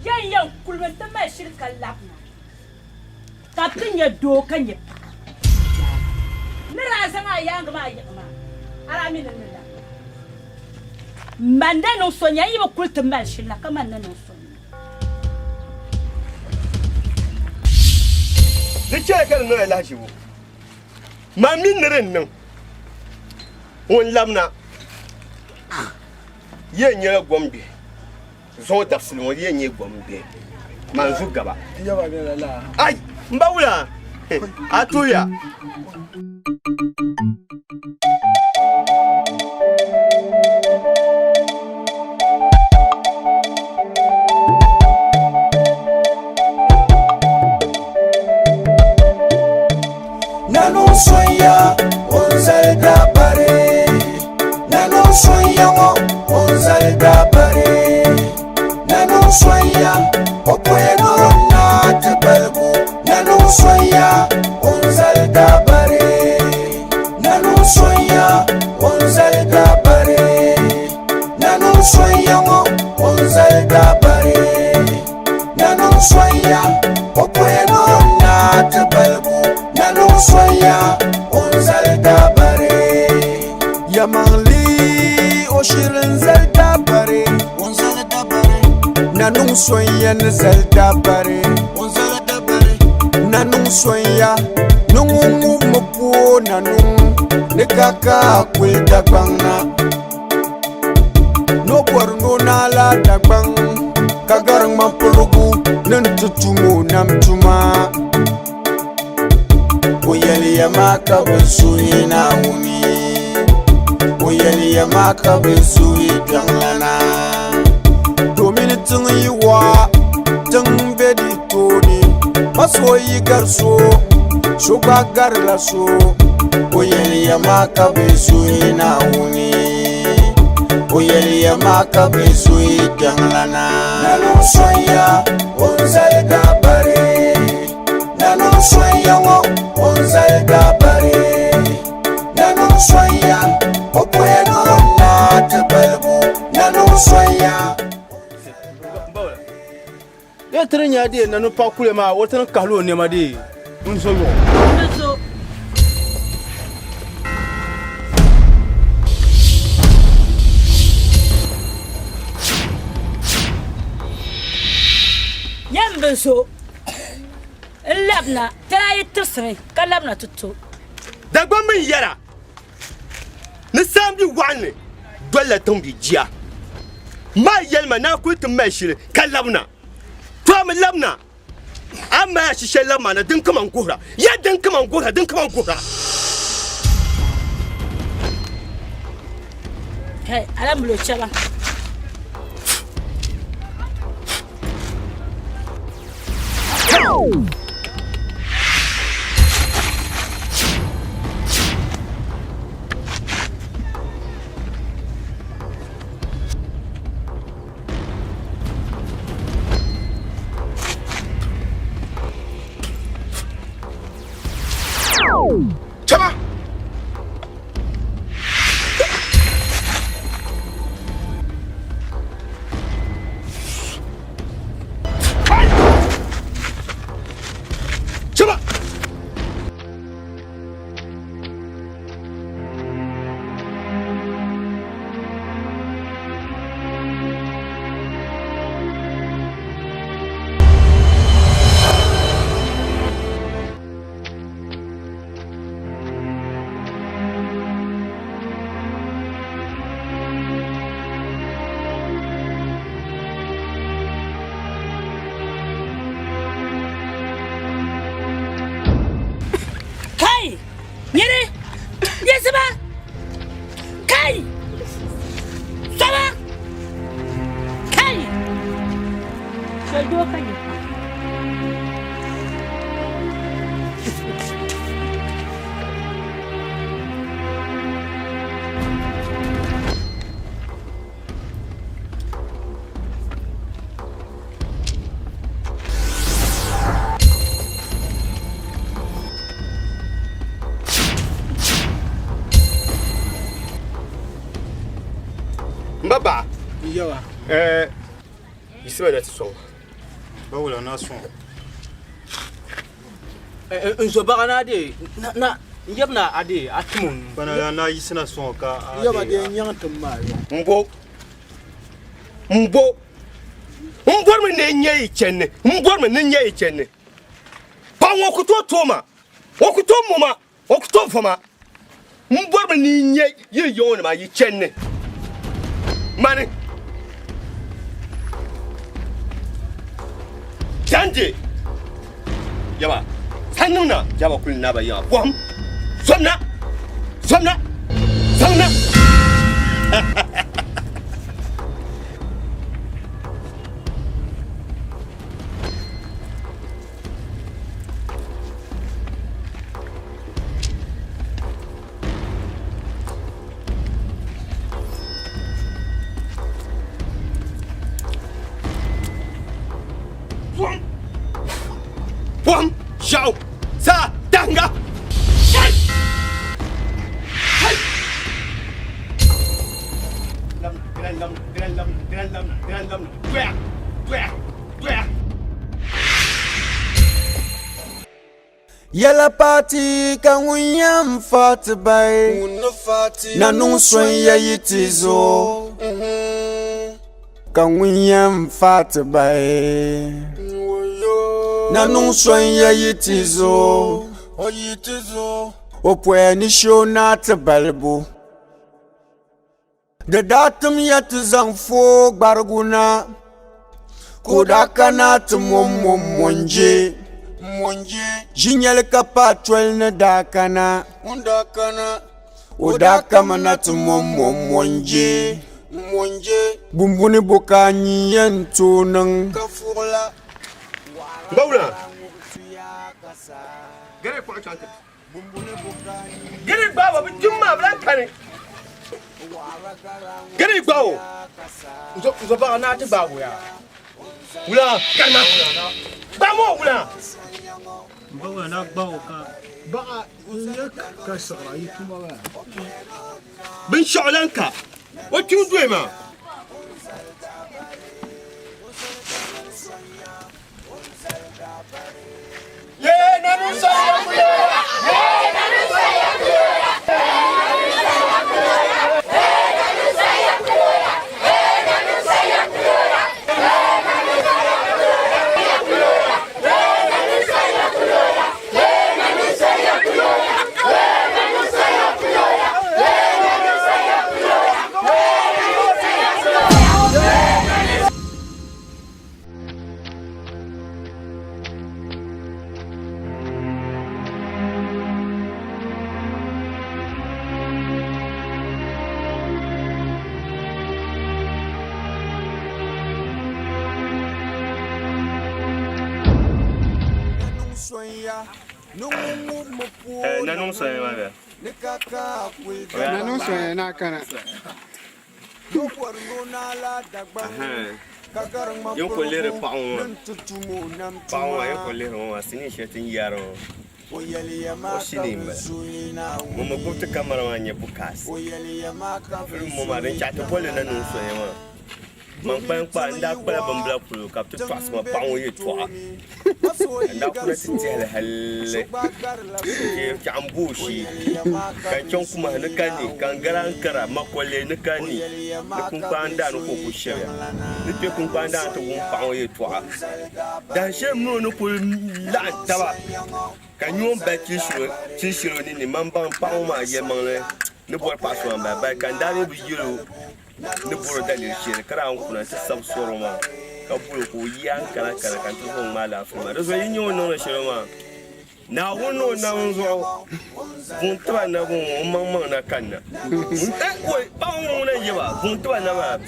ya n-yɛn kulimi nti mali shili ka labina. Ka bɛ ti nya doo ka nya paɣa. Ni daa zaŋ a yaaŋa maa yiɣi maa, a daa mi ni ni la. Man ni niŋ so nya, n yi bi kuli ti mali shili na ka man ni niŋ so nya. Di chɛya ka di niŋ alahizibu, man mi ni di niŋ ŋun labina yɛn nyɛla gombihi. Zuŋɔ dabisili ŋɔ yɛn nyɛ gom bihi man zu gaba. Ai, m ba wula a tuhiya. Nanuŋ sonya o ni zali dabari Nanuŋ sonya ŋɔ o ni zali dabari Nanuŋ sonya o poya ni o naa ti baligu Nanuŋ sonya o ni zali dabari Nanuŋ sonya o ni zali dabari Nanuŋ sonya ŋɔ o ni zali dabari Nanuŋ sonya o poya ni o naa ti baligu Nanuŋ sonya o ni zali dabari Yɛlimaŋli o shiri n zali dabari Nanuŋ sonya ni zali dabari Nanuŋ sonya ni ŋun ŋubimi pooi nanuŋ ni ka ka kuli Dagbaŋ na. Ni o bɔri ni o naai la Dagbaŋ ka gari ŋmampirigu ni nti tum o nam tuma. O yɛliya maa ka bɛ suhi Naawuni, o yɛliya maa ka bɛ suhi Kpiɔŋlana. Domin tiŋ yi waɣa, tiŋ be di tooni, ma so yi gari so, so gba garila so. O yɛliya maa ka bɛ suhi Naawuni, o yɛliya maa ka bɛ suhi Kpiɔŋlana. Nanuŋ sonya o ni zali dabari, nanuŋ sonya ŋɔ o ni zali dabari, nanuŋ sonya o poya ni o naai ti balibu, nanuŋ sonya. Yɛ tiri nya dee nanu paɣa kuli maa o ti ni kahili o nɛma dee n zo yɔɣu. N zo. Yɛm bi zo n labina ti daa yi tirisimi ka labina ti to. Dagbamba n yɛra ni saambi waɣinli dolila tiŋbi jia. Maa yɛlima ni a kuli ti mali shili ka labina. To a mi labina, a ni mali a shi shɛli labi maa na din kama n-guhira. Ya din kama n-guhira, din kama n-guhira. Kai, alambulo chɛba. To doo ka nyɛ paɣa. M ba baɣa. Yawa. Ɛɛ yiɣisima na ti sɔŋ. Ba wula na sɔŋ. N zo baɣa na de na na n yab na a de a tim o nuu. Bana la na yiɣisina sɔŋ ka a Yaba de nyaŋ tim maa yɔ. M bo m bo m bɔrimi ni n nya yi chani m bɔrimi ni n nya yi chani paɣa ŋɔ ku tooi tooi ma o ku tooi mo ma o ku tooi vo ma m bɔrimi ni n nya yi yiŋ nima yi chani mani Jandi yaba san niŋ na yaba kuli naba yiŋa bɔhim zomna zomna zaŋna Pɔhim ʒiɛɣu zaa tahinga. Yɛla paati ka ŋun yɛn fa ti bahi na niŋ son ya yi ti zo ka ŋun yɛn fa ti bahi na niŋ son ya yi ti zo o poya ni shee o naa ti balibu. Di daa tim ya ti zaŋ fooi gbarigu na, ka o daa kana ti mɔmmɔm mɔnje. Ʒinyɛli ka paai toli ni daa kana, o daa kamina ti mɔmmɔm mɔnje. Bumbuni bo ka a nyin yɛn tooi niŋ? Giri gbaaba bi tim maa bi lan kani. Giri gbawo. Nzo baɣa naa ti gbaabu yaa. Wula karima. Gbaamo wula. Ba wula naa gbawo ka. Baɣa n-nyɛ ka siɣira yi tuma maa. Binshɛɣu lan ka o kpiŋ doya maa. Yin ku lihiri paɣa ŋɔ paɣa ŋɔ yin ku lihiri ŋɔ maa sinii shɛli ti ni yaari ŋɔ o shini n bala ŋun mi gbubi ti kamara maa n nyɛ bukaasi filim ŋɔ maa din chaɣ ti bolli na niŋ soya maa Man kpalim kpa n daa kpala bimbila polo ka bɛ ti tɔɣisi ma paɣ ŋɔ yɛtɔɣa. Ka n daa kuna ti tɛhi li halli n-je chaɣ m bo o shee, ka n chaŋ kumahi ni ka ni, ka n gari Ankara, Makɔle ni ka ni, ni kpunkpaan daa ni ka o ku shɛbiya. Ni kpe kpunkpaan daa ni ti wum paɣ ŋɔ yɛtɔɣa. Dahinshɛli m min o ni kul laɣim taba ka n nya o ni bali chili shɛli o ninni, man baŋ paɣ ŋɔ maa yɛlimaŋli ni bɔri paɣ so maa m-bala, bali ka n daa lee bi yɛl o ni bɔri daliri shɛli ka daa kuna nti sabi sɔri o maa ka bol o ka o yi Ankara kana ka n ti zaŋ ŋmaai alaafee maa. Di zuɣu yi nya o ni niŋdi shɛli maa, Naawuni ni o nam zuɣu buŋ tiba na ŋɔ o maŋmaŋ na kanna. Paɣ ŋɔ ŋuna n-yɛ ba buŋ tiba na maa.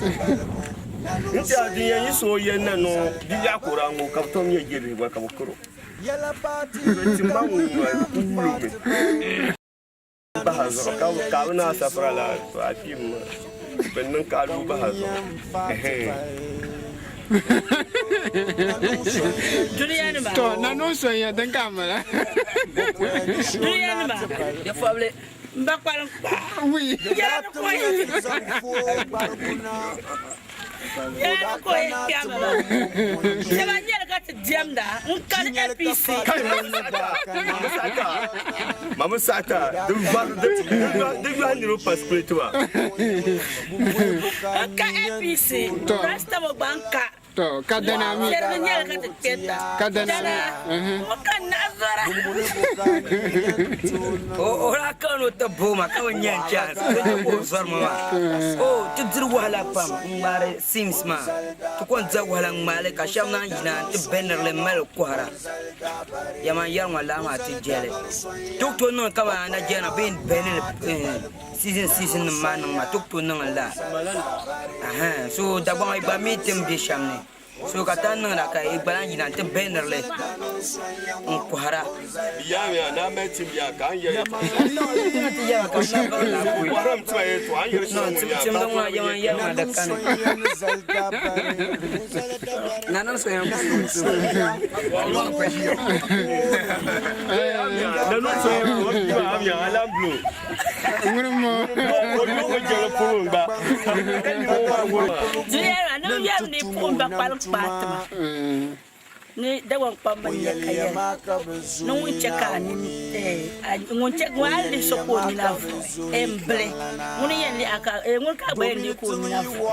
N tiɛha din yɛn yi so o yɛn na ni o di yaɣa ka o daa ŋɔ ka bi tom nyɛ jɛbihi gba ka bi karo. Bɛ ti ma ŋun ŋɔ di ku wulimi. Baha zuɣu ka ka bi naa safira la to a kpim ma bɛ niŋ ka a lu baha zuɣu. Duniyanima. To nanoo sonya din ka mala. Duniyanima. Ya fabili. N ba kpalim kpaa. Wi. Yɛla ni ko yi. Yɛla ni ko yi kpɛma maa. Shɛba nyɛli ka ti diɛmda n kani APC. Mama saɣita din vari di yɔhi niriba pa sikuli maa. N ka APC. Rasta mo gba n ka. To ka dana mi. Shɛrigi nyɛli ka ti kpɛrita. Ka dana mi. Ŋɔ ka naɣi zɔra. O daa kana ni o ti bo ma ka bi nya n chance ka chɛ ka o zɔri ma maa. O ti diri wahala pam n-ŋmaari sims maa. Ti ko n-diri wahala n-ŋmaai li ka shɛba naan yina nti bɛniri li m-mali kɔhira. Yɛma n-yɛri ŋɔ lala maa ti jɛli. Ti ku tooi niŋ kaman Nigeria bɛ yɛn bɛni li Season season nim maa niŋ maa ti ku tooi niŋ li la ahan so Dagbaŋ yi gba mi ti ni bɛ shɛm ni so ka ti niŋda ka yi gba lahi yina n ti bɛnirili n kohara. Timdi ŋɔ yɛma n yɛri maa di kani. Nanim so yɛn Ŋuni mo. Diyɛra ni yɛri ni puɣim ba kpalim kpaai ti ma ni Dagbaŋ kpamba n-nyɛ ka yɛli ni ŋun chɛ ka a nini ŋun chɛ ŋun a ni lihi so ka o nina vuɣi m-bili ŋuni yɛn lihi a ka ŋuni ka a gba yɛn lihi ka o nina vuɣi.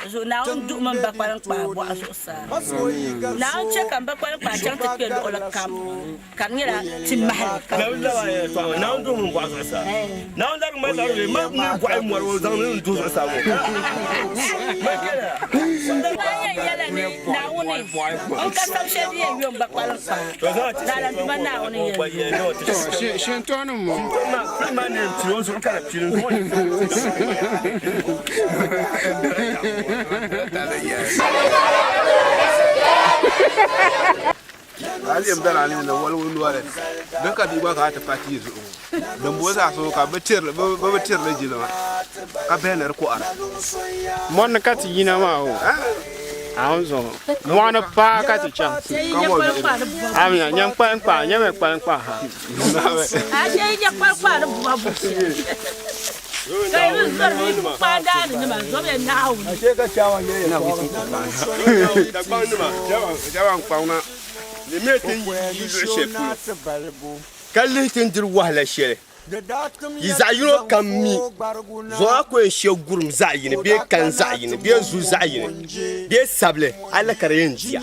Zuɣu Naawuni duhimi m ba kpaliŋkpaa bɔɣu zuɣusaa. Naawuni chɛ ka m ba kpaliŋkpaa chaŋ ti kpe luɣili kam ka di nyɛla ti mahili ka bɛ Maa yɛn yɛla ni Naawuni n ka sab shɛli din yɛn yo m ba kpaliŋkpaa lala Duuma Naawuni yɛn yo. Shintɔni mo. A lem dana ni ni waligu noli din ka bia gba ka ti pa tia zuɣu ŋɔ din bo zaa so ka bi bi tirili jilima ka bihi ni di kohara. Mɔri ni ka ti yina maa o a zuɣu mɔɣu ni paa ka ti chaŋ amina nyɛ kpaliŋkpaa nyɛmi kpaliŋkpaa ha. Ka lihi ti ni diri wahala shɛli yi zaɣ yino kam mi zuɣu a ku yɛn she gurim zaɣ yini bee kani zaɣ yini bee zu zaɣ yini bee sabili a la ka di yɛn diya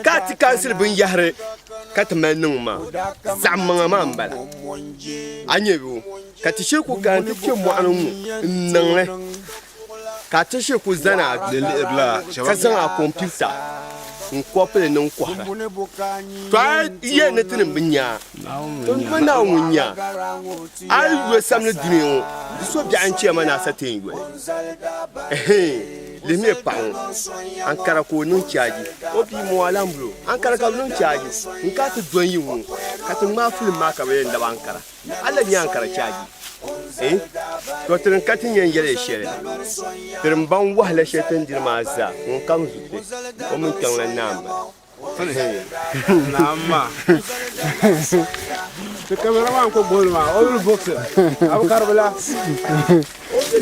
ka a ti kansili binyahari ka ti mali niŋ maa zaɣ maŋa maa n-bala a nya bɛ Ka ti shiri ku kana ti kpe mɔɣuni ŋ-ŋɔ n-niŋ li, ka ti shiri ku zani a ka zaŋ a kɔmputa n-kɔpi li niŋ kɔhira. To a yi yɛli ni tinim bi nya a, to n Duuma Naawuni ŋun nya a, a yi yo samli dunia ŋɔ, di so biɛɣu n-chɛ ma ni a sa ti yɛn yo li. Ɛhɛin, lihimiya paɣ ŋɔ, ankara ka o niŋ chaaji, o bia mo Alambulo, ankara ka bɛ niŋ chaaji, n-ka ti dɔn yi ŋ-ŋɔ, ka ti ŋmaai filim maa ka bɛ yɛn labi ankara. A lahi nya ankara chaaji eh? To ti din ka ti yɛn yɛli ya shɛli, ti din baŋ wahala shɛli ti ni diri maa zaa, ŋun kam zu ti, o mini kpiɔŋ lan naa m-bala. Naam maa. Ti kamara maa n-ku gbubi li maa, o mini buksi, a bi kari bila.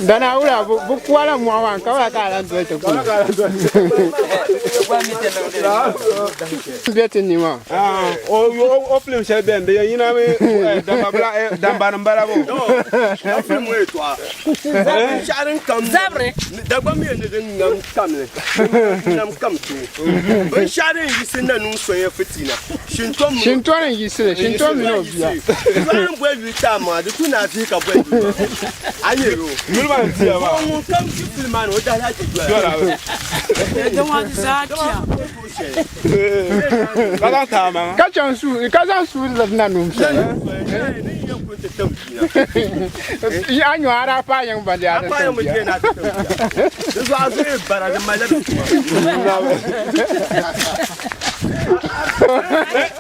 Dana wula bi kuala mɔɣu maa ka wula ka a lan doli ti kuli. Bɛ ti ni maa. O film shɛli bɛni di yɛn yina mi dambani m-bala bo. O film ŋɔ yɛltɔɣa binshɛɣu din kam Zabiri. Dagbaŋ mi ni din ŋam kam ni nam kam tooi binshɛɣu din yiɣisi na niŋ sonya fitiina Shintɔm mini Shintɔni n-yiɣisi li, Shintɔm mini o bia. Dɔɣim boli yuli taai maa, di tu ni a vihi ka boli yuli maa. A nya yoo. Yuli maa n-tiya maa. Ŋun kam kpi pili maa ni o daalahichi dola. Ka zaŋ taai maŋa. Ka chaŋ suui, ka zaŋ suui liri nanim shɛli. A nyo a daa paai yiŋ ba di a ti tim bia. Zuɣu a zuɣu yi bara di malila di tuma.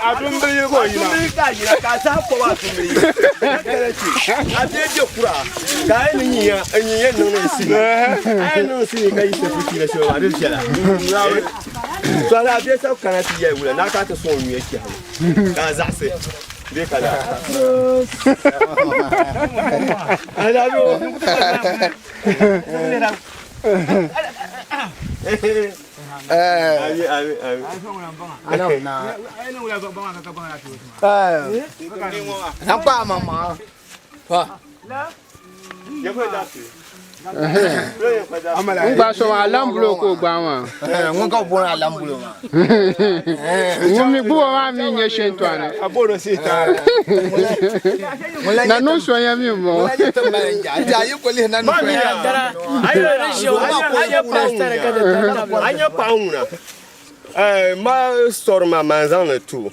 A dumbili yi ka o yina. A dumbili ka a yina ka a saha kɔbu a dumbili yi. Ka kala che a bee bɛ kura ka a yi ni nyiya n nyiya niŋ ni sini. A yi niŋ sini ka yi tafi kila shɛli maa di viɛla. To a bee sabi kana ti yɛli wula naa ka a ti sɔŋ o nyuya kpɛhimu ka a zaɣisi bee ka daa. A daa bɛ o. Ami ami ami. Zaŋ kpa a maŋmaŋa. Pa. N gba so maa alambulo ka o gbaai maa. Ŋun ka bi booni alambulo maa. Ŋun mi gbubo maa mi nyɛ shintɔni. Na niŋ so ya mi m-bɔŋɔ. A nyɛ paɣa ŋuna ma sɔri ma maa zaŋ ni tu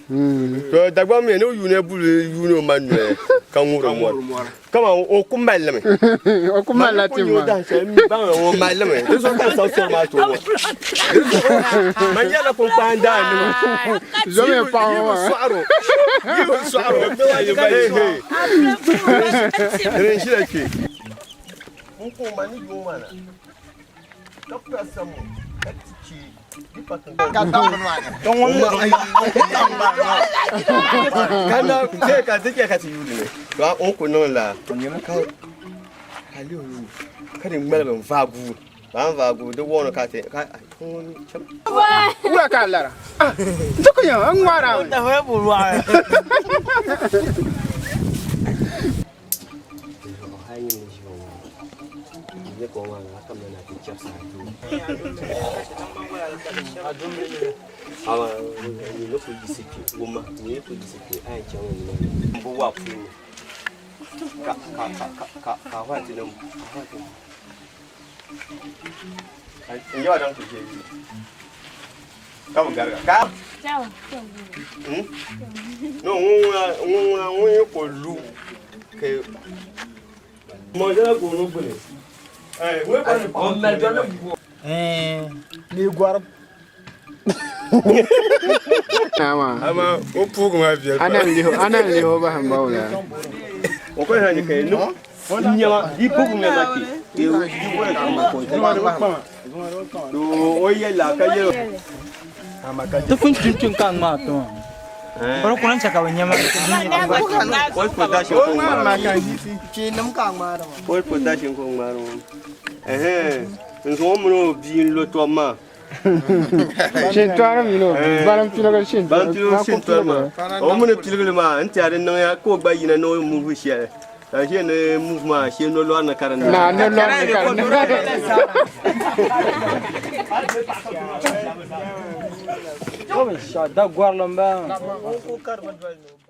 to Dagbaŋ mi ni o yuuni buli yuuni o ma noli ka ŋubiri mɔri kama o ku malimi o ku malila tim maa baŋ o malimi di zuɣu ka n sabi sɔri maa ti o man nyɛla kpunkpaan daa nima Zomi paɣa ŋɔ maa. Yi bi sɔɣiro dini n ʒila kpe n ku ma ni yuŋ maa na ka pa samu ka ti che Kana ke ka ti ke ka ti yuuni ni to o ku niŋ la ka ka lihi ka di ŋmaligi n vaagu ka n vaagu di wɔɣino ka ti ka Wula ka a lara? N ti ku nya n ŋmaara mi. No ŋun ŋun yi ko lu ka Ni gɔrim. Ama o puugi maa viɛli pam. A na n-lihi o bahi m-ba wula. O ko hani ka ni nyɛma di bubu nyɛma kpe o yɛla ka yɛl Ti pun kpim ka ŋmaa ti maa. Bari kuna chɛ ka bɛ nyɛ ma. Pol potassium ko ŋmaari ŋɔ n zaŋ o mini o bia n lo tɔbu maa Shintɔri mini o bia balim piligi shintɔri. Balim piligi shintɔri maa o mini piligili maa n tiɛha di niŋya ka o gba yina ni o muvi shɛli ka di shee ni muvi maa shee nolɔri ni ka di niŋ. Na nolɔri ni ka di niŋ. Da gɔrili m-bala maa.